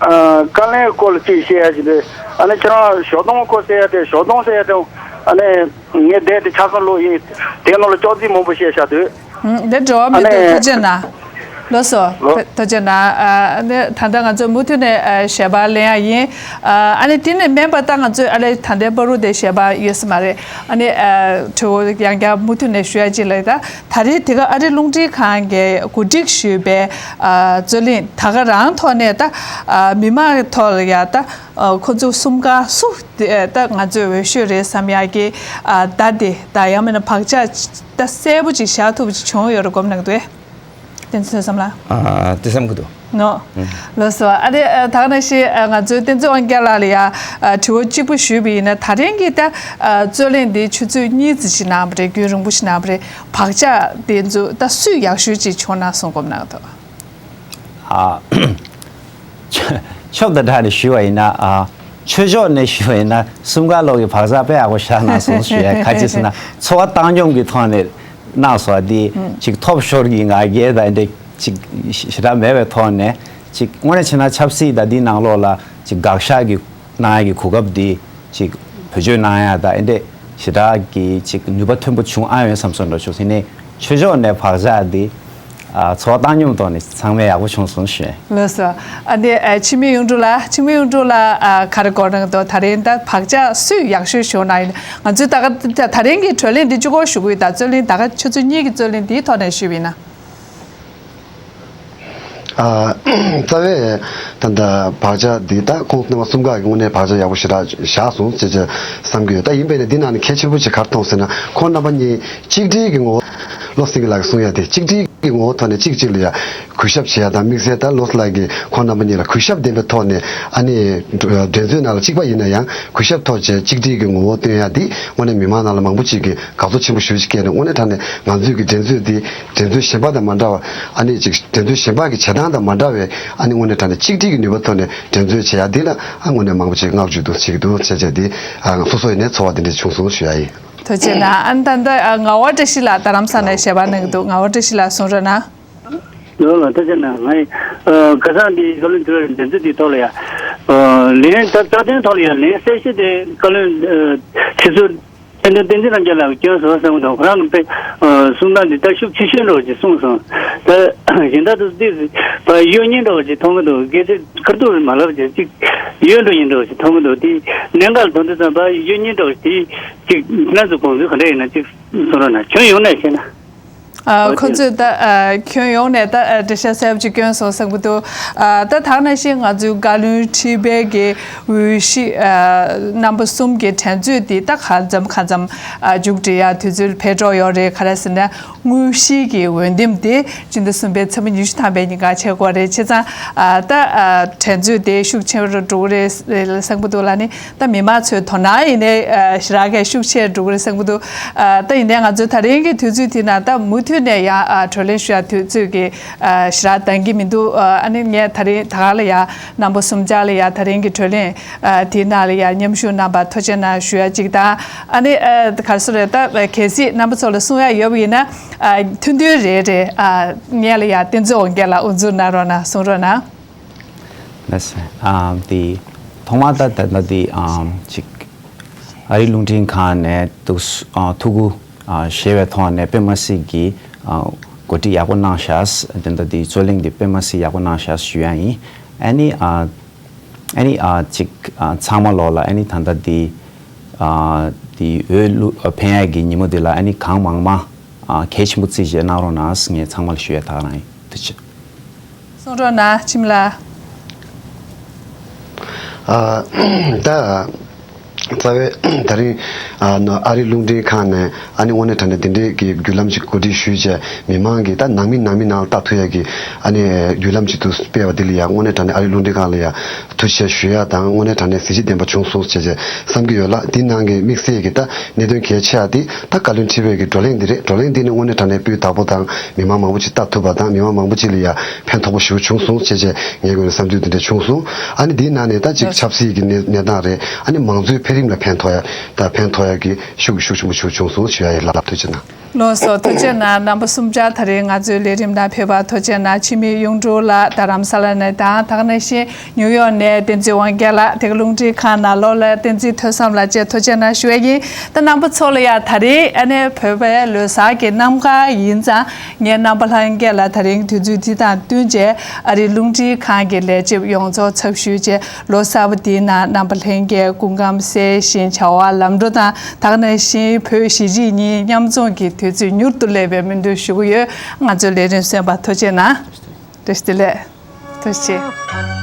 ཨ། བཀའ་བློན་སྐོར་ལ་ཅིག་བཤད་ཡ་ཅིག་འདུག་ཨ་ནི་ཁྱེད་རང་ཞོགས་དོང་སྐོར་ཟེར་ཡ་དེ་ཞོགས་དོང་ཟེར་ཡ་དེ། ཨ་ནི། ངས་བསྡད་དེ་ཆ་ཚང་ཀློག་ཡིན། དེ་ནང་ལ་ཅོག་ཙེ་མང་པོ་བཤད་བཞག་འདུག་ཨ། ཨང་། འདི་འགྲོ་བ་མི་འདུག་ཨ་ནི་ཐུགས་རྗེ་གནང་། ལགས་སོ། ལོ། ཐུགས་རྗེ་གནང་། ཨ་ནི་ད་ལྟ་ང་ཚོས་མུ་མཐུད་ནས་ཨ་ཞལ་པར་ལེན་ཡ་ཡིན། ཨ་ནི་དེ་ནས་མིན་པ་ད་ང་ཚོས་ཨ་ལས་ད་ལྟའི་བར་དུ་དེ་ཞལ་པར་ཡོད་ས་མ་རེད། ཨ་ནི་ཨ་དྲི་བ་ཡང་བསྐྱར་མུ་མཐུད་ནས་ཞུ་ཡ་ཅིག་ལ་ད། ད་རེས་དེ་ག་ཨ་རི་རླུང་འཕྲིན་ཁང་གིས་གོ་སྒྲིག་ཞུས་པའི་ཨ་རྩོད་གླེང་ད་ག་རང་ཐོག་ནས་ད་ཨ་མི་མང་གི་ཐོག་ལ་ཡ་ད་ཨ་ཁོ་ཚོ་གསུམ་ཀ་སུ་དེ་ད་ང་ཚོའི་འོས་ཤོས་རེད་བསམ་ཡ་གི་ཨ་བརྡ་དེ་ད་ཡང་མིན་ན་བག་ཆགས་ད་གསལ་པོ་ཅིག་བཞག་ཐུབ་པ་ཅིག་བྱུང་ཡོད་རེད་དགོངས་གནང་འདུག་དེ་ཚོའི་བསམ་ལ། ཨ་དེ་བསམ་གི་འདུག་ནོ། ལགས་སོ། ཨ་རེ་ཨ་ད་ག་ནང་བཞིན་ཨ་ང་ཚོའི་བསྟན་འཛིན་དབང་རྒྱལ་ལགས་ལ་ཡ་ཨ་དྲི་བ་གཅིག་པུ་ཞུས་པ་ཡིན་ན་ད་རིང་གི་ད་ཨ་རྩོད་གླེང་འདི་ཆུ་ཚོད་གཉིས་ཙམ་ཞིག་གནང་བ་རེད། རྒྱུན་རིང་པོ་ཞིག་གནང་བ་རེད། བག་ཆགས་དེ་ཚོ་ད་སུས་ཡག་ཤོས་ཅིག་བྱུང་ན་གསུང་དགོངས་གནང་ཐོག་ཨ་ཕྱོགས་དང་སྦྲགས་ནས་ཞུས་པ་ཡིན་ན། ཨ་ཆོས་ཕྱོགས་ནས་ཞུས་པ་ཡིན་ན་གསུམ་ཀ་ལོག་གི་བག་ཆགས་དཔེ་ཡག་པོ་བཞག་གནང་སོང་ཞུ་ཡ། ག་ཅི་ཟེར་ན་འཚོ་བ་བཏང་སྙོམས་ཀྱི་ཐོག་ནས་གནང་སོང་། དེ་ཅིག་ཐོབ་ཤོར་གྱི་ང་རྒྱལ་དང་འདྲ་ཅིག་ཞེ་དྲག་མེད་པའི་ཐོག་ནས་ཅིག་དངོས་གནས་བྱས་ན་ཆབ་སྲིད་དང་འདིའི་ནང་ལོགས་ལ་ཅིག་དགག་བཞག་གི་གནང་ཡ་གི་གོ་སྐབས་འདི་ཅིག་བེད་སྤྱོད་གནང་ཡ་དང་ཨེ་འདྲས་ཞེ་དྲག་གི་ཅིག་ནུས་པ་ཐོན་པོ་བྱུང་ཨ་ཡོད་བསམ་སོང་འགྲོ་ཆོག་དེ་ནས་ཆོས་ཕྱོགས་ནས་བག་ཆགས་འདི་ཨ་འཚོ་བ་བཏང་སྙོམས་ཐོག་ནས་ཚང་མས་ཡག་པོ་བྱུང་སོང་ཞུ། ལགས་སོ། ཨ་འདི་ཨ་འཆི་མེད་གཡུ་འབྲུག་ལགས། འཆི་མེད་གཡུ་འབྲུག་ལགས་ཨ་ག་རེ་དགོངས་གནང་འདུག་ད་རིང་ད་བག་ཆགས་སུས་ཡག་ཤོས་བྱུང་ན་ཡིན། ང་ཚོས་ད་ག་ད་རིང་གི་གྲོས་གླེང་འདི་གཅིག་པོ་ཞུ་གི་ཡོད། ད་རྩོད་གླེང་ད་ག་ཆུ་ཚོད་གཉིས་ཀྱི་རྩོད་གླེང་འདིའི་ཐོག་ནས་ཞུས་པ་ཡིན་ན། ཨ་རྩ་བའི་ད་ལྟ་བག་ཆགས་འདི་ད་ཁོང་རྣམ་པ་གསུམ་ཀ་གི་དངོས་གནས་བག་ཆགས་ཡག་པོ་ཞེ་དྲག་བཞག་སོང་ཅེས་ཅེས་བསམ་གྱི་ཡོད། ད་ཡིན་པས་ན་འདི་ནང་ནས་གལ་ཆེན་པོ་ཅིག་ག་རེ་མཐོང་ཟེར་ན་ཁོང་རྣམ་པ་གཉིས་གཅིག་སྒྲིལ་གྱི་ངོ་བོ། བློ་སེང་གི་ལགས་གསུང་ཡ་དེ་གཅིག་སྒྲིལ་གྱི་ངོ་བོ་ཐོག་ནས་གཅིག་གཅིག་ལ་ཡ་གུས་ཞབས་བྱེད་ཡ་དང་། དམིགས་བསལ་ད་བློ་སེང་ལགས་ཀྱིས་ཁོང་རྣམ་པ་གཉིས་ལ་གུས་ཞབས་ལྡན་པའི་ཐོག་ནས་ཨ་ནི་འགྲན་རྩོད་ནང་ལ་གཅིག་པ་ཡིན་ན་ཡང་གུས་ཞབས་ཐོག་བྱས་གཅིག་སྒྲིལ་གྱི་ངོ་བོ་སྟོན་ཡ་འདི་དངོས་གནས་མི་མང་ནང་ལ་མང་པོ་ཅིག་གིས་དགའ་ཚོར་ཆེན་པོ་ཞེ་པོ་ཅིག་སྐྱེས་ནས། དངོས་གནས་དྲང་གནས་ང་ཚོས་ཀྱི་འགྲན་རྩོད་འདི་འགྲན་རྩོད་གཞན་པ་དང་མ་འདྲ་བ། ཨ་ནི་ཅིག་འགྲན་རྩོད་གཞན་པ་གི་བྱེད་སྟངས་དང་མ་འདྲ་བའི་ཨ་ནི་དངོས་གནས་དྲང་གནས་གཅིག་སྒྲིལ་གྱི་ནུས་པ་ཐོག་ནས་འགྲན་རྩོད་བྱེད་ཡ་འདི་ལ་ཨ་དངོས་གནས་མང་པོ་ཅིག་བསྔགས་བརྗོད་འདུག་བྱེད་ཀྱི་འདུག་བྱས་བྱས་འདི་ཨ་སོ་སོ་ཡིན་ནའི་ཚོར་བ་འདི་འདྲ་བྱུང་སོང་ཞུ་ཡ་ཡིན། ཐུགས་རྗེ་གནང་། ཨ་ནི་ད་ལྟ་ཨ་ངག་དབང་བཀྲ་ཤིས་ལགས་རྡ་རམ་ས་ལ་ནས་ཞལ་པར་གནང་གི་འདུག་ངག་དབང་བཀྲ་ཤིས་ལགས་གསུང་རོགས་གནང་། ལོ་ལ་ཐུགས་རྗེ་གནང་། ང་ཡི་ཨ་ཁ་སང་འདི་བཀའ་བློན་ཁྲི་པའི་འགྲན་རྩོད་འདིའི་ཐོག་ལ་ཡ་ཨ་ལན་ད་རྩ་དོན་ཐོག་ལ་ཡ་ལན་གསལ་བཤད་དེ་བཀའ་བློན་ཨ་ཁྲི་ཟུར་ཐེན་ཐོན་བསྟན་འཛིན་རྣམ་རྒྱལ་ལགས་ཀྱིས་བསྐྱོན་སོང་བསམ་གྱི་འདུག་ཁོ་རང་གི་དཔེ་ཨ་གསུང་སྟངས་འདི་ལྟ་ཤུགས་ཆེ་ཤོས་འདྲ་བོ་ཅིག་གསུངས་སོང་། ད་གཞན་དག་ཏུ་འདི་ཕར་གཡོ་སྙིང་འདྲ་བོ་ཅིག་མཐོང་གི་འདུག་སྐད་ཆ་ཁ་ཐུག་མ་ལབ་ཅིག་ཅིག་གཡོ་འགྲོ་ཡིན་འདྲ་བོ་ཅིག་མཐོང་གི་འདུག་དེ་གནད་འགག་ལ་ཐོན་དུས་ཙམ་པ་གཡོ་སྙིང་འདྲ་བོ་ཅིག་ཅིག་ང་ཚོ་དགོངས་ཚུལ་ག་འདྲ་ཡིན་ན་ཅིག་གསུང་རོགས་གནང་། ཁྱོན་ཡོངས་ནས་བཤད་ན། ཨ་ཁོ་ཚོས་ད་ཨ་ཁྱོན་ཡོངས་ནས་ད་ཨ་འགྲེལ་བཤད་གསལ་པོ་ཅིག་བསྐྱོན་སོང་བསམ་གྱི་འདུག་ཨ་ད་ད་ག་ནང་བཞིན་ང་ཚོའི་བཀའ་བློན་ཁྲི་པའི་གི་འོས་གཞི་ཨ་རྣམ་པ་གསུམ་གྱི་འགྲན་རྩོད་འདི་ད་གང་འཚམ་གང་འཚམ་ཨ་མཇུག་སྒྲིལ་ཡ་དུས་ཚོད་འཕེལ་འགྲོ་ཡོད་རེད། ག་རེ་ཟེར་ན་དངོས་གཞིའི་གི་འོས་འདེམས་དེ་སྤྱི་ཟླ་གསུམ་པའི་ཚེས་པ་ཉི་ཤུ་ཐམ་པའི་ཉིན་ཀ་བྱེད་དགོས་རེད། བྱས་ཙང་ཨ་ད་ཨ་འགྲན་རྩོད་དེ་ཤུགས་ཆེ་རུ་འགྲོ་གི་རེད་བསམ་གྱི་འདུག་ལ་ནི། ད་མི་མང་ཚོའི་དོ་སྣང་ཡིན་ནའི་ཨ་ཞེ་དྲག་གི་ཤུགས་ཆེ་འགྲོ་གི་རེད་བསམ་གྱི་འདུག་ཨ་ད་ཡིན་ནའི་ང་ཚོའི་ད་རིང་གི་དུས་ཚོད་དེ་ན་ད་མུ་མཐུད་ནས་ཡང་ཨ་བགྲོ་གླེང་ཞུ་ཡ་དུས་ཚོད་ཀྱི་ཨ་ཞེ་དྲག་འདང་གི་མི་འདུག་ཨ་ནི་ངས་ད་རིང་ད་ག་ལ་ཡ་རྣམ་པ་གསུམ་ཆ་ལ་ཡ་ད་རིང་གི་བགྲོ་གླེང་ཨ་དེའི་ནང་ལ་ཡ་མཉམ་ཞུགས་གནང་བར་ཐུགས་རྗེ་གནང་ཞུ་ཡ་གཅིག་དང་། ཨ་ནི་ཨ་ག་རེ་ཟེར་རེད། ད་གལ་སྲིད་རྣམ་པ་ཚོ་ལ་གསུང་ཡ་ཡོད་པ་ཡིན་ན་ཨ་ཐུང་ཐུང་རེ་རེ་ཨ་ངས་ལ་ཡ་བསྟན་འཛིན་དབང་རྒྱལ་ལགས་དབུ་འཛུགས་གནང་རོགས་གནང་། གསུང་རོགས་གནང་། ལགས་སོ། ཨ་དེ་ཐོག་མར་ད་ད་ད་དེ་ཨ་ཅིག་ཨ་རིའི་རླུང་འཕྲིན་ཁང་ནས་འདུག་ཨ་ཐུགས་ཁུར་ཨ་བཞེས་པའི་ཐོག་ནས་དཔེ་མ་སྲིད་ཀྱི་ཨ་གོ་སྒྲིག་ཡག་པོ་གནང་ཤག་དེ་འདྲ་དེ་རྩོད་གླེང་དེ་དཔེ་མ་སྲིད་ཡག་པོ་གནང་ཤག་ཞུ་ཡ་ཡིན། ཨ་ནི་ཨ་ཨ་ནི་ཨ་ཅིག་ཨ་ཚང་མ་ལོག་ལ་ཨ་ནི་ད་ལྟ་དེ་ཨ་དེ་འོས་བླུག་ཨ་འཕེན་ཡ་གི་ཉིན་མོ་དེ་ལ་ཨ་ནི་གང་མང་མང་ཨ་གལ་ཆེན་པོ་བརྩིས་བྱས་གནང་རོགས་གནང་ངས་ཚང་མ་ལ་ཞུ་ཡ་ད་ག་རང་ཡིན། ཐུགས་རྗེ་ཆེ། གསུང་རོགས་གནང་འཆི་མེད་ལགས། ཨ་ད་རྩ་བའི་ད་རིང་ཨ་ནི་ཨ་རིའི་རླུང་འཕྲིན་ཁང་ནས་ཨ་ནི་དངོས་གནས་དྲང་གནས་འདི་འདྲའི་གི་བརྒྱུད་ལམ་ཅིག་གོ་སྒྲིག་ཞུས་བྱས་མི་མང་གིས་ད་ནང་མི་ནང་མི་ནང་ལ་ལྟ་ཐུབ་ཡ་གི་ཨ་ནི་བརྒྱུད་ལམ་ཅིག་ཏུ་སྤེལ་བ་འདི་ལ་ཡ་དངོས་གནས་དྲང་གནས་ཨ་རིའི་རླུང་འཕྲིན་ཁང་ལ་ཡ་ཐུགས་རྗེ་ཆེ་ཞུ་ཡ་དང་། དངོས་གནས་དྲང་གནས་གཟི་བརྗིད་ལྡན་པ་བྱུང་སོང་ཞེས་བྱས་བསམ་གྱི་ཡོད་ལ། འདི་ནང་གི་དམིགས་བསལ་གྱི་ད་གནད་དོན་གལ་ཆེ་བ་འདི་ད་བཀའ་བློན་ཁྲི་པའི་གི་བགྲོ་གླེང་འདི་རེད། བགྲོ་གླེང་འདི་ནི་དངོས་གནས་དྲང་གནས་སྤུས་དག་པོ་དང་མི་མང་མང་པོ་ཅིག་ལྟ་ཐུབ་པ་དང་མི་མང་མང་པོ་ཅིག་ལ་ཡ་ཕན་ཐོགས་པོ་ཞེ་པོ་བྱུང་སོང་ཞེས་བྱས་ངའི་ངོས་ནས་བསམ་ཚུལ་འདི་འདྲ་བྱུང་སོང་། ཨ་ནི་འདིའི་ནང་ནས་ད་ཅིག་ཆབ་སྲིད་ཀྱི་གནས་གནས་སྟངས་རེད། ཨ་ནི་མང་གཙོའི་ ལས་རིམ་ལ་ཕན་ཐོགས་ཡ་དང་ཕན་ཐོགས་ཡ་གི་ཤུགས་ཤུགས་ཆེན་པོ་ཞིག་བྱུང་སོང་ཞུ་ཡ་ཡིན། ལགས་ཐུགས་རྗེ་གནང་། ལགས་སོ། ཐུགས་རྗེ་གནང་། རྣམ་པ་གསུམ་ཆར་ད་རེས་ང་ཚོའི་ལས་རིམ་ནང་ཕེབས་པར་ཐུགས་རྗེ་གནང་། འཆི་མེད་གཡུང་དྲུང་ལགས་རྡ་རམ་ས་ལ་ནས་དང་། ད་ག་ནང་བཞིན་ནིའུ་ཡོག་ནས་བསྟན་འཛིན་དབང་རྒྱལ་ལགས། དེ་ག་རླུང་འཕྲིན་ཁང་ནང་ལོགས་ལ་བསྟན་འཛིན་ཐོས་བསམ་ལགས་བཅས་ཐུགས་རྗེ་གནང་ཞུ་ཡ་ཡིན། ད་རྣམ་པ་ཚོ་ལ་ཡ་ད་རེས་ཨ་ནེ་བོད་པའི་ལོ་གསར་གྱི་རྣམ་དཀར་ཡིན་ཙང་། ངས་རྣམ་པ་ལྷན་རྒྱས་ལ་ད་རིང་དུས་ཚོད་འདི་དང་བསྟུན་བྱས་ཨ་རིའི་རླུང་འཕྲིན་ཁང་གི་ལས་བྱེད་ཡོངས་རྫོགས་ཚབ་ཞུས་བྱས། ལོ་གསར་པ་འདིའི་ནང་རྣམ་པ་ལྷན་རྒྱས་སྐུ་ཁམས་གསལ་ཞིང་བྱ་བ་ལམ་འགྲོ་དང་། ད་ག་ནང་བཞིན་བོད་གཞིས་བྱེས་གཉིས་མཉམ་འཛོམས་ཀྱི་དུས་ཚོད་མྱུར་དུ་སླེབས་པའི་སྨོན་འདུན་ཞུ་གི་ཡོད། ང་ཚོའི་ལས་རིམ་གསན་པར་ཐུགས་རྗེ་གནང་། བཀྲ་ཤིས་བདེ་ལེགས། ཐུགས་རྗེ་ཆེ།